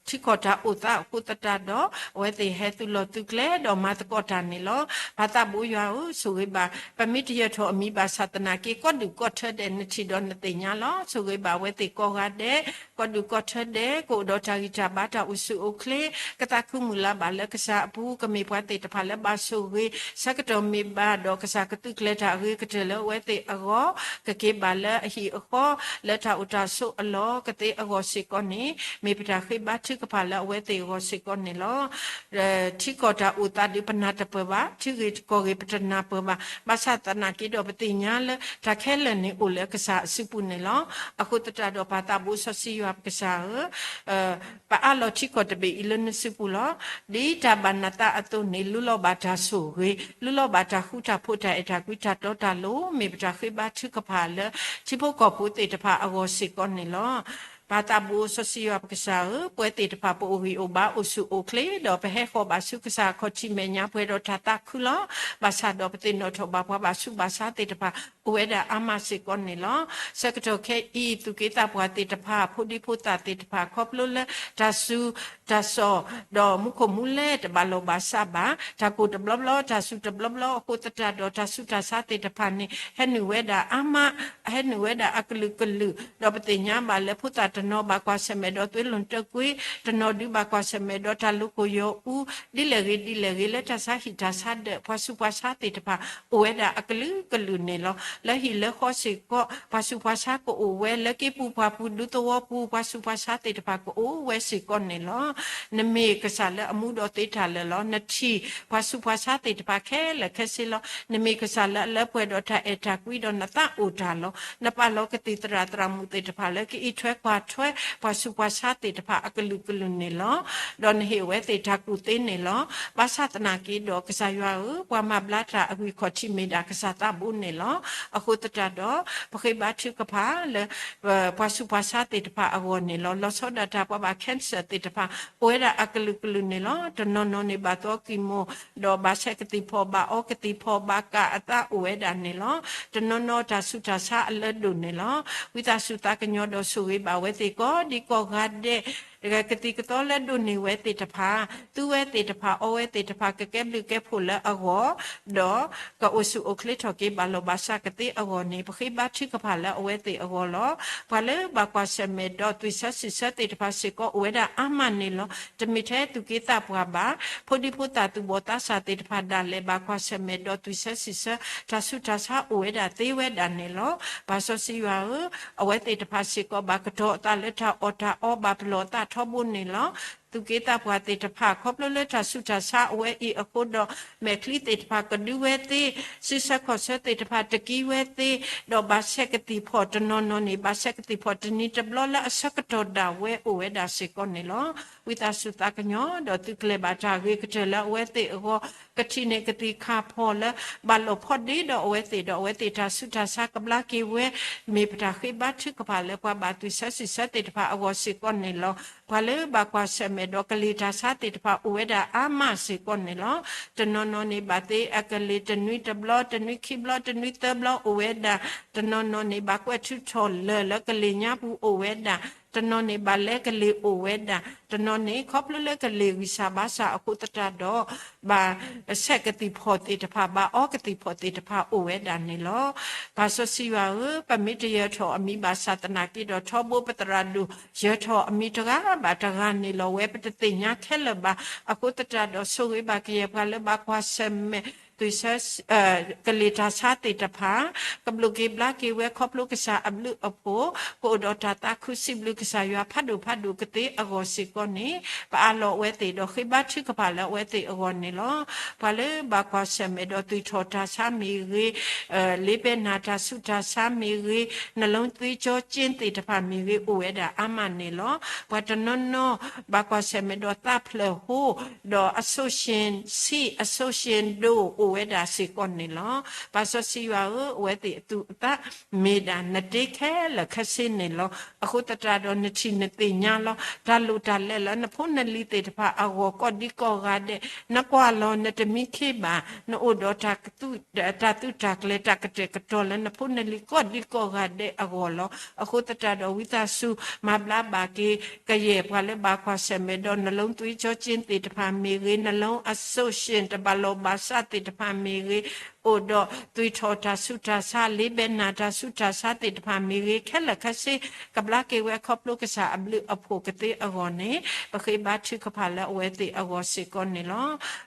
ထံကီၢ်တၢ်အိၣ်သးအဃိသတးဒီး အဝဲသ့ၣ်ဟဲသုးလီၢ်သုးကျဲဒီးမၤသကိးတၢ်န့ၣ်လီၤ. ပၢ်သးဘိယွၤဧၢ, ဆိၣ်ဂ့ၤဘၣ်, ပမ့ၢ်တယၢၤထီၣ်အမံၤဘၣ်ဆၣ်သနာ်က့ ကီၢ်ဒူၣ်ကီၢ်ထၢဒဲးနထံၣ်ဒီးနသ့ၣ်ညါလီၤ. ဆိၣ်ဂ့ၤဘၣ်အဝဲသ့ၣ်ကိးဂၤဒဲး, ကီၢ်ဒူၣ်ကီၢ်ထၢဒဲး ကအိၣ်ဒီးတၢ်ဂံၢ်တၢ်ဘါတၢ်အိၣ်ဆူၣ်အိၣ်ချ့, ကသးခုမုၢ်လၢ်ဘၣ်လၢကစၢ်အပူၤ, ကမ့ၢ်ပှၤသ့ၣ်တဖၣ်လၢဘၣ်ဆိၣ်ဂ့ၤ, ဆၢကတီၢ်မ့ၢ်ဘၣ်ဒီးကစၢ်ကသုးကျဲၤတၢ်အဂ့ၤကတၢၢ်လၢအဝဲသ့ၣ်အဂီၢ်, ကက့ၤဘၣ်လၢအဟံၣ်အဃီ လၢတၢ်အိၣ်တၢ်ဆိးအလီၢ်ကသ့အဂီၢ်စ့ၢ်ကီးန့ၣ် မ့ၢ်ပတၢ်ဃ့ဘါထုကဖၣ်လၢအဝဲသ့ၣ်အဂီၢ်စ့ၢ်ကီးန့ၣ်လီၤ. ထံကီၢ်တၢ်အိၣ်သးဒုးပနၢ်တပၢၢ်ဘၣ်, ထံဂ့ၢ်ကီၢ်ဂ့ၢ်ပတနၢ်ပၢၢ်ဘၣ်, ဘၣ်ဆၣ်သနာ်က့ဒီးပသ့ၣ်ညါလၢ တၢ်ခဲလၢာ်န့ၣ်အိၣ်လၢကစၢ်အစုပူၤန့ၣ်လီၤ. အဃိသတးဒီးပၢ်သးဘိစီဆှံယွၤပကစၢ်ဧၢ, ပအးလီၤထံကီၢ်တဘ့ၣ်အံၤလၢနစုပူၤလီၤ. ဒ်တၢ်ဘၣ်နသးအသိးန့ၣ် လူလီၤဘၣ်တၢ်ဆိၣ်ဂ့ၤ, လူလီၤဘၣ်တၢ်ဃူတၢ်ဖိးတၢ်အဲၣ်တၢ်ကွံတၢ်တီတၢ်လိၤ, မ့ၢ်ပတၢ်ဃ့ဘါထုကဖၣ်လၢ ထံဖိကီၢ်ဖိသ့ၣ်တဖၣ်အဂီၢ်စ့ၢ်ကီးန့ၣ်လီၤ. ပၢ်သးဘိစီဆှံယွၤပကစၢ်ဧၢ, ပဝဲသ့ၣ်တဖၣ်ပအိၣ်ဂံၢ်အိၣ်ဘါအိၣ်ဆူၣ်အိၣ်ချ့, ဒီးပဟဲဃီၤဘၣ်ဆူကစၢ်အခီၣ်ထံးမဲာ်ညါပှဲၤဒီးတၢ်သးခုလီၤ. ဘၣ်ဆၣ်ဒီးပသ့ၣ်နီၣ်ထီၣ်ဘၣ်ပှၤဘၣ်ဆူးဘၣ်ဆါသ့ၣ်တဖၣ် အိၣ်ဝဲဒၣ်အါမးစ့ၢ်ကီးန့ၣ်လီၤ. ဆၢကတီၢ်ခဲအံၤ သူၣ်က့သးပှၢ်သ့ၣ်တဖၣ် ဖိဒံဖိသၣ်သ့ၣ်တဖၣ် ခီဖျိလၢတၢ်စူၤတၢ်စီၣ် ဒီးမူခိၣ်မူလဲၢ်တဘၣ်လီၢ်ဘၣ်စးဘၣ်, တၢ်ကိၢ်တဘျီဘျီ တၢ်စူၤတဘျီဘျီအဃိသတးဒီး တၢ်ဆူးတၢ်ဆါသ့ၣ်တဖၣ်န့ၣ် ဟဲနုာ်ဝဲဒၣ်အါမး, ဟဲနုာ်ဝဲဒၣ်အကလုာ်ကလုာ်, ဒီးပသ့ၣ်ညါဘၣ်လၢဖိသၣ်တနီၤ ဘၣ်ကွၢ်ဆၢၣ်မဲာ်ဒီးသွ့လိာ်တၢကွ့, တနီၤဒုးဘၣ်ကွၢ်ဆၢၣ်မဲာ်ဒီးတၢ်လိၤကိၢ်ယီၤအူ, ဒ်လဲၣ်ဂ့ၤဒ်လဲၣ်ဂ့ၤ လၢတၢ်ဆါဟံၣ်တၢ်ဆါဒၢး ပှၤဆူးပှၤဆါသ့ၣ်တဖၣ် အိၣ်ဝဲဒၣ်အကလုာ်ကလုာ်န့ၣ်လီၤ. လၢဟံၣ်လၢဃီစ့ၢ်ကီး ပှၤဆူးပှၤဆါကအိၣ်ဝဲ, လၢက့ပူၤပှၢ်ပူၤ ဒူသဝီပူၤ ပှၤဆူးပှၤဆါသ့ၣ်တဖၣ်ကအိၣ်ဝဲစ့ၢ်ကီးန့ၣ်လီၤ. နမ့ၢ်ကစၢ်လၢအမူဒီးသ့တၢ်လၢာ်လီၤ. နထံၣ်ပှၤဆူးပှၤဆါသ့ၣ်တဖၣ်ခဲလၢာ်ခဲဆ့လီၤ. နမ့ၢ်ကစၢ်လၢအလၢပှဲၤဒီးတၢ်အဲၣ်တၢ်ကွံဒီးနသးအိၣ်တၢ်လီၤ. နပာ်လီၤကသံၣ်သရၣ်သရၣ်မုၣ်သ့ၣ်တဖၣ်လၢကအံးထွဲကွၢ်ထွဲ ပှၤဆူးပှၤဆါသ့ၣ်တဖၣ်အကလုာ်ကလုာ်န့ၣ်လီၤ. ဒီးနဟ့ၣ်အဝဲသ့ၣ်တၢ်ကူၣ်သ့န့ၣ်လီၤ. ဘၣ်ဆၣ်သနာ်က့ဒီး ကစၢ်ယွၤဧၢ, ပှၤမၤဘျါတၢ်အဂံၢ်ခီၣ်ထံးမ့ၢ်ဒၣ်ကစၢ်သးဘိန့ၣ်လီၤ. အဃိသတးဒီး ပဃ့ဘါထုကဖၣ်လၢ ပှၤဆူးပှၤဆါသ့ၣ်တဖၣ်အဂီၢ်န့ၣ်လီၤ. လီၤဆီဒၣ်တၢ်ပှၤဘၣ် cancer သ့ၣ်တဖၣ် အိၣ်ဝဲဒၣ်အကလုာ်ကလုာ်န့ၣ်လီၤ. တနီၤနီၤန့ၣ်ဘၣ်သီကံၢ်မိၢ် ဒီးဘၣ်ဆဲးကသံၣ်ဖီၣ် ဘၣ်အီကသံၣ်ဖီၣ် ဘၣ်ကၣ်အသးအိၣ်ဝဲဒၣ်န့ၣ်လီၤ. တနီၤနီၤတၢ်ဆူးတၢ်ဆါအလၢဒိၣ်န့ၣ်လီၤ. ဝံသးစူၤသးကညီၤဒီးဆိၣ်ဂ့ၤဘၣ်ဝဲသ့ၣ်ကိးဒံကိးဂၤဒဲး ကသံၣ်ကသီလၢဒိးန့ၢ်ဝဲသ့ၣ်တဖၣ်, သူဝဲသ့ၣ်တဖၣ် အီဝဲသ့ၣ်တဖၣ် ကကဲဘျုးကဲဖှိၣ်လၢအဂီၢ်, ဒီးကအိၣ်ဆူၣ်အိၣ်ချ့ထီၣ်က့ၤ ဘၣ်လီၢ်ဘၣ်စးကသ့အဂီၢ်န့ၣ် ပဃ့ဘါထုကဖၣ်လၢအဝဲသ့ၣ်အဂီၢ်လီၤ. ပှၤလၢဘၣ်ကွၢ်ဆၢၣ်မဲာ်ဒီးသွံၣ်ဆၢစံၣ်ဆၢသ့ၣ်တဖၣ်စ့ၢ်ကီး အိၣ်ဝဲဒၣ်အါမးန့ၣ်လီၤ. တမ့ၢ်ထဲသူၣ်က့သးပှၢ်ဘၣ်, ဖိဒံဖိသၣ်သူၣ်ဘီၣ်သးစၢ်သ့ၣ်တဖၣ်ဒၣ်လဲာ် ဘၣ်ကွၢ်ဆၢၣ်မဲာ်ဒီးသွံၣ်ဆၢစံၣ်ဆၢ တၢ်ဆူးတၢ်ဆါအိၣ်ဝဲဒၣ်သ့ဝဲဒၣ်န့ၣ်လီၤ. ပၢ်စီဆှံယွၤဧၢ, အဝဲသ့ၣ်တဖၣ်စ့ၢ်ကီး ဘၣ်ကတီၤအသးလၢတၢ်အီၣ်တၢ်အီ ဘၣ်ပလီၢ်အသးထီဘိန့ၣ်လီၤ. သူၣ်က့သးပှၢ်သ့ၣ်တဖၣ် ခီဖျိလၢတၢ်ဆူးတၢ်ဆါအဝဲအံၤအဃိဒီး မဲာ်ချံသ့ၣ်တဖၣ်ကဒုဝဲသ့, ဆံဆၢခီၣ်ဆၢသ့ၣ်တဖၣ်တကံဝဲသ့, ဒီးဘၣ်ဆဲးကသံၣ်ဖီၣ်တနီၤနီၤန့ၣ် ဘၣ်ဆဲးကသံၣ်ဖီၣ်တနံၤတဘျီလၢအဆၢကတီၢ်ဒၣ်ဝဲအိၣ်ဝဲဒၣ်စ့ၢ်ကီးန့ၣ်လီၤ. ဝံသးစူၤသးကညီၤ ဒီးသုကျဲၤဘၣ်တၢ်ဂ့ၤကတၢၢ်လၢအဝဲသ့ၣ်အဂီၢ်, ကထံၣ်န့ၢ်ကသံၣ်ခၣ်ဖီၣ်လၢ ဘၣ်လိာ်ဖီၣ်ဒ့ဒီးအဝဲသ့ၣ်ဒီး အဝဲသ့ၣ်တၢ်ဆူးတၢ်ဆါကဘျါက့ၤဝဲ, မ့ၢ်ပတၢ်ဃ့ဘါထုကဖၣ်လၢပှၤဘၣ်သွံၣ်ဆၢစံၣ်ဆၢသ့ၣ်တဖၣ်အဂီၢ်စ့ၢ်ကီးန့ၣ်လီၤ. ပှၤလၢဘၣ်ကွၢ်ဆၢၣ်မဲာ်ဒီးကလံၤတၢ်ဆါသ့ၣ်တဖၣ်အိၣ်ဝဲဒၣ်အါမးစ့ၢ်ကီးန့ၣ်လီၤ. တနီၤနီၤန့ၣ်ဘၣ်သ့အကလံၤတနွံတဘျီ တနွံခံဘျီ တနွံသၢဘျီအိၣ်ဝဲဒၣ်, တနီၤနီၤန့ၣ်ဘၣ်ကွဲးထုးထီၣ်လၢၢ်လၢကလံၤညါပူၤအိၣ်ဝဲဒၣ်, တနီၤန့ၣ်ဘၣ်လဲကလံၤအိၣ်ဝဲဒၣ်, တနီၤန့ၣ်ခီဖျိလၢကလံၤဂံၢ်စၢ်ဘါစၢ်အဃိသတးဒီး ဘၣ်ဆဲးကသံၣ်ဖီၣ်သ့ၣ်တဖၣ် ဘၣ်အီကသံၣ်ဖီၣ်သ့ၣ်တဖၣ်အိၣ်ဝဲဒၣ်န့ၣ်လီၤ. ပၢ်စီဆှံယွၤဧၢ, ပမ့ၢ်တယၢၤထီၣ်အမံၤဘၣ်ဆၣ်သနာ်က့ဒီး ထီဘိပသရၣ်ဒိၣ် ယၢၤထီၣ်အမံၤတဂၤဘၣ်တဂၤန့ၣ်လီၤ. ဝဲပတသ့ၣ်ညါခဲလၢာ်ဘၣ်. အဃိသတးဒီး ဆိၣ်ဂ့ၤဘၣ်ကယဲၢ်ပှၤလၢဘၣ်ကွၢ်ဆၢၣ်မဲာ် သွံၣ်ဆၢ ကလံၤတၢ်ဆါသ့ၣ်တဖၣ်, ကဘျုးက့ၤဘျါက့ၤဝဲခီဖျိကစၢ်အဘျုးအဖှိၣ်, ကအိၣ်ဒီးတၢ်သးခုစံးဘျုးကစၢ်ယွၤဖးဒိၣ်ဖးဒိၣ်ကသ့အဂီၢ်စ့ၢ်ကီးန့ၣ်, ပအးလီၤအဝဲသ့ၣ်ဒီးဃ့ဘါထုကဖၣ်လၢအဝဲသ့ၣ်အဂီၢ်န့ၣ်လီၤ. ပှၤလၢဘၣ်ကွၢ်ဆၢၣ်မဲာ်ဒီးသွံၣ်ထီၣ်တၢ်ဆါမ့ၢ်ဂ့ၤ, လ့ဘဲနၤတၢ်ဆူးတၢ်ဆါမ့ၢ်ဂ့ၤ, နလုံးသွေးကြောကျဉ်သ့ၣ်တဖၣ်မ့ၢ်ဂ့ၤ အိၣ်ဝဲဒၣ်အါမးန့ၣ်လီၤ. ပှၤတနီၤနီၤ ဘၣ်ကွၢ်ဆၢၣ်မဲာ်ဒီးသးဖျၢၣ်ဟိ, ဒီးအစိၣ်ရှ့ၣ်ဆံး အစိၣ်ရှ့ၣ်ဒိၣ်အိၣ်ဝဲဒၣ်စ့ၢ်ကီးန့ၣ်လီၤ. ပၢ်စီဆှံယွၤဧၢ, အဝဲသ့ၣ်အသူၣ်အသးမ့ၢ်ဒၣ်နတ့ခဲလၢာ်ခဲဆ့န့ၣ်လီၤ. အဃိသတးဒီးနထံၣ်နသ့ၣ်ညါလီၤ. တၢ်လိၣ်တၢ်လဲလၢနဖိနလံၤသ့ၣ်တဖၣ်အဂီၢ် ကိးဒံကိးဂၤဒဲး, နကွၢ်လီၤနတမံခ့ဘၣ်, နအိၣ်ဒီးတၢ်သူၣ်တၢ်ကျဲၤ တၢ်ကတဲာ်ကတီၤလၢနဖိနလံၤကိးဒံကိးဂၤဒဲးအဂီၢ်လီၤ. အဃိသတးဒီးဝံသးစူၤ မၤဘျါဘၣ်က့ၤ ကယဲၢ်ပှၤလၢဘၣ်ကွၢ်ဆၢၣ်မဲာ်ဒီး နလုံးသွေးကြောကျဉ်သ့ၣ်တဖၣ်မ့ၢ်ဂ့ၤ, နလုံးအစိၣ်ရှ့ၣ်တဘၣ်လီၢ်ဘၣ်စးသ့ၣ်တဖၣ်မ့ၢ်ဂ့ၤ, အိၣ်ဒီးသွံၣ်ထီၣ်တၢ်ဆူးတၢ်ဆါ လ့ဘဲနၤတၢ်ဆူးတၢ်ဆါသ့ၣ်တဖၣ်မ့ၢ်ဂ့ၤ, ခဲလၢာ်ခဲဆ့ ကဘျါက့ၤဝဲခီဖျိကစၢ်အဘျုးအဖှိၣ်ကသ့အဂီၢ်န့ၣ်, ပဃ့ဘါထုကဖၣ်လၢအဝဲသ့ၣ်အဂီၢ်စ့ၢ်ကီးန့ၣ်လီၤ.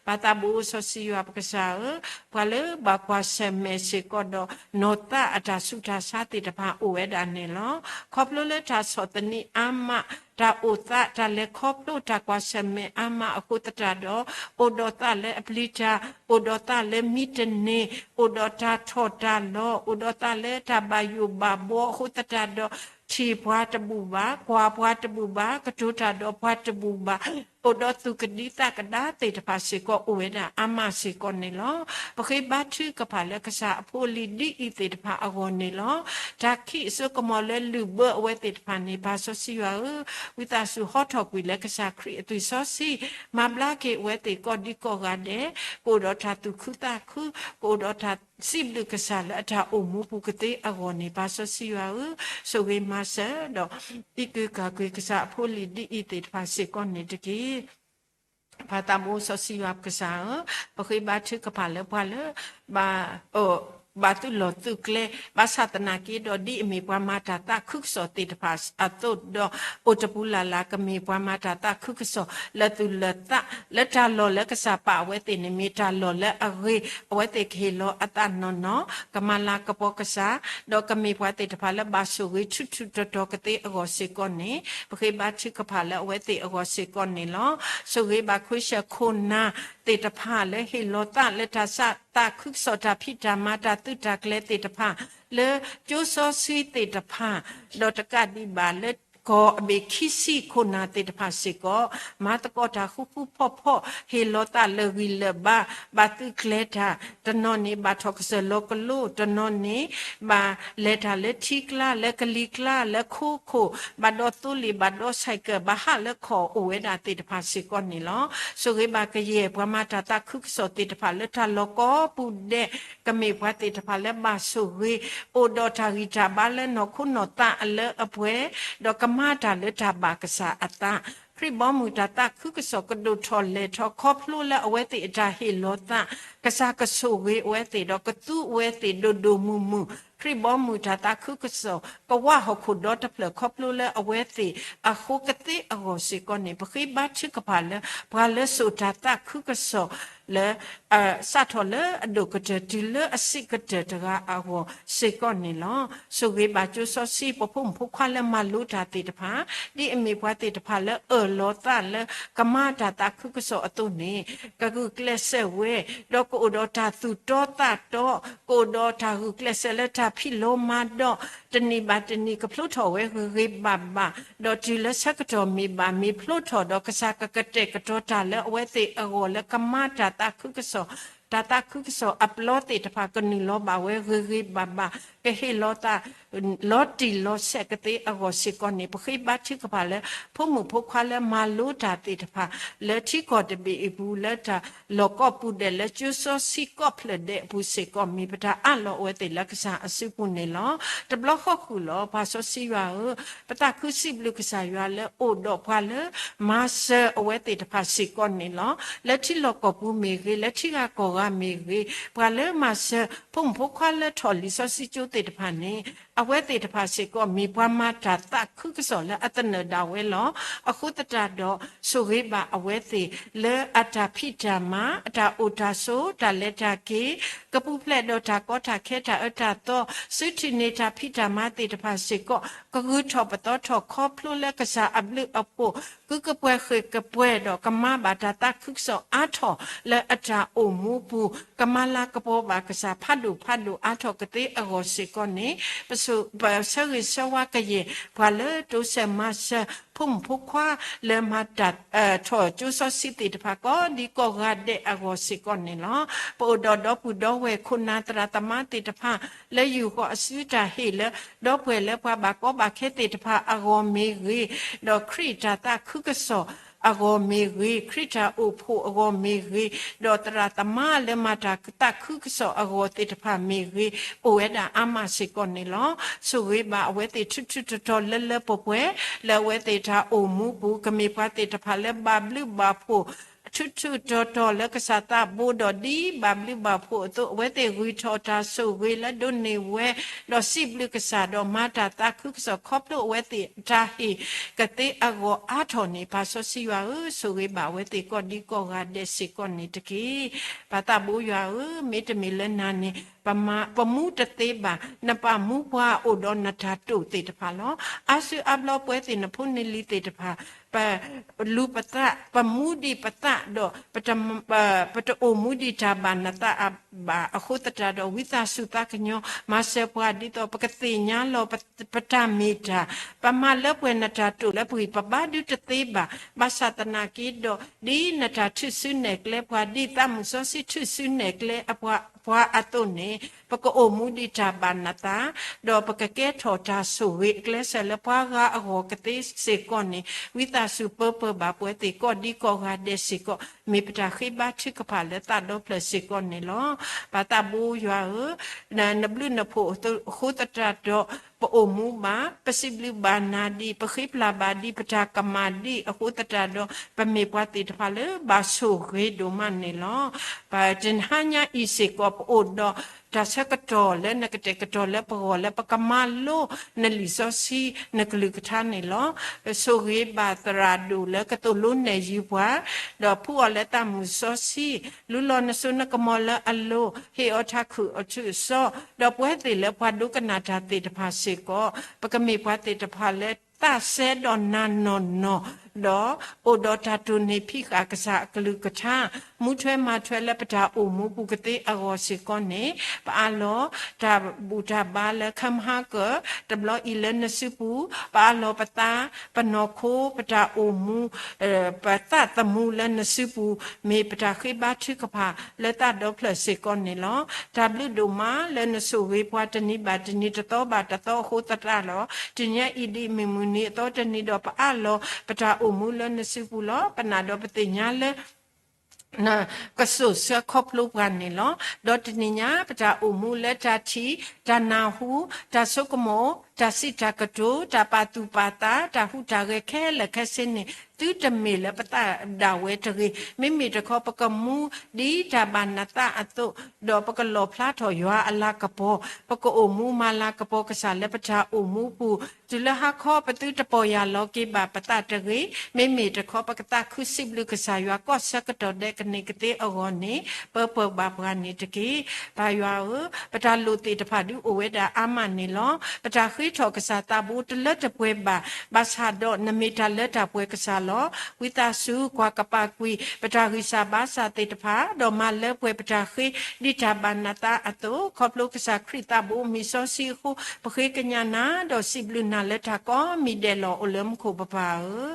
ပၢ်သးဘိစီဆှံယွၤပကစၢ်ဧၢ, ပှၤလၢဘၣ်ကွၢ်ဆၢၣ်မဲာ်စ့ၢ်ကီးဒီး နီၢ်သးအတၢ်ဆူးတၢ်ဆါသ့ၣ်တဖၣ်အိၣ်ဝဲဒၣ်န့ၣ်လီၤ. ခီဖျိလၢတၢ်ဆီၣ်သနံးအါမး, တၢ်အိၣ်သး တၢ်လဲၤခီဖျိ တၢ်ကွၢ်ဆၢၣ်မဲာ်အါမးအဃိသတးဒီး, အိၣ်ဒီးသးလၢအပျံၤတၢ်, အိၣ်ဒီးသးလၢမံတန့ၢ်, အိၣ်ဒီးတၢ်ထီၣ်တၢ်လီၤ, အိၣ်ဒီးသးလၢတၢ်ဘၣ်ယိၣ်ဘၣ်ဘှီအဃိသတးဒီး, ထံၣ်ပှၤတဘူၣ်ဘၣ်, ကွၢ်ပှၤတဘူၣ်ဘၣ်, ကတိၤတၢ်ဒီးပှၤတဘူၣ်ဘၣ်, အိၣ်ဒီးသူၣ်ကဒံသးကဒါသ့ၣ်တဖၣ်စ့ၢ်ကီးအိၣ်ဝဲဒၣ်အါမးစ့ၢ်ကီးန့ၣ်လီၤ. ပဃ့ဘါထုကဖၣ်လၢကစၢ်အဖိအလံၤဒ်အံၤသ့ၣ်တဖၣ်အဂီၢ်န့ၣ်လီၤ. တၢ်ခံးအစိကမီၤလၢလုၢ်ဘၢအဝဲသ့ၣ်တဖၣ်န့ၣ်, ပၢ်စီဆှံယွၤဧၢ, ဝံသးစူၤဟီထီၣ်ကွံာ်လၢကစၢ်ခရံာ်အသွံၣ်စီဆှံ, မၤဘျါက့ၤအဝဲသ့ၣ်ကိးဒံကိးဂၤဒဲး, ကအိၣ်ဒီးတၢ်သူၣ်ခုသးခု, ကအိၣ်ဒီးတၢ်စံးဘျုးကစၢ်လၢအတၢ်အိၣ်မူပူၤကသ့အဂီၢ်န့ၣ်, ပၢ်စီဆှံယွၤဧၢ, ဆိၣ်ဂ့ၤမၤစၢၤဒီး အံးက့ၤကၤကွံာ်ကစၢ်အဖိအလံၤဒ်အံၤသ့ၣ်တဖၣ်စ့ၢ်ကီးန့ၣ်တက့ၢ်. ပၢ်သးဘိစီဆှံယွၤပကစၢ်ဧၢ, ပဃ့ဘါထုကဖၣ်လၢပှၤလၢ ဘၣ် ဘၣ်သုးလီၢ်သုးကျဲ ဘၣ်ဆၣ်သနာ်က့ဒီး ဒ်အမ့ၢ်ပှၤမၤတၢ်သးခုကစီၣ်သ့ၣ်တဖၣ်အသိးဒီး အိၣ်တပူၤလၢ်လၢ် ကမ့ၢ်ပှၤမၤတၢ်သးခုကစီၣ် လၢသူၣ်လၢသး လၢတၢ်လီၢ်လၢကစၢ်ပာ်အဝဲသ့ၣ်န့ၣ် မ့ၢ်တၢ်လီၢ်လၢအဂ့ၤ အဝဲသ့ၣ်ကဟ့ၣ်လီၤအသးနီၢ်နီၢ် ကမၤလၤကပီၤကစၢ် ဒီးကမ့ၢ်ပှၤသ့ၣ်တဖၣ်လၢဘၣ်ဆိၣ်ဂ့ၤထူးထူးတီၤတီၤကသ့အဂီၢ်စ့ၢ်ကီးန့ၣ် ပဃ့ဘါထုကဖၣ်လၢအဝဲသ့ၣ်အဂီၢ်စ့ၢ်ကီးန့ၣ်လီၤ. ဆိၣ်ဂ့ၤဘၣ်ခဝ့ၡၢၣ်ခိၣ်နၢ်သ့ၣ်တဖၣ်လၢဟ့ၣ်လီၤသးလၢတၢ်သးခုကစီၣ် တၢ်ဖံးတၢ်မၤ တၢ်သုးတၢ်ကျဲၤသ့ၣ်တဖၣ် လၢကၠိစီဆှံသ့ၣ်တဖၣ် ဒီးတကးဒံးဘၣ်လၢ ကီၢ်အဘ့ၣ်ခံဆံခိၣ်နၢ်သ့ၣ်တဖၣ်စ့ၢ်ကီး မၤသကိးတၢ်ဃူဃူဖိးဖိး ဟ့ၣ်လီၤသးလၢာ်ဂံၢ်လၢာ်ဘါ ဘၣ်သုးကျဲၤတၢ် တနီၤန့ၣ်ဘၣ်ထီၣ်ကစၢၢ်လီၤကလိ တနီၤန့ၣ် ဘၣ်လဲၤတၢ်လၢထံကျါ လၢကလံၤကျါ လၢခိခိၣ် ဘၣ်ဒီးသိလ့ၣ် ဘၣ်ဒီးဆဲးကၢး ဘၣ်ဟးလၢခီၣ်အိၣ်ဝဲဒၣ်သ့ၣ်တဖၣ်စ့ၢ်ကီးန့ၣ်လီၤ. ဆိၣ်ဂ့ၤဘၣ်ကယဲၢ် ပှၤမၤတၢ်သးခုကစီၣ်သ့ၣ်တဖၣ်လၢတၢ်လီၢ်ကိးပူၤဒဲး ကမ့ၢ်ပှၤသ့ၣ်တဖၣ်လၢဘၣ်ဆိၣ်ဂ့ၤ အိၣ်ဒီးတၢ်ဂံၢ်တၢ်ဘါလၢနီၢ်ခိနီၢ်သးအလၢအပှဲၤ ဒီးကမၤတၢ်လၢတၢ်ဘၣ်ကစၢ်အသး ခရံာ်ဘီမုၢ်တၢ်သးခုကစီၣ်ကဒိၣ်ထီၣ်လဲၢ်ထီၣ်ခီဖျိလၢအဝဲသ့ၣ်အတၢ်ဟ့ၣ်လီၤသး ကစၢ်ကဆိၣ်ဂ့ၤအဝဲသ့ၣ်ဒီးကသူအဝဲသ့ၣ်ဒိၣ်ဒိၣ်မုၢ်မုၢ် ခရံာ်ဘီမုၢ်တၢ်သးခုကစီၣ် ကဝၢ်ဟီၣ်ခိၣ်ဒီတဖျၢၣ်ခီဖျိလၢအဝဲသ့ၣ်အဃိကသ့အဂီၢ်စ့ၢ်ကီးန့ၣ် ပဃ့ဘါထုကဖၣ်လၢ ပှၤလၢစိာ်တၢ်သးခုကစီၣ်လၢ စးထီၣ်လၢအဒိၣ်ကတၢၢ်တုၤလၢအဆံးကတၢၢ်တဂၤအဂီၢ်စ့ၢ်ကီးန့ၣ်လီၤ. ဆိၣ်ဂ့ၤဘၣ်ကၠိစီဆှံ ပဖိမုၣ်ဖိခွါလၢမၤလိတၢ်သ့ၣ်တဖၣ် ဒ်အမ့ၢ်ပှၤသ့ၣ်တဖၣ်လၢအၢၣ်လီၤသးလၢကမၤတၢ်သးခုကစီၣ်အသိးန့ၣ် ကဂုာ်ကျဲးစၢးဝဲ ဒီးကအိၣ်ဒီးတၢ်သူၣ်တီသးတီ ကအိၣ်ဒီးတၢ်ဂုာ်ကျဲးစၢးလၢတၢ်ဖံးလိမၤဒီး တနံၤဘၣ်တနံၤကဖျိထီၣ်ဝဲဂ့ၤဂ့ၤဘၣ်ဘၣ် ဒီးတုၤလၢဆၢကတီၢ်မ့ၢ်ဘၣ်မ့ၢ်ဖျိထီၣ်ဒီး ကစၢ်ကကတဲာ်ကတီၤတၢ်လၢအဝဲသ့ၣ်အဂီၢ်လၢကမၤတၢ်သးခုကစီၣ် တၢ်သးခုကစီၣ်အပျီသ့ၣ်တဖၣ်ကနုာ်လီၤဘၣ်ဝဲဂ့ၤဂ့ၤဘၣ်ဘၣ် ကဟ့ၣ်လီၤသး လီၤတံၢ်လီၤဆဲးကသ့အဂီၢ်စ့ၢ်ကီးန့ၣ် ပဃ့ဘါထုကဖၣ်လၢ ဖိမုၣ်ဖိခွါလၢမၤလိတၢ်သ့ၣ်တဖၣ် လၢထံကီၢ်တဘ့ၣ်အံၤပူၤ လၢတၢ်လီၢ်ကိးပူၤဒဲး လၢကၠိစီဆှံကီၢ်ဖျၢၣ်ဒဲးအပူၤစ့ၢ်ကီး မ့ၢ်ပတၢ်အးလီၤအဝဲသ့ၣ်လၢကစၢ်အစုပူၤန့ၣ်လီၤ. တဘျီဃီဃုာ်လီၤ. ပၢ်စီဆှံယွၤဧၢ, ပသးခုစံးဘျုးကစၢ်ယွၤလၢအိၣ်ဒီးပှၤလၢ မၤစၢၤအဝဲသ့ၣ်တဖၣ်စ့ၢ်ကီးန့ၣ်လီၤ. လၢထံလီၢ်ကီၢ်ပူၤမ့ၢ်ဂ့ၤ, လၢထံဂၤကီၢ်ဂၤမ့ၢ်ဂ့ၤ, ပှၤလၢမၤစၢၤဖိမုၣ်ဖိခွါလၢထီၣ်လံာ်စီဆှံကၠိသ့ၣ်တဖၣ်န့ၣ် အဝဲသ့ၣ်တဖၣ်စ့ၢ်ကီး မ့ၢ်ပှၤမၤတၢ်သးခုကစီၣ်လၢအသနၢၣ်ဒၣ်ဝဲလီၤ. အဃိသတးဒီး ဆိၣ်ဂ့ၤဘၣ်အဝဲသ့ၣ် လၢအတၢ်ဖံးတၢ်မၤ, အတၢ်အိၣ်တၢ်ဆိး, တၢ်လဲၤတၢ်က့ၤ, ကပူၤဖျဲးဒီးတၢ်ကီတၢ်ခဲ တၢ်အၢတၢ်သီ, စုထံၣ်န့ၢ်တၢ်ဖံးတၢ်မၤသ့ၣ်တဖၣ်စ့ၢ်ကီး ကဂုၤထီၣ်ပသီထီၣ်ခီဖျိလၢကစၢ်အဘျုးအဖှိၣ် ကုကပှဲၤဃ့ၢ်ကပှဲၤဒီး ကမၤဘၣ်တၢ်သးခုကစီၣ်အါထီၣ်လၢအတၢ်အိၣ်မူပူၤ, ကမၤလၤကပီၤဘၣ်ကစၢ်ဖးဒိၣ်ဖးဒိၣ်အါထီၣ်ကသ့အဂီၢ်စ့ၢ်ကီးန့ၣ်, ပဆိၣ် ပဆၢဂ့ၤဆၢဝါကယဲၢ် ပှၤလၢတိစၢၤမၤစၢၤ ဖိမုၣ်ဖိခွါလၢမၤတၢ် ထီၣ်ကၠိစီဆှံသ့ၣ်တဖၣ် ကိးဒံကိးဂၤဒဲးအဂီၢ်စ့ၢ်ကီးန့ၣ်လီၤ. ပအိၣ်ဒီးဒီပုၢ်ဒီဝဲၢ်ခိၣ်နၢ်သရၣ်သမါသ့ၣ်တဖၣ် လၢယူၢ်ဃီၤအစုတၢ်ဟ့ၣ်လၢ ဒီပုၢ်ဝဲၢ်လၢပှၤဘၣ်ကီဘၣ်ခဲသ့ၣ်တဖၣ်အဂီၢ်မ့ၢ်ဂ့ၤ, ဒီးခရံာ်တၢ်သးခုကစီၣ်အဂီၢ်မ့ၢ်ဂ့ၤ, ခရံာ်တၢ်အိၣ်ဖှိၣ်အဂီၢ်မ့ၢ်ဂ့ၤ, ဒီးသရၣ်သမါလၢမၤတၢ်သးခုကစီၣ်အဂီၢ်သ့ၣ်တဖၣ်မ့ၢ်ဂ့ၤ, အိၣ်ဝဲဒၣ်အါမးစ့ၢ်ကီးန့ၣ်လီၤ. ဆိၣ်ဂ့ၤဘၣ်အဝဲသ့ၣ်ထူထူတီၤတီၤလၢလၢပှဲၤပှဲၤ လၢအဝဲသ့ၣ်တၢ်အိၣ်မူပူၤ ကမ့ၢ်ပှၤသ့ၣ်တဖၣ်လၢဘၣ်ဘျုးဘၣ်ဖှိၣ် ထူထူတီၤတီၤလၢကစၢ်သးဘိဒီး ဒ်ဘၣ်ဘျုးဘၣ်ဖှိၣ်အသိး အဝဲသ့ၣ်ဂုၤထီၣ်တၢ်ဆိၣ်ဂ့ၤလၢဒိးန့ၢ်ဝဲ, ဒီးစံးဘျုးကစၢ်ဒီးမၤတၢ်သးခုကစီၣ် ခီဖျိအဝဲသ့ၣ်တၢ်ဟ့ၣ်ကသ့အဂီၢ်အါထီၣ်န့ၣ် ပၢ်စီဆှံယွၤဧၢ, ဆိၣ်ဂ့ၤဘၣ်အဝဲသ့ၣ်ကိးဒံကိးဂၤဒဲးစ့ၢ်ကီးန့ၣ်တက့ၢ်. ပၢ်သးဘိယွၤဧၢ, မ့တမ့ၢ်လၢနၤန့ၣ် ပမူတသ့ဘၣ်. နပာ်မူပှၤအိၣ်ဒီးနတၢ်တိာ်သ့ၣ်တဖၣ်လီၤ. အါစုအါဘျီပဝဲသ့ၣ်နဖိနလံၤသ့ၣ်တဖၣ် ပလူၤပသး, ပမူဒံးပသးဒီး ပတအိၣ်မူဒံးတၢ်ဘၣ်နသးဘၣ်. အဃိသတးဒီး ဝံသးစူၤသးကညီၤ မၤစၢၤပှၤဒ်သိး ပကသ့ၣ်ညါလီၤပတၢ်မ့ၢ်တၢ်, ပမၤလၢပှဲၤနတၢ်တိာ်လၢပဂံၢ် ပဘါဒုတသ့ဘၣ်. ဘၣ်ဆၣ်သနာ်က့ဒီး ဒ်နတၢ်ထုးစုနဲၣ်ကျဲပှၤ ဒ်သးမုၣ်စီဆှံထုးစုနဲၣ်ကျဲအပှၤအသိးန့ၣ် ပကအိၣ်မူဒံးတၢ်ဘၣ်နသး ဒီးပကကဲထီၣ်တၢ်ဆိၣ်ဂ့ၤအကျဲးစၢးလၢပှၤဂၤအဂီၢ်ကသ့စ့ၢ်ကီးန့ၣ် ဝံသးစူၤပၢပၢၢ်ဘၣ်ပဝဲသ့ၣ်ကိးဒံကိးဂၤဒဲးစ့ၢ်ကီး မ့ၢ်ပတၢ်ဃ့ဘါထုကဖၣ်လၢသးဒီဖျၢၣ်စ့ၢ်ကီးန့ၣ်လီၤ. ပၢ်သးဘိယွၤဧၢ, နဘျုးနဖှိၣ်အဃိသတးဒီး ပအိၣ်မူဘၣ်, ပစံးဘျုးဘၣ်နၤဒံး, ပဃ့ပျၢ်ဘၣ်ဒံးပတၢ်ကမၣ်ဒံးအဃိသတးဒီး ပမ့ၢ်ပှၤသ့ၣ်တဖၣ်လၢဘၣ်ဆိၣ်ဂ့ၤဒိၣ်မးန့ၣ်လီၤ. ပတဟါညါအံၤစ့ၢ်ကီး ပအိၣ်ဒီးတၢ်ဆၢကတီၢ်လၢနကတဲာ်ကတီၤလၢပဂီၢ် လၢပကမၤလိနလံာ်စီဆှံနကလုၢ်ကထါန့ၣ်လီၤ. ဆိၣ်ဂ့ၤဘၣ်သရၣ်ဒိၣ်လၢကသိၣ်လိနဲၣ်ယုၤပှၤ, ဒီးဖှူအီၤလၢသးမုၣ်စီဆှံ, လူလီၤနစိနကမီၤလၢအလိၤ, ဟ့ၣ်အီၤတၢ်ခုၣ်အီၤထုးအစီ, ဒီးပဝဲသ့ၣ်လၢပှၤဒိကနၣ်တၢ်သ့ၣ်တဖၣ်စ့ၢ်ကီး ပကမ့ၢ်ပှၤသ့ၣ်တဖၣ်လၢသးစဲဒီးနၤနီၢ်နီၢ်, ဒီးအိၣ်ဒီးတၢ်တိၢ်န့ၢ်ဖံးဃာ်ကစၢ်အကလုၢ်ကထါ, မူထွဲမၤထွဲလၢပတၢ်အိၣ်မူပူၤကသ့အဂီၢ်စ့ၢ်ကီးန့ၣ်, ပအးလီၤတၢ်ဘူၣ်တၢ်ဘါလၢခမဟါကၢၢ် တဘျီအံၤလၢနစုပူၤ, ပအးလီၤပသး, ပနီၢ်ခိ, ပတၢ်အိၣ်မူ ပသးသမူလၢနစုပူၤ, မ့ၢ်ပတၢ်ဃ့ဘါထုကဖၣ်လၢသးဒီဖျၢၣ်စ့ၢ်ကီးန့ၣ်လီၤ. တၢ်ဘျုးဒိၣ်မးလၢနဆိၣ်ဂ့ၤပှၤတနံၤဘၣ်တနံၤ တသီဘၣ်တသီအဃိသတးဒီး, တနံၤအံၤဒ်အမ့ၢ်မုၢ်နံၤအသီတနံၤဒီး ပအးလီၤပတၢ်အိၣ်မူလၢနစုပူၤလီၤ. ပနာ်ဒီးပသ့ၣ်ညါလၢ နကစိာ်ဆှၢခီဖျိပှၤန့ၣ်လီၤ. ဒီးတနံၤညါ ပတၢ်အိၣ်မူလၢတၢ်ထံၣ်, တၢ်နၢ်ဟူ, တၢ်ဆိကမိၣ်, တၢ်စံးတၢ်ကတိၤ, တၢ်ပာ်သူၣ်ပာ်သး, တၢ်ဟူးတၢ်ဂဲၤခဲလၢာ်ခဲဆ့န့ၣ် သုတမ့ၢ်လၢပသးဒၣ်ဝဲတဂ့ၤ. မ့မ့ၢ်တခီ ပကမူဒ်တၢ်ဘၣ်နသးအသိး, ဒီးပကလီၣ်ဖျါထီၣ်ယွၤအလၤကပီၤ, ပကအိၣ်မူမၤလၤကပီၤကစၢ်လၢပတၢ်အိၣ်မူပူၤ, တုၤလၢဟါခီပသုတပီၢ်ယၢ်လီၤက့ၤဘၣ်ပသးတဂ့ၤ. မ့မ့ၢ်တခီ ပကသးခုစံးဘျုးကစၢ်ယွၤ ကီၢ်ဆၢကတီၢ်ဒဲးကန့ၢ်ကသ့အဂီၢ်န့ၣ် ပၢပၢၢ်ဘၣ်ပှၤန့ၣ်တက့ၢ်. ပၢ်ယွၤဧၢ, ပတၢ်လိၣ်သ့ၣ်တဖၣ်ဒုးအိၣ်ဝဲဒၣ်အါမးန့ၣ်လီၤ. ပတၢ်ဃ့ ထီၣ်ကစၢ်သးဘိတလၢတပှဲၤဘၣ်, ဘၣ်ဆၣ်ဒီးနမ့ၢ်တၢ်လၢတၢ်ပှဲၤကစၢ်လီၤ. ဝံသးစူၤ ကွၢ်ကပာ်ကွံာ် ပတၢ်ဂံၢ်စၢ်ဘါစၢ်သ့ၣ်တဖၣ်, ဒီးမၤလၢပှဲၤပတၢ်ဃ့ ဒ်တၢ်ဘၣ်နသးအသိး, ခီဖျိကစၢ်ခရံာ်သးဘိမံၤစီဆှံအဃိ, ပဃ့ကညးနၤ, ဒီးစံးဘျုးနၤလၢတၢ်ကိးမံၤဒဲးလီၤ. အိၣ်လၢမူခိၣ်ပပၢ်ဧၢ,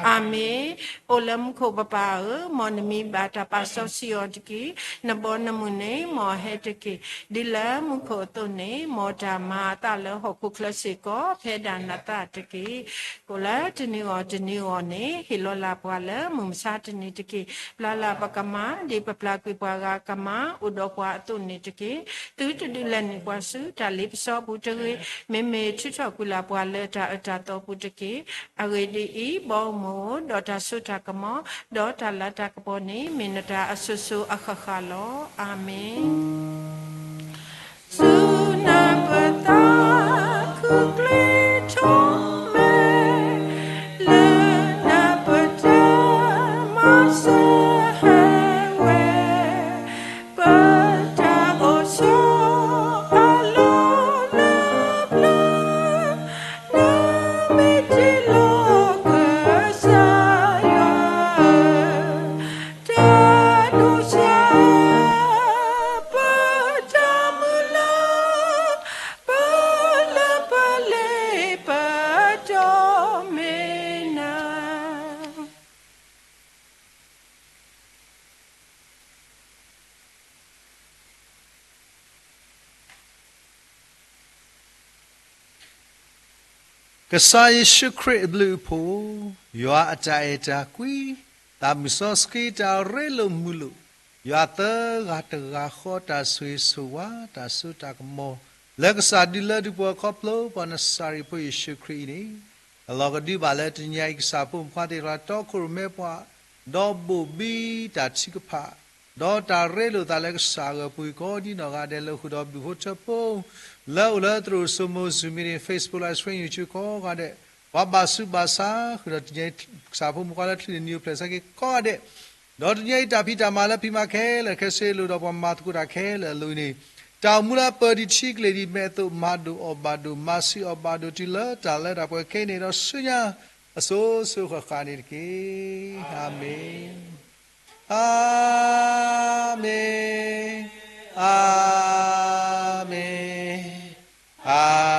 အၤမ့ၣ်. အိၣ်လၢမူခိၣ်ပပၢ်ဧၢ, မ်နမံၤဘၣ်တၢ်ပာ်စီဆှံအီၤတက့ၢ်. နဘီနမုၢ်န့ၣ် မ်အဟဲတက့ၢ်. ဒ်လၢမူခိၣ်အသိးန့ၣ်, မ်တၢ်မၤအသးလၢဟီၣ်ခိၣ်ချၢစ့ၢ်ကီး ဖဲဒၣ်နသးတက့ၢ်. ကိၣ်လၢတနံၤဂီၢ်တနံၤဂီၢ်န့ၣ်, ဟ့ၣ်လီၤလၢ်ပှၤလၢမုၢ်မဆါတနံၤတက့ၢ်. ပျၢ်လၢ်ပကမၢ်, ဒ်ပပျၢ်ကွံာ်ပှၤဂၤအကမၢ်, အိၣ်ဒီးပှၤအသိးန့ၣ်တက့ၢ်. သုတဒုးလဲၤနုာ်ပှၤဆူတၢ်လ့ပစီပူၤတဂ့ၤ, မ့မ့ၢ်ထုးထီၣ်ကွံာ်လၢ်ပှၤလၢတၢ်အၢတၢ်သီပူၤတက့ၢ်. အဂ့ၢ်ဒ်အံၤ, ဘီမုၢ်ဧၢ, ဒီးတၢ်စိတၢ်ကမီၤ, ဒီးတၢ်လၤတၢ်ကပီၤန့ၣ်, မ့ၢ်နတၢ်အစိၤစိၤအဃၣ်ဃၣ်လီၤ. အၤမ့ၣ်. စူၢ်နၤပသးခုၣ်ကျ့ထီၣ်မဲာ်, လၢနပတၢ်မၤစၢၤဟဲဝဲ, ပတၢ်အိၣ်ဆိးအလီၢ်လၢပျၢၤ, နမ့ၢ်တ့လီၤကစၢ်ယွၤဧၢ, တၢ်ဒိၣ်စၢ် ပတၢ်မုၢ်လၢ်, ပလၢပလ့ပဒီမ့ၢ်နၤ. ကစၢ်ယ့ၣ်ၡူးခရံာ်အဘျုးအဖှိၣ်, ယွၤအတၢ်အဲၣ်တၢ်ကွံ, သးမုၢ်စီဆှံတၢ်ရ့လိာ်မုာ်လိာ်, ယွၤသၢဂၤတဂၤဃီတၢ်ဆိၣ်ဂ့ၤဆိၣ်ဝါ, တၢ်စိတၢ်ကမီၤ, လၢကစၢ်ဒုးလၢဒုးပှၤခီဖျိပှၤနစၤရ့းဖိယ့ၣ်ၡူးခရံာ်အံၤန့ၣ်, အလီၢ်ကဒုဘၣ်လၢတနံၤအံၤ ကစၢ်ဖိမုၣ်ဖိခွါသ့ၣ်တဖၣ် တီခိၣ်ရိၣ်မဲပှၤ, ဒီးဘိၣ်ဘံတၢ်ထုကဖၣ်, ဒီးတၢ်ရ့လိာ်သးလၢကစၢ်အဂီၢ်ပူၤ ကိးဒံနီၢ်ဂၤဒဲး လၢဃုာ်ဒီးဘျုးဖိထၢဖိ လၢအိၣ်လၢသရိာ်စိမိၤ Zoom meeting, Facebook Live Stream, YouTube ကိးဂၤဒဲး, ပှၤဘၣ်ဆူးဘၣ်ဆါဃုာ်ဒီးတနံၤအံၤ ကစၢ်ဖိမုၣ်ခွါလၢချုးန့ၣ် နံၤအိၣ်ဖျဲၣ်ဆၢက့ၤကိးဂၤဒဲး, ဒီးတနံၤအံၤ တၢ်ဖံးတၢ်မၤလၢဖံးမၤခဲလၢာ်ခဲဆ့လိာ်ဒီးပှၤမၤသကိးတၢ်ခဲလၢာ်အလိၤအံၤန့ၣ်, တၢ်အိၣ်မူလၢအပၢၤဒံးထံကလ့ၤဒံးမဲာ်အသိး မၤဒိၣ်အီၣ်ဘၣ်ဒိၣ် မၤဆံးအီၣ်ဘၣ်ဒိၣ်တုၤလၢတၢ်လၢတၢ်ပှဲၤခဲအံၤန့ၣ် ဒီးဆူညါအစိၤစိၤဃၣ်ဃၣ်န့ၣ်တက့ၢ်. အၤမ့ၣ်, အၤမ့ၣ်, အၤမ့ၣ်, အၤ